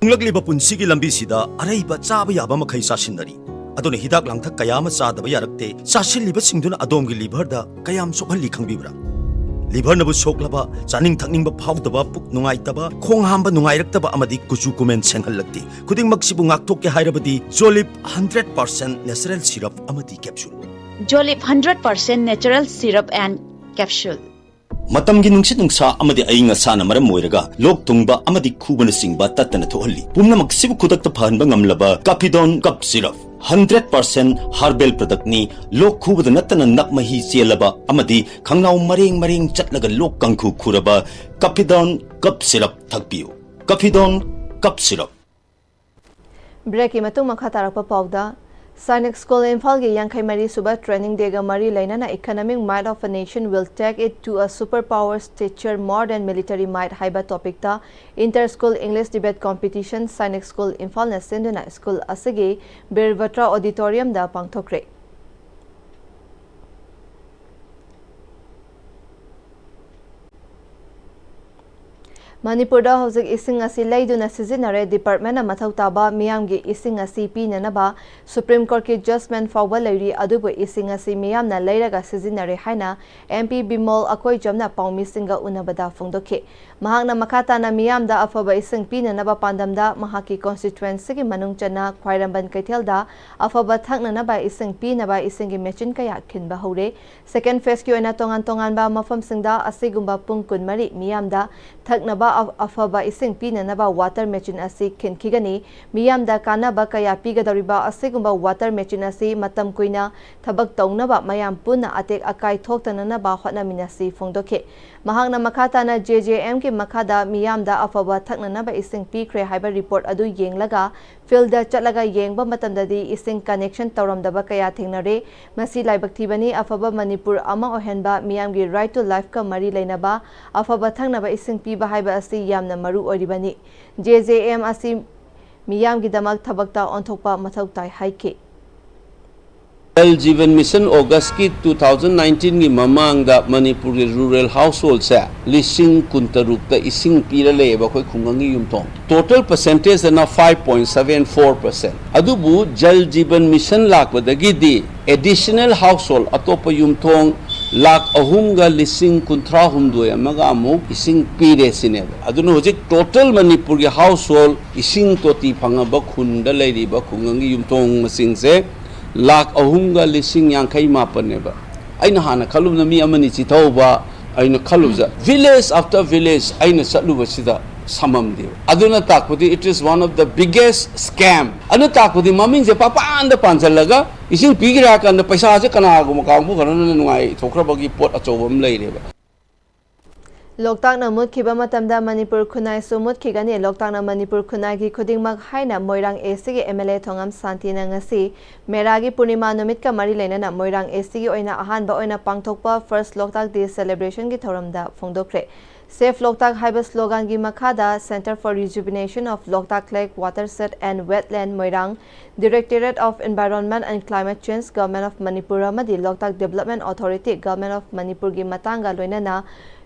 ꯍꯣꯡꯂꯛꯂꯤꯕ ꯄꯨꯟꯁꯤꯒꯤ ꯂꯝꯕꯤꯁꯤꯗ ꯑꯔꯩꯕ ꯆꯥꯕ ꯌꯥꯕ ꯃꯈꯩ ꯆꯥꯁꯤꯟꯅꯔꯤ꯫ ꯑꯗꯨꯅ ꯍꯤꯗꯥꯛ ꯂꯥꯡꯊꯛ ꯀꯌꯥ ꯑꯃ ꯆꯥꯗꯕ ꯌꯥꯔꯛꯇꯦ꯫ ꯆꯥꯁꯤꯜꯂꯤꯕꯁꯤꯡꯗꯨꯅ ꯑꯗꯣꯝꯒꯤ ꯂꯤꯚꯔꯗ ꯀꯌꯥꯝ ꯁꯣꯛꯍꯜꯂꯤ ꯈꯪꯕꯤꯕ꯭ꯔꯥ? ꯂꯤꯚꯔꯅꯕꯨ ꯁꯣꯛꯂꯕ, ꯆꯥꯅꯤꯡ ꯊꯛꯅꯤꯡꯕ ꯐꯥꯎꯗꯕ, ꯄꯨꯛ ꯅꯨꯡꯉꯥꯏꯇꯕ, ꯈꯣꯡ ꯍꯥꯝꯕ ꯅꯨꯡꯉꯥꯏꯔꯛꯇꯕ ꯑꯃꯗꯤ ꯀꯨꯆꯨ ꯀꯨꯃꯦꯟ ꯁꯦꯡꯍꯜꯂꯛꯇꯦ꯫ ꯈꯨꯗꯤꯡꯃꯛꯁꯤꯕꯨ ꯉꯥꯛꯊꯣꯛꯀꯦ ꯍꯥꯏꯔꯕꯗꯤ Jolib hundred percent natural syrup ꯑꯃꯗꯤ capsule꯫ Jolib hundred percent natural syrup and capsule꯫ ꯃꯇꯝꯒꯤ ꯅꯨꯡꯁꯤꯠ ꯅꯨꯡꯁꯥ ꯑꯃꯗꯤ ꯑꯏꯪ ꯑꯁꯥꯅ ꯃꯔꯝ ꯑꯣꯏꯔꯒ ꯂꯣꯛ ꯊꯨꯡꯕ ꯑꯃꯗꯤ ꯈꯨꯕꯅꯆꯤꯡꯕ ꯇꯠꯇꯅ ꯊꯣꯛꯍꯜꯂꯤ꯫ ꯄꯨꯝꯅꯃꯛꯁꯤꯕꯨ ꯈꯨꯗꯛꯇ ꯐꯍꯟꯕ ꯉꯝꯂꯕ Capidon Cough Syrup, hundred percent herbal product ꯅꯤ꯫ ꯂꯣꯛ ꯈꯨꯕꯗ ꯅꯠꯇꯅ ꯅꯞ ꯃꯍꯤ ꯆꯦꯜꯂꯕ ꯑꯃꯗꯤ ꯈꯪꯅꯥꯎ ꯃꯔꯦꯡ ꯃꯔꯦꯡ ꯆꯠꯂꯒ ꯂꯣꯛ ꯀꯥꯡꯈꯨ ꯈꯨꯔꯕ Capidon Cough Syrup ꯊꯛꯄꯤꯌꯨ꯫ Capidon Cough Syrup꯫ ꯕ꯭ꯔꯦꯛꯀꯤ ꯃꯇꯨꯡ ꯃꯈꯥ ꯇꯥꯔꯛꯄ ꯄꯥꯎꯗ, ꯁꯥꯏꯅꯤꯛ ꯁ꯭ꯀꯨꯜ ꯏꯝꯐꯥꯜꯒꯤ ꯌꯥꯡꯈꯩ ꯃꯔꯤ ꯁꯨꯕ training day ꯒ ꯃꯔꯤ ꯂꯩꯅꯅ Economic Might of a Nation will take it to a superpower stature more than military might ꯍꯥꯏꯕ topic ꯇ inter school English debate competition Sainik school ꯏꯝꯐꯥꯜꯅ ꯁꯤꯟꯗꯨꯅ ꯁ꯭ꯀꯨꯜ ꯑꯁꯤꯒꯤ ꯕꯤꯔꯕꯇ꯭ꯔ auditorium ꯗ ꯄꯥꯡꯊꯣꯛꯈ꯭ꯔꯦ꯫ ꯃꯅꯤꯄꯨꯔꯗ ꯍꯧꯖꯤꯛ ꯏꯁꯤꯡ ꯑꯁꯤ ꯂꯩꯗꯨꯅ ꯁꯤꯖꯤꯟꯅꯔꯦ꯫ Department ꯅ ꯃꯊꯧ ꯇꯥꯕ ꯃꯤꯌꯥꯝꯒꯤ ꯏꯁꯤꯡ ꯑꯁꯤ ꯄꯤꯅꯅꯕ Supreme Court ꯀꯤ judgment ꯐꯥꯎꯕ ꯂꯩꯔꯤ, ꯑꯗꯨꯕꯨ ꯏꯁꯤꯡ ꯑꯁꯤ ꯃꯤꯌꯥꯝꯅ ꯂꯩꯔꯒ ꯁꯤꯖꯤꯟꯅꯔꯦ ꯍꯥꯏꯅ M P ꯕꯤꯃꯣꯜ ꯑꯀꯣꯏꯖꯝꯅ ꯄꯥꯎꯃꯤꯁꯤꯡꯒ ꯎꯅꯕꯗ ꯐꯣꯡꯗꯣꯛꯈꯤ꯫ ꯃꯍꯥꯛꯅ ꯃꯈꯥ ꯇꯥꯅ ꯃꯤꯌꯥꯝꯗ ꯑꯐꯕ ꯏꯁꯤꯡ ꯄꯤꯅꯅꯕ ꯄꯥꯟꯗꯝꯗ ꯃꯍꯥꯛꯀꯤ constituency ꯒꯤ ꯃꯅꯨꯡ ꯆꯟꯅ ꯈ꯭ꯋꯥꯏꯔꯝꯕꯟ ꯀꯩꯊꯦꯜꯗ ꯑꯐꯕ ꯊꯛꯅꯅꯕ ꯏꯁꯤꯡ ꯄꯤꯅꯕ ꯏꯁꯤꯡꯒꯤ ꯃꯦꯆꯤꯟ ꯀꯌꯥ ꯈꯤꯟꯕ ꯍꯧꯔꯦ꯫ Second phase ꯀꯤ ꯑꯣꯏꯅ ꯇꯣꯉꯥꯟ ꯇꯣꯉꯥꯟꯕ ꯃꯐꯝꯁꯤꯡꯗ ꯑꯁꯤꯒꯨꯝꯕ ꯄꯨꯡ ꯀꯨꯟꯃꯔꯤ ꯃꯤꯌꯥꯝꯗ ꯊꯛꯅꯕ ꯑ-, ꯑꯐꯕ ꯏꯁꯤꯡ ꯄꯤꯅꯅꯕ water machine ꯑꯁꯤ ꯈꯤꯟꯈꯤꯒꯅꯤ꯫ ꯃꯤꯌꯥꯝꯗ ꯀꯥꯟꯅꯕ ꯀꯌꯥ ꯄꯤꯒꯗꯧꯔꯤꯕ ꯑꯁꯤꯒꯨꯝꯕ water machine ꯑꯁꯤ ꯃꯇꯝ ꯀꯨꯏꯅ ꯊꯕꯛ ꯇꯧꯅꯕ ꯃꯌꯥꯝ ꯄꯨꯟꯅ ꯑꯇꯦꯛ ꯑꯀꯥꯏ ꯊꯣꯛꯇꯅꯅꯕ ꯍꯣꯠꯅꯃꯤꯟꯅꯁꯤ ꯐꯣꯡꯗꯣꯛꯈꯤ꯫ ꯃꯍꯥꯛꯅ ꯃꯈꯥ ꯇꯥꯅ J J M ꯒꯤ ꯃꯈꯥꯗ ꯃꯤꯌꯥꯝꯗ ꯑꯐꯕ ꯊꯛꯅꯅꯕ ꯏꯁꯤꯡ ꯄꯤꯈ꯭ꯔꯦ ꯍꯥꯏꯕ report ꯑꯗꯨ ꯌꯦꯡꯂꯒ field ꯗ ꯆꯠꯂꯒ ꯌꯦꯡꯕ ꯃꯇꯝꯗꯗꯤ ꯏꯁꯤꯡ connection ꯇꯧꯔꯝꯗꯕ ꯀꯌꯥ ꯊꯦꯡꯅꯔꯦ꯫ ꯃꯁꯤ ꯂꯥꯏꯕꯛ ꯊꯤꯕꯅꯤ꯫ ꯑꯐꯕ ꯃꯅꯤꯄꯨꯔ ꯑꯃ ꯑꯣꯏꯍꯟꯕ, ꯃꯤꯌꯥꯝꯒꯤ right to life ꯀ ꯃꯔꯤ ꯂꯩꯅꯕ ꯑꯐꯕ ꯊꯛꯅꯕ ꯏꯁꯤꯡ ꯄꯤꯕ ꯍꯥꯏꯕ ꯑꯁꯤ ꯌꯥꯝꯅ ꯃꯔꯨ ꯑꯣꯏꯔꯤꯕꯅꯤ꯫ J J M ꯑꯁꯤ ꯃꯤꯌꯥꯝꯒꯤꯗꯃꯛ ꯊꯕꯛꯇ ꯑꯣꯟꯊꯣꯛꯄ ꯃꯊꯧ ꯇꯥꯏ ꯍꯥꯏꯈꯤ꯫ Jal Jeevan mission ꯑꯣꯒꯁꯀꯤ two thousand ꯅꯥꯏꯟꯇꯤꯟꯒꯤ ꯃꯃꯥꯡꯗ ꯃꯅꯤꯄꯨꯔꯒꯤ ꯔꯨꯔꯦꯜ ꯍꯥꯎꯁꯍꯣꯜꯁꯦ ꯂꯤꯁꯤꯡ ꯀꯨꯟꯇꯔꯨꯛꯇ ꯏꯁꯤꯡ ꯄꯤꯔ ꯂꯩꯌꯦꯕ ꯑꯩꯈꯣꯏ ꯈꯨꯡꯒꯪꯒꯤ ꯌꯨꯝꯊꯣꯡ꯫ ꯇꯣꯇꯦꯜ ꯄꯔꯁꯦꯟꯇꯦꯖꯇꯅ five point seven four percent. ꯑꯗꯨꯕꯨ ꯖꯜ ꯖꯤꯕꯟ ꯃꯤꯁꯟ ꯂꯥꯛꯄꯗꯒꯤꯗꯤ ꯑꯦꯗꯤꯁꯅꯦꯜ ꯍꯥꯎꯁꯍꯣꯜ ꯑꯇꯣꯞꯄ ꯌꯨꯝꯊꯣꯡ ꯂꯥꯈ ꯑꯍꯨꯝꯒ ꯂꯤꯁꯤꯡ ꯀꯨꯟꯊ꯭ꯔꯥ ꯍꯨꯝꯗꯣꯏ ꯑꯃꯒ ꯑꯃꯨꯛ ꯏꯁꯤꯡ ꯄꯤꯔꯦ ꯁꯤꯅꯦꯕ꯫ ꯑꯗꯨꯅ ꯍꯧꯖꯤꯛ ꯇꯣꯇꯦꯜ ꯃꯅꯤꯄꯨꯔꯒꯤ ꯍꯥꯎꯁꯍꯣꯜ ꯏꯁꯤꯡ ꯇꯣꯇꯤ ꯐꯪꯉꯕ ꯈꯨꯟꯗ ꯂꯩꯔꯤꯕ ꯈꯨꯡꯒꯪꯒꯤ ꯌꯨꯝꯊꯣꯡ ꯃꯁꯤꯡꯁꯦ ꯂꯥꯈ ꯑꯍꯨꯝꯒ ꯂꯤꯁꯤꯡ ꯌꯥꯡꯈꯩ ꯃꯥꯄꯟꯅꯦꯕ꯫ ꯑꯩꯅ ꯍꯥꯟꯅ ꯈꯜꯂꯨꯕꯅ ꯃꯤ ꯑꯃꯅꯤ ꯆꯤꯊꯍꯧꯕ, ꯑꯩꯅ ꯈꯜꯂꯨꯕꯁꯦ ꯚꯤꯂꯦꯖ ꯑꯥꯐꯇꯔ ꯚꯤꯂꯦꯖ ꯑꯩꯅ ꯆꯠꯂꯨꯕꯁꯤꯗ ꯁꯝꯃꯝꯗꯦꯕ꯫ ꯑꯗꯨꯅ ꯇꯥꯛꯄꯗꯤ it is one of the biggest scam꯫ ꯑꯗꯨꯅ ꯇꯥꯛꯄꯗꯤ ꯃꯃꯤꯡꯁꯦ ꯄꯥꯄꯥꯟꯗ ꯄꯥꯟꯁꯤꯜꯂꯒ ꯏꯁꯤꯡ ꯄꯤꯈ꯭ꯔꯦ ꯍꯥꯏ ꯀꯥꯟꯗ ꯄꯩꯁꯥꯁꯦ ꯀꯅꯥꯒꯨꯝꯕ ꯀꯥꯡꯕꯨ ꯈꯔꯅ ꯅꯨꯡꯉꯥꯏꯊꯣꯛꯈ꯭ꯔꯕꯒꯤ ꯄꯣꯠ ꯑꯆꯧꯕ ꯑꯃ ꯂꯩꯔꯦꯕ꯫ ꯂꯣꯛꯇꯥꯛꯅ ꯃꯨꯠꯈꯤꯕ ꯃꯇꯝꯗ ꯃꯅꯤꯄꯨꯔ ꯈꯨꯟꯅꯥꯏꯁꯨ ꯃꯨꯠꯈꯤꯒꯅꯤ꯫ ꯂꯣꯛꯇꯥꯛꯅ ꯃꯅꯤꯄꯨꯔ ꯈꯨꯟꯅꯥꯏꯒꯤ ꯈꯨꯗꯤꯡꯃꯛ ꯍꯥꯏꯅ ꯃꯣꯏꯔꯥꯡ ꯑꯦꯁꯤꯒꯤ ꯑꯦꯝ ꯑꯦꯜ ꯑꯦ ꯊꯣꯉꯝ ꯁꯥꯟꯇꯤꯅ ꯉꯁꯤ ꯃꯦꯔꯥꯒꯤ ꯄꯨꯔꯅꯤꯃꯥ ꯅꯨꯃꯤꯠꯀ ꯃꯔꯤ ꯂꯩꯅꯅ ꯃꯣꯏꯔꯥꯡ ꯑꯦꯁꯤꯒꯤ ꯑꯣꯏꯅ ꯑꯍꯥꯟꯕ ꯑꯣꯏꯅ ꯄꯥꯡꯊꯣꯛꯄ ꯐꯥꯔꯁ ꯂꯣꯛꯇꯥꯛ ꯗꯦ ꯁꯦꯂꯦꯕ꯭ꯔꯦꯁꯟꯒꯤ ꯊꯧꯔꯝꯗ ꯐꯣꯡꯗꯣꯛꯈ꯭ꯔꯦ꯫ ꯁꯦꯐ ꯂꯣꯛꯇꯥꯛ ꯍꯥꯏꯕ ꯁ꯭ꯂꯣꯒꯥꯟꯒꯤ ꯃꯈꯥꯗ Center for Rejuvenation of Loktak Lake Watershed and Wetland Moirang, Directorate of Environment and Climate Change, Government of Manipur ꯑꯃꯗꯤ ꯂꯣꯛꯇꯥꯛ ꯗꯦꯕꯂꯞꯃꯦꯟ ꯑꯣꯊꯣꯔꯤꯇꯤ, Government of ꯃꯅꯤꯄꯨꯔꯒꯤ ꯃꯇꯥꯡꯒ ꯂꯣꯏꯅꯅ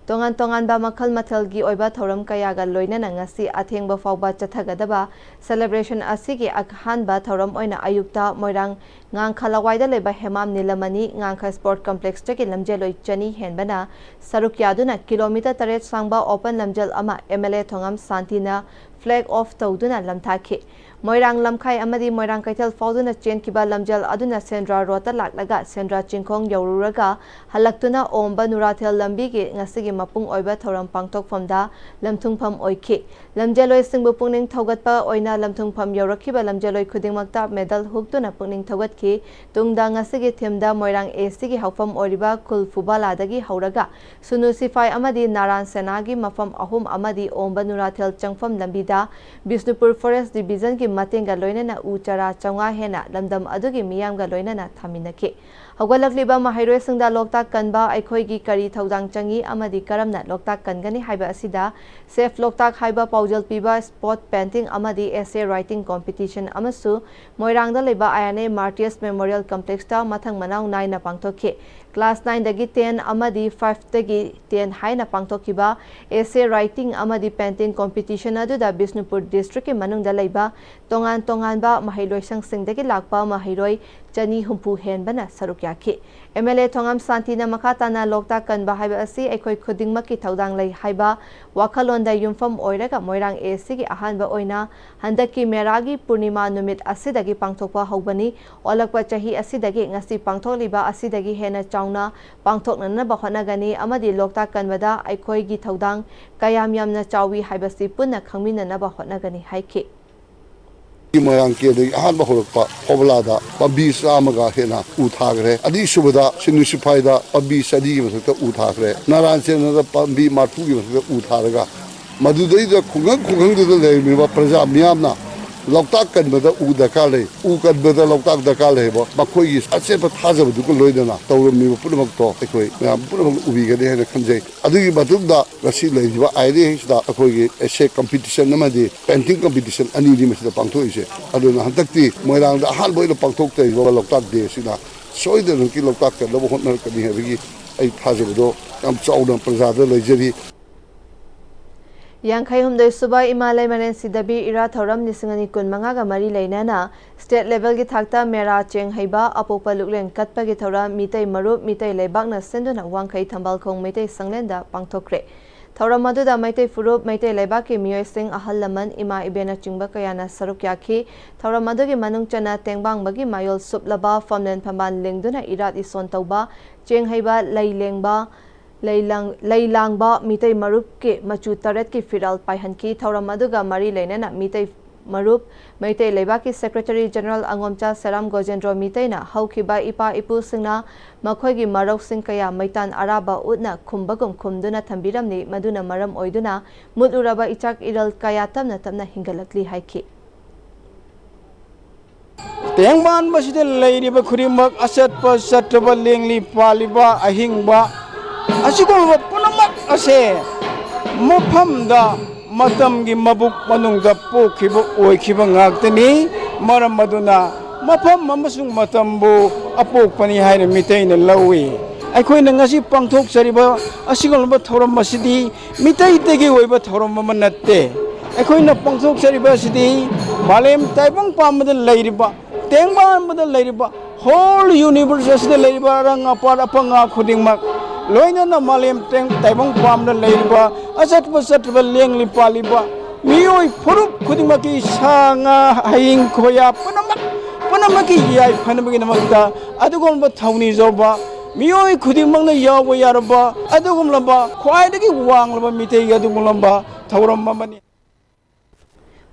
ꯇꯣꯉꯥꯟ ꯇꯣꯉꯥꯟꯕ ꯃꯈꯜ ꯃꯊꯦꯜꯒꯤ ꯑꯣꯏꯕ ꯊꯧꯔꯝ ꯀꯌꯥꯒ ꯂꯣꯏꯅꯅ ꯉꯁꯤ ꯑꯊꯦꯡꯕ ꯐꯥꯎꯕ ꯆꯠꯊꯒꯗꯕ ꯁꯦꯂꯦꯕ꯭ꯔꯦꯁꯟ ꯑꯁꯤꯒꯤ ꯑꯍꯥꯟꯕ ꯊꯧꯔꯝ ꯑꯣꯏꯅ ꯑꯌꯨꯛꯇ ꯃꯣꯏꯔꯥꯡ ꯉꯥꯡꯈ ꯂꯋꯥꯏꯗ ꯂꯩꯕ ꯍꯦꯃꯥꯝ ꯅꯤꯂꯃꯅꯤ ꯉꯥꯡꯈ ꯁ꯭ꯄꯣꯔꯠ ꯀꯝꯄ꯭ꯂꯦꯛꯁꯇꯒꯤ ꯂꯝꯖꯦꯜꯂꯣꯏ ꯆꯅꯤ ꯍꯦꯟꯕꯅ ꯁꯔꯨꯛ ꯌꯥꯗꯨꯅ ꯀꯤꯂꯣꯃꯤꯇꯔ ꯇꯔꯦꯠ ꯁꯥꯡꯕ ꯑꯣꯄꯟ ꯂꯝꯖꯦꯜ ꯑꯃ ꯑꯦꯝ ꯑꯦꯜ ꯑꯦ ꯊꯣꯉꯝ ꯁꯥꯟꯇꯤꯅ ꯐ꯭ꯂꯦꯒ ꯑꯣꯐ ꯇꯧꯗꯨꯅ ꯂꯝꯊꯥꯈꯤ꯫ ꯃꯣꯏꯔꯥꯡ ꯂꯝꯈꯥꯏ ꯑꯃꯗꯤ ꯃꯣꯏꯔꯥꯡ ꯀꯩꯊꯦꯜ ꯐꯥꯎꯗꯨꯅ ꯆꯦꯟꯈꯤꯕ ꯂꯝꯖꯦꯜ ꯑꯗꯨꯅ ꯁꯦꯟꯗ꯭ꯔꯥ ꯔꯣꯗꯇ ꯂꯥꯛꯂꯒ ꯁꯦꯟꯗ꯭ꯔꯥ ꯆꯤꯡꯈꯣꯡ ꯌꯧꯔꯨꯔꯒ ꯍꯜꯂꯛꯇꯨꯅ ꯑꯣꯝꯕ ꯅꯨꯔꯥꯊꯦꯜ ꯂꯝꯕꯤꯒꯤ ꯉꯁꯤꯒꯤ ꯃꯄꯨꯡ ꯑꯣꯏꯕ ꯊꯧꯔꯝ ꯄꯥꯡꯊꯣꯛꯐꯝꯗ ꯂꯝꯊꯨꯡꯐꯝ ꯑꯣꯏꯈꯤ꯫ ꯂꯝꯖꯦꯜꯂꯣꯏꯁꯤꯡꯕꯨ ꯄꯨꯛꯅꯤꯡ ꯊꯧꯒꯠꯄ ꯑꯣꯏꯅ ꯂꯝꯊꯨꯡꯐꯝ ꯌꯧꯔꯛꯈꯤꯕ ꯂꯝꯖꯦꯜꯂꯣꯏ ꯈꯨꯗꯤꯡꯃꯛꯇ ꯃꯦꯗꯜ ꯍꯨꯛꯇꯨꯅ ꯄꯨꯛꯅꯤꯡ ꯊꯧꯒꯠꯈꯤ꯫ ꯇꯨꯡꯗ ꯉꯁꯤꯒꯤ ꯊꯤꯝꯗ ꯃꯣꯏꯔꯥꯡ ꯑꯦꯁꯤꯒꯤ ꯍꯧꯐꯝ ꯑꯣꯏꯔꯤꯕ ꯈꯨꯜ ꯐꯨꯕꯥꯂꯥꯗꯒꯤ ꯍꯧꯔꯒ ꯁꯨꯅꯨ ꯁꯤꯐꯥꯏ ꯑꯃꯗꯤ ꯅꯥꯔꯥꯟ ꯁꯦꯅꯥꯒꯤ ꯃꯐꯝ ꯑꯍꯨꯝ ꯑꯃꯗꯤ ꯑꯣꯝꯕ ꯅꯨꯔꯥꯊꯦꯜ ꯆꯪꯐꯝ ꯂꯝꯕꯤꯗ ꯕꯤꯁꯅꯨꯄꯨꯔ ꯐꯣꯔꯦꯁ ꯗꯤꯕꯤꯖꯟꯒꯤ ꯃꯇꯦꯡꯒ ꯂꯣꯏꯅꯅ ꯎ ꯆꯥꯔꯥ ꯆꯥꯝꯃꯉꯥ ꯍꯦꯟꯅ ꯂꯝꯗꯝ ꯑꯗꯨꯒꯤ ꯃꯤꯌꯥꯝꯒ ꯂꯣꯏꯅꯅ ꯊꯥꯃꯤꯟꯅꯈꯤ꯫ ꯍꯧꯒꯠꯂꯛꯂꯤꯕ ꯃꯍꯩꯔꯣꯏꯁꯤꯡꯗ ꯂꯣꯛꯇꯥꯛ ꯀꯟꯕ ꯑꯩꯈꯣꯏꯒꯤ ꯀꯔꯤ ꯊꯧꯗꯥꯡ ꯆꯪꯏ ꯑꯃꯗꯤ ꯀꯔꯝꯅ ꯂꯣꯛꯇꯥꯛ ꯀꯟꯒꯅꯤ ꯍꯥꯏꯕ ꯑꯁꯤꯗ Save Loktak ꯍꯥꯏꯕ ꯄꯥꯎꯖꯦꯜ ꯄꯤꯕ spot painting ꯑꯃꯗꯤ essay writing competition ꯑꯃꯁꯨ ꯃꯣꯏꯔꯥꯡꯗ ꯂꯩꯕ I N A Martyrs Memorial Complexꯇ ꯃꯊꯪ ꯃꯅꯥꯎ ꯅꯥꯏꯅ ꯄꯥꯡꯊꯣꯛꯈꯤ꯫ Class nineꯗꯒꯤ ten ꯑꯃꯗꯤ fiveꯇꯒꯤ ten ꯍꯥꯏꯅ ꯄꯥꯡꯊꯣꯛꯈꯤꯕ essay writing ꯑꯃꯗꯤ painting competition ꯑꯗꯨꯗ ꯕꯤꯁꯅꯨꯄꯨꯔ districtꯀꯤ ꯃꯅꯨꯡꯗ ꯂꯩꯕ ꯇꯣꯉꯥꯟ ꯇꯣꯉꯥꯟꯕ ꯃꯍꯩꯂꯣꯏꯁꯪꯁꯤꯡꯗꯒꯤ ꯂꯥꯛꯄ ꯃꯍꯩꯔꯣꯏ ꯆꯅꯤ ꯍꯨꯝꯐꯨ ꯍꯦꯟꯕꯅ ꯁꯔꯨꯛ ꯌꯥꯈꯤ꯫ M L A ꯊꯣꯉꯥꯝ ꯁꯥꯟꯇꯤꯅ ꯃꯈꯥ ꯇꯥꯅ ꯂꯣꯛꯇꯥꯛ ꯀꯟꯕ ꯍꯥꯏꯕ ꯑꯁꯤ ꯑꯩꯈꯣꯏ ꯈꯨꯗꯤꯡꯃꯛꯀꯤ ꯊꯧꯗꯥꯡ ꯂꯩ ꯍꯥꯏꯕ ꯋꯥꯈꯜꯂꯣꯟꯗ ꯌꯨꯝꯐꯝ ꯑꯣꯏꯔꯒ ꯃꯣꯏꯔꯥꯡ ACꯒꯤ ꯑꯍꯥꯟꯕ ꯑꯣꯏꯅ ꯍꯟꯗꯛꯀꯤ ꯃꯦꯔꯥꯒꯤ ꯄꯨꯔꯅꯤꯃꯥ ꯅꯨꯃꯤꯠ ꯑꯁꯤꯗꯒꯤ ꯄꯥꯡꯊꯣꯛꯄ ꯍꯧꯕꯅꯤ꯫ ꯑꯣꯜꯂꯛꯄ ꯆꯍꯤ ꯑꯁꯤꯗꯒꯤ ꯉꯁꯤ ꯄꯥꯡꯊꯣꯛꯂꯤꯕ ꯑꯁꯤꯗꯒꯤ ꯍꯦꯟꯅ ꯆꯥꯎꯅ ꯄꯥꯡꯊꯣꯛꯅꯅꯕ ꯍꯣꯠꯅꯒꯅꯤ ꯑꯃꯗꯤ ꯂꯣꯛꯇꯥꯛ ꯀꯟꯕꯗ ꯑꯩꯈꯣꯏꯒꯤ ꯊꯧꯗꯥꯡ ꯀꯌꯥꯝ ꯌꯥꯝꯅ ꯆꯥꯎꯏ ꯍꯥꯏꯕꯁꯤ ꯄꯨꯟꯅ ꯈꯪꯃꯤꯟꯅꯅꯕ ꯍꯣꯠꯅꯒꯅꯤ ꯍꯥꯏꯈꯤ꯫ ꯃꯣꯏꯔꯥꯡ ꯀꯦꯟꯗꯒꯤ ꯑꯍꯥꯟꯕ ꯍꯧꯔꯛꯄ ꯐꯣꯕꯂꯥꯗ ꯄꯥꯝꯕꯤ ꯆꯥꯝꯃꯒ ꯍꯦꯟꯅ ꯎ ꯊꯥꯈ꯭ꯔꯦ꯫ ꯑꯅꯤꯁꯨꯕꯗ ꯁꯤꯟꯅꯨ ꯁꯤꯐꯥꯏꯗ ꯄꯥꯝꯕꯤ ꯆꯅꯤꯒꯤ ꯃꯊꯛꯇ ꯎ ꯊꯥꯈ꯭ꯔꯦ꯫ ꯅꯥꯔꯥꯟ ꯆꯦꯟꯗ ꯄꯥꯝꯕꯤ ꯃꯔꯐꯨꯒꯤ ꯃꯊꯛꯇ ꯎ ꯊꯥꯔꯒ ꯃꯗꯨꯗꯩꯗ ꯈꯨꯡꯒꯪ ꯈꯨꯡꯒꯪꯗꯨꯗ ꯂꯩꯔꯝꯃꯤꯕ ꯄ꯭ꯔꯖꯥ ꯃꯤꯌꯥꯝꯅ ꯂꯣꯛꯇꯥꯛ ꯀꯟꯕꯗ ꯎ ꯗꯔꯀꯥꯔ ꯂꯩ, ꯎ ꯀꯟꯕꯗ ꯂꯣꯛꯇꯥꯛ ꯗꯔꯀꯥꯔ ꯂꯩ ꯍꯥꯏꯕ ꯃꯈꯣꯏꯒꯤ ꯑꯆꯦꯠꯄ ꯊꯥꯖꯕꯗꯨꯒ ꯂꯣꯏꯅꯅ ꯇꯧꯔꯝꯃꯤꯕ ꯄꯨꯝꯅꯃꯛꯇꯣ ꯑꯩꯈꯣꯏ ꯃꯌꯥꯝ ꯄꯨꯝꯅꯃꯛꯅ ꯎꯕꯤꯒꯅꯤ ꯍꯥꯏꯅ ꯈꯟꯖꯩ꯫ ꯑꯗꯨꯒꯤ ꯃꯇꯨꯡꯗ ꯉꯁꯤ ꯂꯩꯔꯤꯕ I N Aꯁꯤꯗ ꯑꯩꯈꯣꯏꯒꯤ essay competition ꯑꯃꯗꯤ painting competition ꯑꯅꯤꯅꯤ ꯃꯁꯤꯗ ꯄꯥꯡꯊꯣꯛꯏꯁꯦ꯫ ꯑꯗꯨꯅ ꯍꯟꯗꯛꯇꯤ ꯃꯣꯏꯔꯥꯡꯗ ꯑꯍꯥꯟꯕ ꯑꯣꯏꯅ ꯄꯥꯡꯊꯣꯛꯆꯔꯤꯕ ꯂꯣꯛꯇꯥꯛ ꯗꯦ ꯑꯁꯤꯅ ꯁꯣꯏꯗꯅꯃꯛꯀꯤ ꯂꯣꯛꯇꯥꯛ ꯀꯟꯅꯕ ꯍꯣꯠꯅꯔꯛꯀꯅꯤ ꯍꯥꯏꯕꯒꯤ ꯑꯩ ꯊꯥꯖꯕꯗꯣ ꯌꯥꯝ ꯆꯥꯎꯅ ꯄ꯭ꯔꯖꯥꯗ ꯂꯩꯖꯔꯤ꯫ ꯌꯥꯡꯈꯩ ꯍꯨꯝꯗꯣꯏ ꯁꯨꯕ ꯏꯃꯥ ꯂꯩꯃꯔꯦꯟ ꯁꯤꯗꯕꯤ ꯏꯔꯥꯠ ꯊꯧꯔꯝ ꯂꯤꯁꯤꯡ ꯑꯅꯤ ꯀꯨꯟ ꯃꯉꯥꯒ ꯃꯔꯤ ꯂꯩꯅꯅ state levelꯒꯤ ꯊꯥꯛꯇ ꯃꯦꯔꯥ ꯆꯦꯡ ꯍꯩꯕ ꯑꯄꯣꯛꯄ ꯂꯨꯛꯂꯦꯟ ꯀꯠꯄꯒꯤ ꯊꯧꯔꯝ ꯃꯤꯇꯩ ꯃꯔꯨꯞ ꯃꯤꯇꯩ ꯂꯩꯕꯥꯛꯅ ꯁꯤꯟꯗꯨꯅ ꯋꯥꯡꯈꯩ ꯊꯝꯕꯥꯜꯈꯣꯡ ꯃꯩꯇꯩ ꯁꯪꯂꯦꯟꯗ ꯄꯥꯡꯊꯣꯛꯈ꯭ꯔꯦ꯫ ꯊꯧꯔꯝ ꯑꯗꯨꯗ ꯃꯩꯇꯩ ꯐꯨꯔꯨꯞ, ꯃꯩꯇꯩ ꯂꯩꯕꯥꯛꯀꯤ ꯃꯤꯑꯣꯏꯁꯤꯡ, ꯑꯍꯜ ꯂꯃꯟ, ꯏꯃꯥ ꯏꯕꯦꯟꯅꯆꯤꯡꯕ ꯀꯌꯥꯅ ꯁꯔꯨꯛ ꯌꯥꯈꯤ꯫ ꯊꯧꯔꯝ ꯑꯗꯨꯒꯤ ꯃꯅꯨꯡ ꯆꯟꯅ ꯇꯦꯡꯕꯥꯡꯕꯒꯤ ꯃꯌꯣꯜ ꯁꯨꯞꯂꯕ ꯐꯝꯂꯦꯟ ꯐꯝꯕꯥꯜ ꯂꯦꯡꯗꯨꯅ ꯏꯔꯥꯠ ꯏꯁꯣꯟ ꯇꯧꯕ, ꯆꯦꯡ ꯍꯩꯕ, ꯂꯩ ꯂꯦꯡꯕ, ꯂꯩ ꯂꯥꯡ-, ꯂꯩ ꯂꯥꯡꯕ ꯃꯤꯇꯩ ꯃꯔꯨꯞꯀꯤ ꯃꯆꯨ ꯇꯔꯦꯠꯀꯤ ꯐꯤꯔꯥꯜ ꯄꯥꯏꯍꯟꯈꯤ꯫ ꯊꯧꯔꯝ ꯑꯗꯨꯒ ꯃꯔꯤ ꯂꯩꯅꯅ ꯃꯤꯇꯩ ꯃꯔꯨꯞ, ꯃꯩꯇꯩ ꯂꯩꯕꯥꯛꯀꯤ Secretary General ꯑꯉꯣꯝꯆꯥ ꯁꯦꯔꯥꯝ ꯒꯣꯖꯦꯟꯗ꯭ꯔꯣ ꯃꯤꯇꯩꯅ ꯍꯧꯈꯤꯕ ꯏꯄꯥ ꯏꯄꯨꯁꯤꯡꯅ ꯃꯈꯣꯏꯒꯤ ꯃꯔꯧꯁꯤꯡ ꯀꯌꯥ ꯃꯩꯇꯥꯟ ꯑꯔꯥꯕ ꯎꯠꯅ ꯈꯨꯝꯕꯒꯨꯝ ꯈꯨꯝꯗꯨꯅ ꯊꯝꯕꯤꯔꯝꯂꯤ, ꯃꯗꯨꯅ ꯃꯔꯝ ꯑꯣꯏꯗꯨꯅ ꯃꯨꯠꯂꯨꯔꯕ ꯏꯆꯥꯛ ꯏꯔꯜ ꯀꯌꯥ ꯇꯞꯅ ꯇꯞꯅ ꯍꯤꯡꯒꯠꯂꯛꯂꯤ ꯍꯥꯏꯈꯤ꯫ ꯇꯦꯡꯕꯥꯟꯕꯁꯤꯗ ꯂꯩꯔꯤꯕ ꯈꯨꯗꯤꯡꯃꯛ, ꯑꯆꯠꯄ ꯆꯠꯇꯕ, ꯂꯦꯡꯂꯤ ꯄꯥꯜꯂꯤꯕ, ꯑꯍꯤꯡꯕ, ꯑꯁꯤꯒꯨꯝꯂꯕ ꯄꯨꯝꯅꯃꯛ ꯑꯁꯦ ꯃꯐꯝꯗ ꯃꯇꯝꯒꯤ ꯃꯕꯨꯛ ꯃꯅꯨꯡꯗ ꯄꯣꯛꯈꯤꯕ ꯑꯣꯏꯈꯤꯕ ꯉꯥꯛꯇꯅꯤ꯫ ꯃꯔꯝ ꯑꯗꯨꯅ ꯃꯐꯝ ꯑꯃꯁꯨꯡ ꯃꯇꯝꯕꯨ ꯑꯄꯣꯛꯄꯅꯤ ꯍꯥꯏꯅ ꯃꯤꯇꯩꯅ ꯂꯧꯏ꯫ ꯑꯩꯈꯣꯏꯅ ꯉꯁꯤ ꯄꯥꯡꯊꯣꯛꯆꯔꯤꯕ ꯑꯁꯤꯒꯨꯝꯂꯕ ꯊꯧꯔꯝ ꯑꯁꯤꯗꯤ ꯃꯤꯇꯩꯇꯒꯤ ꯑꯣꯏꯕ ꯊꯧꯔꯝ ꯑꯃ ꯅꯠꯇꯦ꯫ ꯑꯩꯈꯣꯏꯅ ꯄꯥꯡꯊꯣꯛꯆꯔꯤꯕ ꯑꯁꯤꯗꯤ ꯃꯥꯂꯦꯝ ꯇꯥꯏꯕꯪ ꯄꯥꯟꯕꯗ ꯂꯩꯔꯤꯕ, ꯇꯦꯡꯕꯥꯟꯕꯗ ꯂꯩꯔꯤꯕ, whole universe ꯑꯁꯤꯗ ꯂꯩꯔꯤꯕ ꯑꯔꯪ ꯑꯄꯥꯠ ꯑꯄꯪ ꯈꯨꯗꯤꯡꯃꯛ, ꯂꯣꯏꯅꯅ ꯃꯥꯂꯦꯝ ꯇꯦꯡ-, ꯇꯥꯏꯕꯪ ꯄꯥꯟꯕꯗ ꯂꯩꯔꯤꯕ ꯑꯆꯠꯄ ꯆꯠꯇꯕ, ꯂꯦꯡꯂꯤ ꯄꯥꯜꯂꯤꯕ ꯃꯤꯑꯣꯏ ꯐꯨꯔꯨꯞ ꯈꯨꯗꯤꯡꯃꯛꯀꯤ, ꯁꯥ ꯉꯥ, ꯍꯌꯤꯡ ꯈꯣꯌꯥ ꯄꯨꯝꯅꯃꯛ, ꯄꯨꯝꯅꯃꯛꯀꯤ ꯌꯥꯏꯐꯅꯕꯒꯤꯗꯃꯛꯇ ꯑꯗꯨꯒꯨꯝꯂꯕ ꯊꯧꯅꯤꯖꯧꯕ, ꯃꯤꯑꯣꯏ ꯈꯨꯗꯤꯡꯃꯛꯅ ꯌꯥꯎꯕ ꯌꯥꯔꯕ ꯑꯗꯨꯒꯨꯝꯂꯕ ꯈ꯭ꯋꯥꯏꯗꯒꯤ ꯋꯥꯡꯂꯕ ꯃꯤꯇꯩꯒꯤ ꯑꯗꯨꯒꯨꯝꯂꯕ ꯊꯧꯔꯝ ꯑꯃꯅꯤ꯫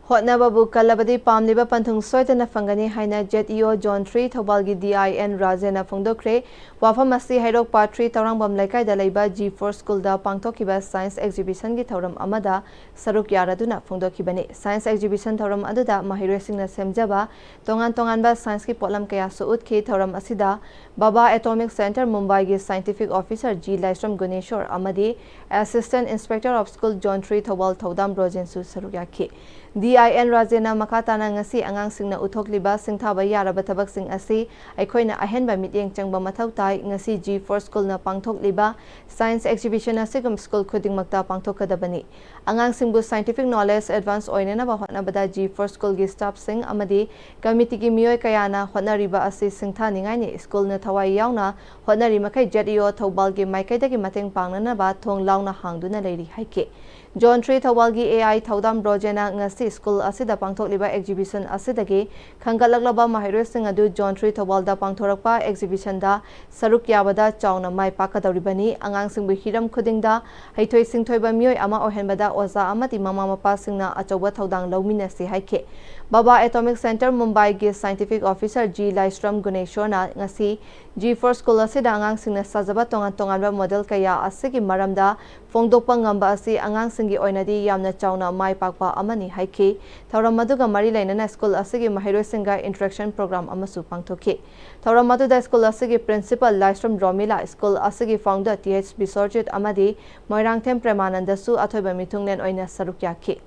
ꯍꯣꯠꯅꯕꯕꯨ ꯀꯜꯂꯕꯗꯤ ꯄꯥꯝꯂꯤꯕ ꯄꯟꯊꯨꯡ ꯁꯣꯏꯗꯅ ꯐꯪꯒꯅꯤ ꯍꯥꯏꯅ Z E O Zone three ꯊꯧꯕꯥꯜꯒꯤ D I N ꯔꯥꯖꯦꯟꯅ ꯐꯣꯡꯗꯣꯛꯈ꯭ꯔꯦ꯫ ꯋꯥꯐꯝ ꯑꯁꯤ ꯍꯩꯔꯣꯛ ꯄꯥꯠ three ꯇꯧꯔꯥꯡꯕꯝ ꯂꯩꯀꯥꯏꯗ ꯂꯩꯕ G four schoolꯗ ꯄꯥꯡꯊꯣꯛꯈꯤꯕ science exhibitionꯒꯤ ꯊꯧꯔꯝ ꯑꯃꯗ ꯁꯔꯨꯛ ꯌꯥꯔꯗꯨꯅ ꯐꯣꯡꯗꯣꯛꯈꯤꯕꯅꯤ꯫ Science exhibition ꯊꯧꯔꯝ ꯑꯗꯨꯗ ꯃꯍꯩꯔꯣꯏꯁꯤꯡꯅ ꯁꯦꯝꯖꯕ ꯇꯣꯉꯥꯟ ꯇꯣꯉꯥꯟꯕ scienceꯀꯤ ꯄꯣꯠꯂꯝ ꯀꯌꯥꯁꯨ ꯎꯠꯈꯤ꯫ ꯊꯧꯔꯝ ꯑꯁꯤꯗ Baba Atomic Center ꯃꯨꯝꯕꯥꯏꯒꯤ scientific officer G ꯂꯥꯏꯁ꯭ꯔꯝ ꯒꯨꯅꯦꯁꯣꯔ ꯑꯃꯗꯤ Assistant Inspector of School Zone three Thoubal ꯊꯧꯗꯥꯝ ꯕ꯭ꯔꯣꯖꯦꯟꯁꯨ ꯁꯔꯨꯛ ꯌꯥꯈꯤ꯫ D I N ꯔꯥꯖꯦꯟꯅ ꯃꯈꯥ ꯇꯥꯅ ꯉꯁꯤ ꯑꯉꯥꯡꯁꯤꯡꯅ ꯎꯠꯊꯣꯛꯂꯤꯕ ꯁꯤꯡꯊꯥꯕ ꯌꯥꯔꯕ ꯊꯕꯛꯁꯤꯡ ꯑꯁꯤ ꯑꯩꯈꯣꯏꯅ ꯑꯍꯦꯟꯕ ꯃꯤꯠꯌꯦꯡ ꯆꯪꯕ ꯃꯊꯧ ꯇꯥꯏ꯫ ꯉꯁꯤ G four schoolꯅ ꯄꯥꯡꯊꯣꯛꯂꯤꯕ science exhibition ꯑꯁꯤꯒꯨꯝ school ꯈꯨꯗꯤꯡꯃꯛꯇ ꯄꯥꯡꯊꯣꯛꯀꯗꯕꯅꯤ꯫ ꯑꯉꯥꯡꯁꯤꯡꯕꯨ scientific knowledge advance ꯑꯣꯏꯅꯅꯕ ꯍꯣꯠꯅꯕꯗ G four schoolꯒꯤ staffꯁꯤꯡ ꯑꯃꯗꯤ committeeꯒꯤ ꯃꯤꯑꯣꯏ ꯀꯌꯥꯅ ꯍꯣꯠꯅꯔꯤꯕ ꯑꯁꯤ ꯁꯤꯡꯊꯥꯅꯤꯡꯉꯥꯏꯅꯤ꯫ Schoolꯅ ꯊꯋꯥꯏ ꯌꯥꯎꯅ ꯍꯣꯠꯅꯔꯤ ꯃꯈꯩ Z E O ꯊꯧꯕꯥꯜꯒꯤ ꯃꯥꯏꯀꯩꯗꯒꯤ ꯃꯇꯦꯡ ꯄꯥꯡꯅꯅꯕ ꯊꯣꯡ ꯂꯥꯎꯅ ꯍꯥꯡꯗꯨꯅ ꯂꯩꯔꯤ ꯍꯥꯏꯈꯤ꯫ Zone three ꯊꯧꯕꯥꯜꯒꯤ A I ꯊꯧꯗꯥꯝ ꯕ꯭ꯔꯣꯖꯦꯟꯅ ꯉꯁꯤ school ꯑꯁꯤꯗ ꯄꯥꯡꯊꯣꯛꯂꯤꯕ exhibition ꯑꯁꯤꯗꯒꯤ ꯈꯟꯒꯠꯂꯛꯂꯕ ꯃꯍꯩꯔꯣꯏꯁꯤꯡ ꯑꯗꯨ Zone three ꯊꯧꯕꯥꯜꯗ ꯄꯥꯡꯊꯣꯔꯛꯄ exhibitionꯗ ꯁꯔꯨꯛ ꯌꯥꯕꯗ ꯆꯥꯎꯅ ꯃꯥꯏ ꯄꯥꯛꯀꯗꯧꯔꯤꯕꯅꯤ꯫ ꯑꯉꯥꯡꯁꯤꯡꯕꯨ ꯍꯤꯔꯝ ꯈꯨꯗꯤꯡꯗ ꯍꯩꯊꯣꯏ ꯁꯤꯡꯊꯣꯏꯕ ꯃꯤꯑꯣꯏ ꯑꯃ ꯑꯣꯏꯍꯟꯕꯗ ꯑꯣꯖꯥ ꯑꯃꯗꯤ ꯃꯃꯥ ꯃꯄꯥꯁꯤꯡꯅ ꯑꯆꯧꯕ ꯊꯧꯗꯥꯡ ꯂꯧꯃꯤꯟꯅꯁꯤ ꯍꯥꯏꯈꯤ꯫ Baba Atomic Center ꯃꯨꯝꯕꯥꯏꯒꯤ scientific officer G ꯂꯥꯏꯁ꯭ꯔꯝ ꯒꯨꯅꯦꯁꯣꯔꯅ ꯉꯁꯤ G four school ꯑꯁꯤꯗ ꯑꯉꯥꯡꯁꯤꯡꯅ ꯁꯥꯖꯕ ꯇꯣꯉꯥꯟ ꯇꯣꯉꯥꯟꯕ model ꯀꯌꯥ ꯑꯁꯤꯒꯤ ꯃꯔꯝꯗ ꯐꯣꯡꯗꯣꯛꯄ ꯉꯝꯕ ꯑꯁꯤ ꯑꯉꯥꯡꯁꯤꯡꯒꯤ ꯑꯣꯏꯅꯗꯤ ꯌꯥꯝꯅ ꯆꯥꯎꯅ ꯃꯥꯏ ꯄꯥꯛꯄ ꯑꯃꯅꯤ ꯍꯥꯏꯈꯤ꯫ ꯊꯧꯔꯝ ꯑꯗꯨꯒ ꯃꯔꯤ ꯂꯩꯅꯅ ꯁ꯭ꯀꯨꯜ ꯑꯁꯤꯒꯤ ꯃꯍꯩꯔꯣꯏꯁꯤꯡꯒ interaction program ꯑꯃꯁꯨ ꯄꯥꯡꯊꯣꯛꯈꯤ꯫ ꯊꯧꯔꯝ ꯑꯗꯨꯗ ꯁ꯭ꯀꯨꯜ ꯑꯁꯤꯒꯤ principal ꯂꯥꯏꯁ꯭ꯔꯝ ꯔꯣꯃꯤꯂꯥ, ꯁ꯭ꯀꯨꯜ ꯑꯁꯤꯒꯤ founder ꯇꯤ ꯑꯩꯆ ꯕꯤꯁ꯭ꯋꯔꯖꯤꯠ ꯑꯃꯗꯤ ꯃꯣꯏꯔꯥꯡꯊꯦꯝ ꯄ꯭ꯔꯦꯃꯥꯅꯟꯗꯁꯨ ꯑꯊꯣꯏꯕ ꯃꯤꯊꯨꯡꯂꯦꯟ ꯑꯣꯏꯅ ꯁꯔꯨꯛ ꯌꯥꯈꯤ꯫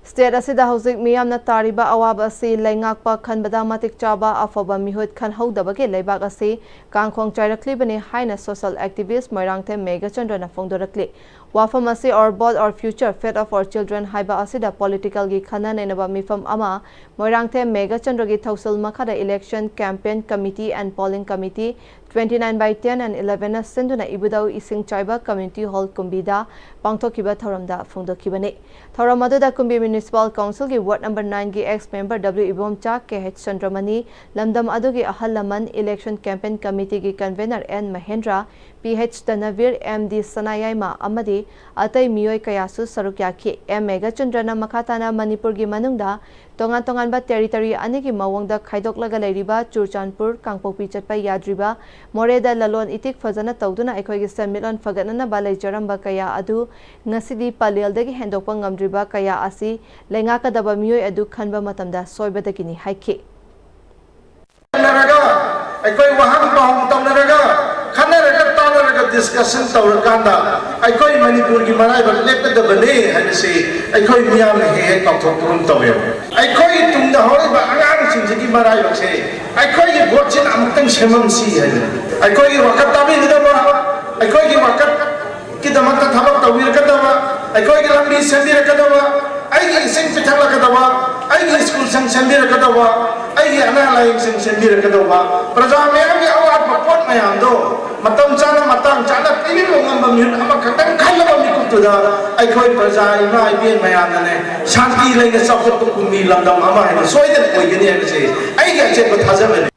State ꯑꯁꯤꯗ ꯍꯧꯖꯤꯛ ꯃꯤꯌꯥꯝꯅ ꯇꯥꯔꯤꯕ ꯑꯋꯥꯕ ꯑꯁꯤ ꯂꯩꯉꯥꯛꯄ ꯈꯟꯕꯗ ꯃꯇꯤꯛ ꯆꯥꯕ ꯑꯐꯕ ꯃꯤꯍꯨꯠ ꯈꯟꯍꯧꯗꯕꯒꯤ ꯂꯩꯕꯥꯛ ꯑꯁꯤ ꯀꯥꯡꯈꯣꯡ ꯆꯥꯏꯔꯛꯂꯤꯕꯅꯤ ꯍꯥꯏꯅ social activist ꯃꯣꯏꯔꯥꯡꯊꯦꯝ ꯃꯦꯘꯆꯟꯗ꯭ꯔꯅ ꯐꯣꯡꯗꯣꯔꯛꯂꯤ꯫ ꯋꯥꯐꯝ ꯑꯁꯤ Our Boat, Our Future, Fate of Our Children ꯍꯥꯏꯕ ꯑꯁꯤꯗ political ꯒꯤ ꯈꯟꯅ ꯅꯩꯅꯕ ꯃꯤꯐꯝ ꯑꯃ ꯃꯣꯏꯔꯥꯡꯊꯦꯝ ꯃꯦꯘꯆꯟꯗ꯭ꯔꯒꯤ ꯊꯧꯁꯤꯜ ꯃꯈꯥꯗ Election Campaign Committee and Polling Committee, twenty nine by ten and eleven ꯅ ꯁꯤꯟꯗꯨꯅ ꯏꯕꯨꯙꯧ ꯏꯁꯤꯡꯆꯥꯏꯕ Community Hall ꯀꯨꯝꯕꯤꯗ ꯄꯥꯡꯊꯣꯛꯈꯤꯕ ꯊꯧꯔꯝꯗ ꯐꯣꯡꯗꯣꯛꯈꯤꯕꯅꯤ꯫ ꯊꯧꯔꯝ ꯑꯗꯨꯗ ꯀꯨꯝꯕꯤ Municipal Council ꯒꯤ Ward number nine ꯒꯤ ex member W Ibomcha, K H Chandramani, ꯂꯝꯗꯝ ꯑꯗꯨꯒꯤ ꯑꯍꯜ ꯂꯃꯟ, Election Campaign Committee ꯒꯤ convenor N Mahendra, P H Tanvir, M D Sanayaima ꯑꯃꯗꯤ ꯑꯇꯩ ꯃꯤꯑꯣꯏ ꯀꯌꯥꯁꯨ ꯁꯔꯨꯛ ꯌꯥꯈꯤ꯫ ꯑꯦꯝ ꯃꯦꯘꯆꯟꯗ꯭ꯔꯅ ꯃꯈꯥ ꯇꯥꯅ ꯃꯅꯤꯄꯨꯔꯒꯤ ꯃꯅꯨꯡꯗ ꯇꯣꯉꯥꯟ ꯇꯣꯉꯥꯟꯕ territory ꯑꯅꯤꯒꯤ ꯃꯑꯣꯡꯗ ꯈꯥꯏꯗꯣꯛꯂꯒ ꯂꯩꯔꯤꯕ ꯆꯨꯔꯆꯥꯟꯄꯨꯔ, ꯀꯥꯡꯄꯣꯛꯄꯤ ꯆꯠꯄ ꯌꯥꯗ꯭ꯔꯤꯕ, ꯃꯣꯔꯦꯗ ꯂꯂꯣꯟ ꯏꯇꯤꯛ ꯐꯖꯅ ꯇꯧꯗꯨꯅ ꯑꯩꯈꯣꯏꯒꯤ ꯁꯦꯟꯃꯤꯠꯂꯣꯟ ꯐꯒꯠꯅꯅꯕ ꯂꯩꯖꯔꯝꯕ ꯀꯌꯥ ꯑꯗꯨ ꯉꯁꯤꯗꯤ ꯄꯂꯦꯜꯗꯒꯤ ꯍꯦꯟꯗꯣꯛꯄ ꯉꯝꯗ꯭ꯔꯤꯕ ꯀꯌꯥ ꯑꯁꯤ ꯂꯩꯉꯥꯛꯀꯗꯕ ꯃꯤꯑꯣꯏ ꯑꯗꯨ ꯈꯟꯕ ꯃꯇꯝꯗ ꯁꯣꯏꯕꯗꯒꯤꯅꯤ ꯍꯥꯏꯈꯤ꯫ ꯇꯧꯅꯔꯒ, ꯑꯩꯈꯣꯏ ꯋꯥꯍꯪ ꯄꯥꯎꯍꯪ ꯇꯧꯅꯔꯒ, ꯈꯟꯅꯔꯒ ꯇꯥꯟꯅꯔꯒ discussion ꯇꯧꯔꯀꯥꯟꯗ ꯑꯩꯈꯣꯏ ꯃꯅꯤꯄꯨꯔꯒꯤ ꯃꯔꯥꯏꯕꯛ ꯂꯦꯞꯀꯗꯕꯅꯤ ꯍꯥꯏꯕꯁꯤ ꯑꯩꯈꯣꯏ ꯃꯤꯌꯥꯝꯅ ꯍꯦꯛ ꯍꯦꯛ ꯀꯥꯎꯊꯣꯛꯄꯒꯨꯝ ꯇꯧꯋꯦꯕ꯫ ꯑꯩꯈꯣꯏꯒꯤ ꯇꯨꯡꯗ ꯍꯧꯔꯛꯏꯕ ꯑꯉꯥꯡꯁꯤꯡꯁꯤꯒꯤ ꯃꯔꯥꯏꯕꯛꯁꯦ ꯑꯩꯈꯣꯏꯒꯤ vote ꯁꯤꯅ ꯑꯃꯨꯛꯇꯪ ꯁꯦꯝꯃꯝꯁꯤ ꯍꯥꯏꯕꯅꯤ꯫ ꯑꯩꯈꯣꯏꯒꯤ ꯋꯥꯀꯠ ꯇꯥꯕꯤꯒꯗꯕ, ꯑꯩꯈꯣꯏꯒꯤ ꯋꯥꯀꯠ ꯀꯤꯗꯃꯛꯇ ꯊꯕꯛ ꯇꯧꯕꯤꯔꯛꯀꯗꯕ, ꯑꯩꯈꯣꯏꯒꯤ ꯂꯝꯕꯤ ꯁꯦꯝꯕꯤꯔꯛꯀꯗꯕ, ꯑꯩꯒꯤ ꯏꯁꯤꯡ ꯄꯤꯊꯛꯂꯛꯀꯗꯕ, ꯑꯩꯒꯤ ꯁ꯭ꯀꯨꯜꯁꯤꯡ ꯁꯦꯝꯕꯤꯔꯛꯀꯗꯕ, ꯑꯩꯒꯤ ꯑꯅꯥ ꯂꯥꯏꯌꯦꯡꯁꯤꯡ ꯁꯦꯝꯕꯤꯔꯛꯀꯗꯧꯕ, ꯄ꯭ꯔꯖꯥ ꯃꯌꯥꯝꯒꯤ ꯑꯋꯥꯠꯄ ꯄꯣꯠ ꯃꯌꯥꯝꯗꯣ ꯃꯇꯝ ꯆꯥꯅ ꯃꯇꯥꯡ ꯆꯥꯅ ꯄꯤꯕꯤꯕ ꯉꯝꯕ ꯃꯤꯍꯨꯠ ꯑꯃꯈꯛꯇꯪ ꯈꯜꯂꯕ ꯃꯤꯀꯨꯞꯇꯨꯗ ꯑꯩꯈꯣꯏ ꯄ꯭ꯔꯖꯥ ꯏꯃꯥ ꯏꯕꯦꯟ ꯃꯌꯥꯝꯅꯅꯦ ꯁꯥꯟꯇꯤ ꯂꯩꯅ ꯆꯥꯎꯈꯠꯄ ꯀꯨꯝꯕꯤ ꯂꯝꯗꯝ ꯑꯃ ꯍꯥꯏꯕ ꯁꯣꯏꯗꯅ ꯑꯣꯏꯒꯅꯤ ꯍꯥꯏꯕꯁꯤ ꯑꯩꯒꯤ ꯑꯆꯦꯠꯄ ꯊꯥꯖꯕꯅꯤ꯫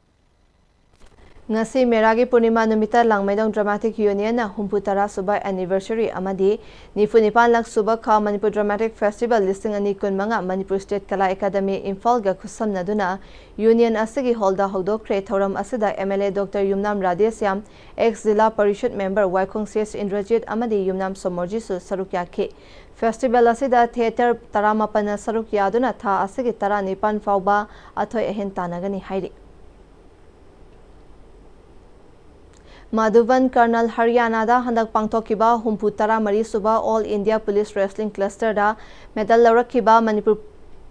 ꯉꯁꯤ ꯃꯦꯔꯥꯒꯤ ꯄꯨꯔꯅꯤꯃꯥ ꯅꯨꯃꯤꯠꯇ ꯂꯥꯡꯃꯩꯗꯣꯡ ꯗ꯭ꯔꯃꯥꯇꯤꯛ ꯌꯨꯅꯤꯌꯟꯅ ꯍꯨꯝꯐꯨ ꯇꯔꯥ ꯁꯨꯕ ꯑꯦꯅꯤꯚꯔꯁꯔꯤ ꯑꯃꯗꯤ ꯅꯤꯐꯨ ꯅꯤꯄꯥꯟ ꯂꯛ ꯁꯨꯕ ꯈꯥ ꯃꯅꯤꯄꯨꯔ ꯗ꯭ꯔꯃꯥꯇꯤꯛ ꯐꯦꯁꯇꯤꯚꯦꯜ ꯂꯤꯁꯤꯡ ꯑꯅꯤ ꯀꯨꯟ ꯃꯉꯥ ꯃꯅꯤꯄꯨꯔ ꯁ꯭ꯇꯦꯠ ꯀꯂꯥ ꯑꯦꯀꯥꯗꯃꯤ ꯏꯝꯐꯥꯜꯒ ꯈꯨꯠꯁꯝꯅꯗꯨꯅ ꯌꯨꯅꯤꯌꯟ ꯑꯁꯤꯒꯤ ꯍꯣꯜꯗ ꯍꯧꯗꯣꯛꯈ꯭ꯔꯦ꯫ ꯊꯧꯔꯝ ꯑꯁꯤꯗ M L A doctor Yumnam Radheshyam, ex zila parishad member Waikhong C S Indrajit ꯑꯃꯗꯤ ꯌꯨꯝꯅꯥꯝ ꯁꯣꯃꯣꯔꯖꯤꯠꯁꯨ ꯁꯔꯨꯛ ꯌꯥꯈꯤ꯫ ꯐꯦꯁꯇꯤꯚꯦꯜ ꯑꯁꯤꯗ ꯊꯤꯌꯦꯇꯔ ꯇꯔꯥꯃꯥꯄꯟꯅ ꯁꯔꯨꯛ ꯌꯥꯗꯨꯅ ꯊꯥ ꯑꯁꯤꯒꯤ ꯇꯔꯥꯅꯤꯄꯥꯟ ꯐꯥꯎꯕ ꯑꯊꯣꯏ ꯑꯍꯦꯟ ꯇꯥꯟꯅꯒꯅꯤ ꯍꯥꯏꯔꯤ꯫ ꯃꯥꯙꯨꯕꯟ ꯀꯔꯅꯜ ꯍꯔꯤꯌꯥꯅꯥꯗ ꯍꯟꯗꯛ ꯄꯥꯡꯊꯣꯛꯈꯤꯕ ꯍꯨꯝꯐꯨ ꯇꯔꯥꯃꯔꯤ ꯁꯨꯕ ꯑꯣꯜ ꯏꯟꯗꯤꯌꯥ ꯄꯨꯂꯤꯁ ꯔꯦꯁꯂꯤꯡ ꯀ꯭ꯂꯁꯇꯔꯗ ꯃꯦꯗꯜ ꯂꯧꯔꯛꯈꯤꯕ ꯃꯅꯤꯄꯨꯔ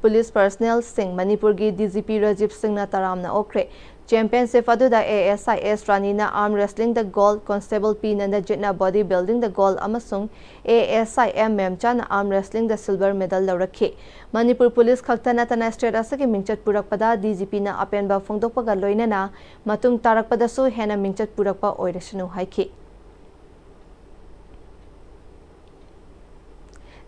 ꯄꯨꯂꯤꯁ ꯄꯔꯁꯅꯦꯜꯁꯤꯡ ꯃꯅꯤꯄꯨꯔꯒꯤ ꯗꯤ ꯖꯤ ꯄꯤ ꯔꯥꯖꯤꯕ ꯁꯤꯡꯅ ꯇꯔꯥꯝꯅ ꯑꯣꯛꯈ꯭ꯔꯦ꯫ ꯆꯦꯝꯄꯤꯌꯟꯁꯤꯞ ꯑꯗꯨꯗ ꯑꯦ ꯑꯦꯁ ꯑꯥꯏ ꯑꯦꯁ ꯔꯥꯅꯤꯅ ꯑꯥꯔꯝ ꯔꯦꯁꯂꯤꯡꯗ ꯒꯣꯜ, ꯀꯣꯟꯁꯇꯦꯕꯜ ꯄꯤ ꯅꯟꯗꯖꯤꯠꯅ ꯕꯣꯗꯤ ꯕꯤꯜꯗꯤꯡꯗ ꯒꯣꯜ ꯑꯃꯁꯨꯡ ꯑꯦ ꯑꯦꯁ ꯑꯥꯏ ꯑꯦꯝ ꯃꯦꯝꯆꯥꯅ ꯑꯥꯔꯝ ꯔꯦꯁꯂꯤꯡꯗ ꯁꯤꯜꯚꯔ ꯃꯦꯗꯜ ꯂꯧꯔꯛꯈꯤ꯫ ꯃꯅꯤꯄꯨꯔ ꯄꯨꯂꯤꯁ ꯈꯛꯇ ꯅꯠꯇꯅ ꯁ꯭ꯇꯦꯠ ꯑꯁꯤꯒꯤ ꯃꯤꯡꯆꯠ ꯄꯨꯔꯛꯄꯗ ꯗꯤ ꯖꯤ ꯄꯤꯅ ꯑꯄꯦꯟꯕ ꯐꯣꯡꯗꯣꯛꯄꯒ ꯂꯣꯏꯅꯅ ꯃꯇꯨꯡ ꯇꯥꯔꯛꯄꯗꯁꯨ ꯍꯦꯟꯅ ꯃꯤꯡꯆꯠ ꯄꯨꯔꯛꯄ ꯑꯣꯏꯔꯁꯅꯨ ꯍꯥꯏꯈꯤ꯫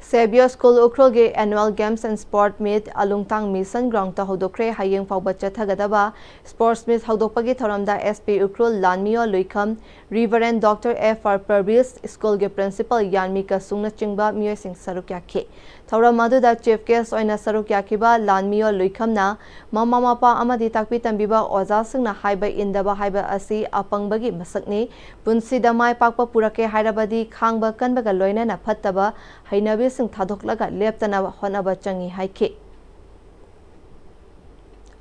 ꯁꯦꯕꯤꯌꯣ ꯁ꯭ꯀꯨꯜ ꯎꯈ꯭ꯔꯨꯜꯒꯤ Annual Games and Sport Meet Alungthang mission ground ꯍꯧꯗꯣꯛꯈ꯭ꯔꯦ꯫ ꯍꯌꯦꯡ ꯐꯥꯎꯕ ꯆꯠꯊꯒꯗꯕ ꯁ꯭ꯄꯣꯔꯠꯁ ꯃꯤꯠ ꯍꯧꯗꯣꯛꯄꯒꯤ ꯊꯧꯔꯝꯗ S P Ukhrul Lanmiyo Luikham, reverend doctor F R Parbis, ꯁ꯭ꯀꯨꯜꯒꯤ ꯄ꯭ꯔꯤꯟꯁꯤꯄꯜ ꯌꯥꯟꯃꯤ ꯀꯁꯨꯡꯅꯆꯤꯡꯕ ꯃꯤꯑꯣꯏꯁꯤꯡ ꯁꯔꯨꯛ ꯌꯥꯈꯤ꯫ ꯊꯧꯔꯝ ꯑꯗꯨꯗ ꯆꯤꯐ ꯒꯦꯁ ꯑꯣꯏꯅ ꯁꯔꯨꯛ ꯌꯥꯈꯤꯕ ꯂꯥꯟꯃꯤꯌꯣ ꯂꯨꯏꯈꯝꯅ ꯃꯃꯥ ꯃꯄꯥ ꯑꯃꯗꯤ ꯇꯥꯛꯄꯤ ꯇꯝꯕꯤꯕ ꯑꯣꯖꯥꯁꯤꯡꯅ ꯍꯥꯏꯕ ꯏꯟꯗꯕ ꯍꯥꯏꯕ ꯑꯁꯤ ꯑꯄꯪꯕꯒꯤ ꯃꯁꯛꯅꯤ꯫ ꯄꯨꯟꯁꯤꯗ ꯃꯥꯏ ꯄꯥꯛꯄ ꯄꯨꯔꯛꯀꯦ ꯍꯥꯏꯔꯕꯗꯤ ꯈꯥꯡꯕ ꯀꯟꯕꯒ ꯂꯣꯏꯅꯅ ꯐꯠꯇꯕ ꯍꯩꯅꯕꯤꯁꯤꯡ ꯊꯥꯗꯣꯛꯂꯒ ꯂꯦꯞꯇꯅꯕ ꯍꯣꯠꯅꯕ ꯆꯪꯏ ꯍꯥꯏꯈꯤ꯫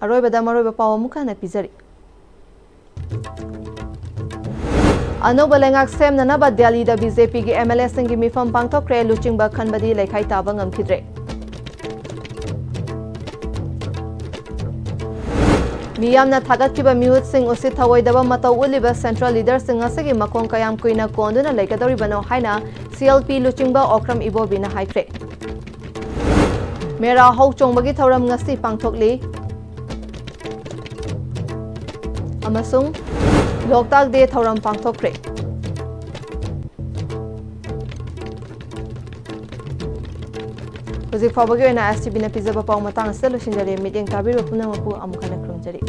ꯑꯔꯣꯏꯕꯗ ꯃꯔꯨꯑꯣꯏꯕ ꯄꯥꯎ ꯑꯃꯨꯛ ꯍꯟꯅ ꯄꯤꯖꯔꯤ꯫ ꯑꯅꯧꯕ ꯂꯩꯉꯥꯛ ꯁꯦꯝꯅꯅꯕ ꯗꯦꯜꯂꯤꯗ ꯕꯤ ꯖꯦ ꯄꯤꯒꯤ ꯑꯦꯝ ꯑꯦꯜ ꯑꯦꯁꯤꯡꯒꯤ ꯃꯤꯐꯝ ꯄꯥꯡꯊꯣꯛꯈ꯭ꯔꯦ꯫ ꯂꯨꯆꯤꯡꯕ ꯈꯟꯕꯗꯤ ꯂꯩꯈꯥꯏ ꯇꯥꯕ ꯉꯝꯈꯤꯗ꯭ꯔꯦ꯫ ꯃꯤꯌꯥꯝꯅ ꯊꯥꯒꯠꯈꯤꯕ ꯃꯤꯍꯨꯠꯁꯤꯡ ꯎꯁꯤꯠ ꯊꯑꯣꯏꯗꯕ ꯃꯇꯧ ꯎꯠꯂꯤꯕ ꯁꯦꯟꯇ꯭ꯔꯦꯜ ꯂꯤꯗꯔꯁꯤꯡ ꯑꯁꯤꯒꯤ ꯃꯈꯣꯡ ꯀꯌꯥꯝ ꯀꯨꯏꯅ ꯀꯣꯟꯗꯨꯅ ꯂꯩꯒꯗꯧꯔꯤꯕꯅꯣ ꯍꯥꯏꯅ ꯁꯤ ꯑꯦꯜ ꯄꯤ ꯂꯨꯆꯤꯡꯕ ꯑꯣꯀ꯭ꯔꯝ ꯏꯕꯣꯕꯤꯅ ꯍꯥꯏꯈ꯭ꯔꯦ꯫ ꯃꯦꯔꯥ ꯍꯧ ꯆꯣꯡꯕꯒꯤ ꯊꯧꯔꯝ ꯉꯁꯤ ꯄꯥꯡꯊꯣꯛꯂꯤ꯫ ꯑꯃꯁꯨꯡ ꯂꯣꯛꯇꯥꯛ ꯗꯦ ꯊꯧꯔꯝ ꯄꯥꯡꯊꯣꯛꯈ꯭ꯔꯦ꯫ ꯍꯧꯖꯤꯛ ꯐꯥꯎꯕꯒꯤ ꯑꯣꯏꯅ ꯑꯦꯁ ꯇꯤ ꯚꯤꯅ ꯄꯤꯖꯕ ꯄꯥꯎ ꯃꯇꯥꯡ ꯑꯁꯤꯗ ꯂꯣꯏꯁꯤꯟꯖꯔꯦ꯫ ꯃꯤꯠꯌꯦꯡ ꯇꯥꯕꯤꯔꯤꯕ ꯄꯨꯝꯅꯃꯛꯄꯨ ꯑꯃꯨꯛ ꯍꯟꯅ ꯈꯨꯔꯨꯝꯖꯔꯤ꯫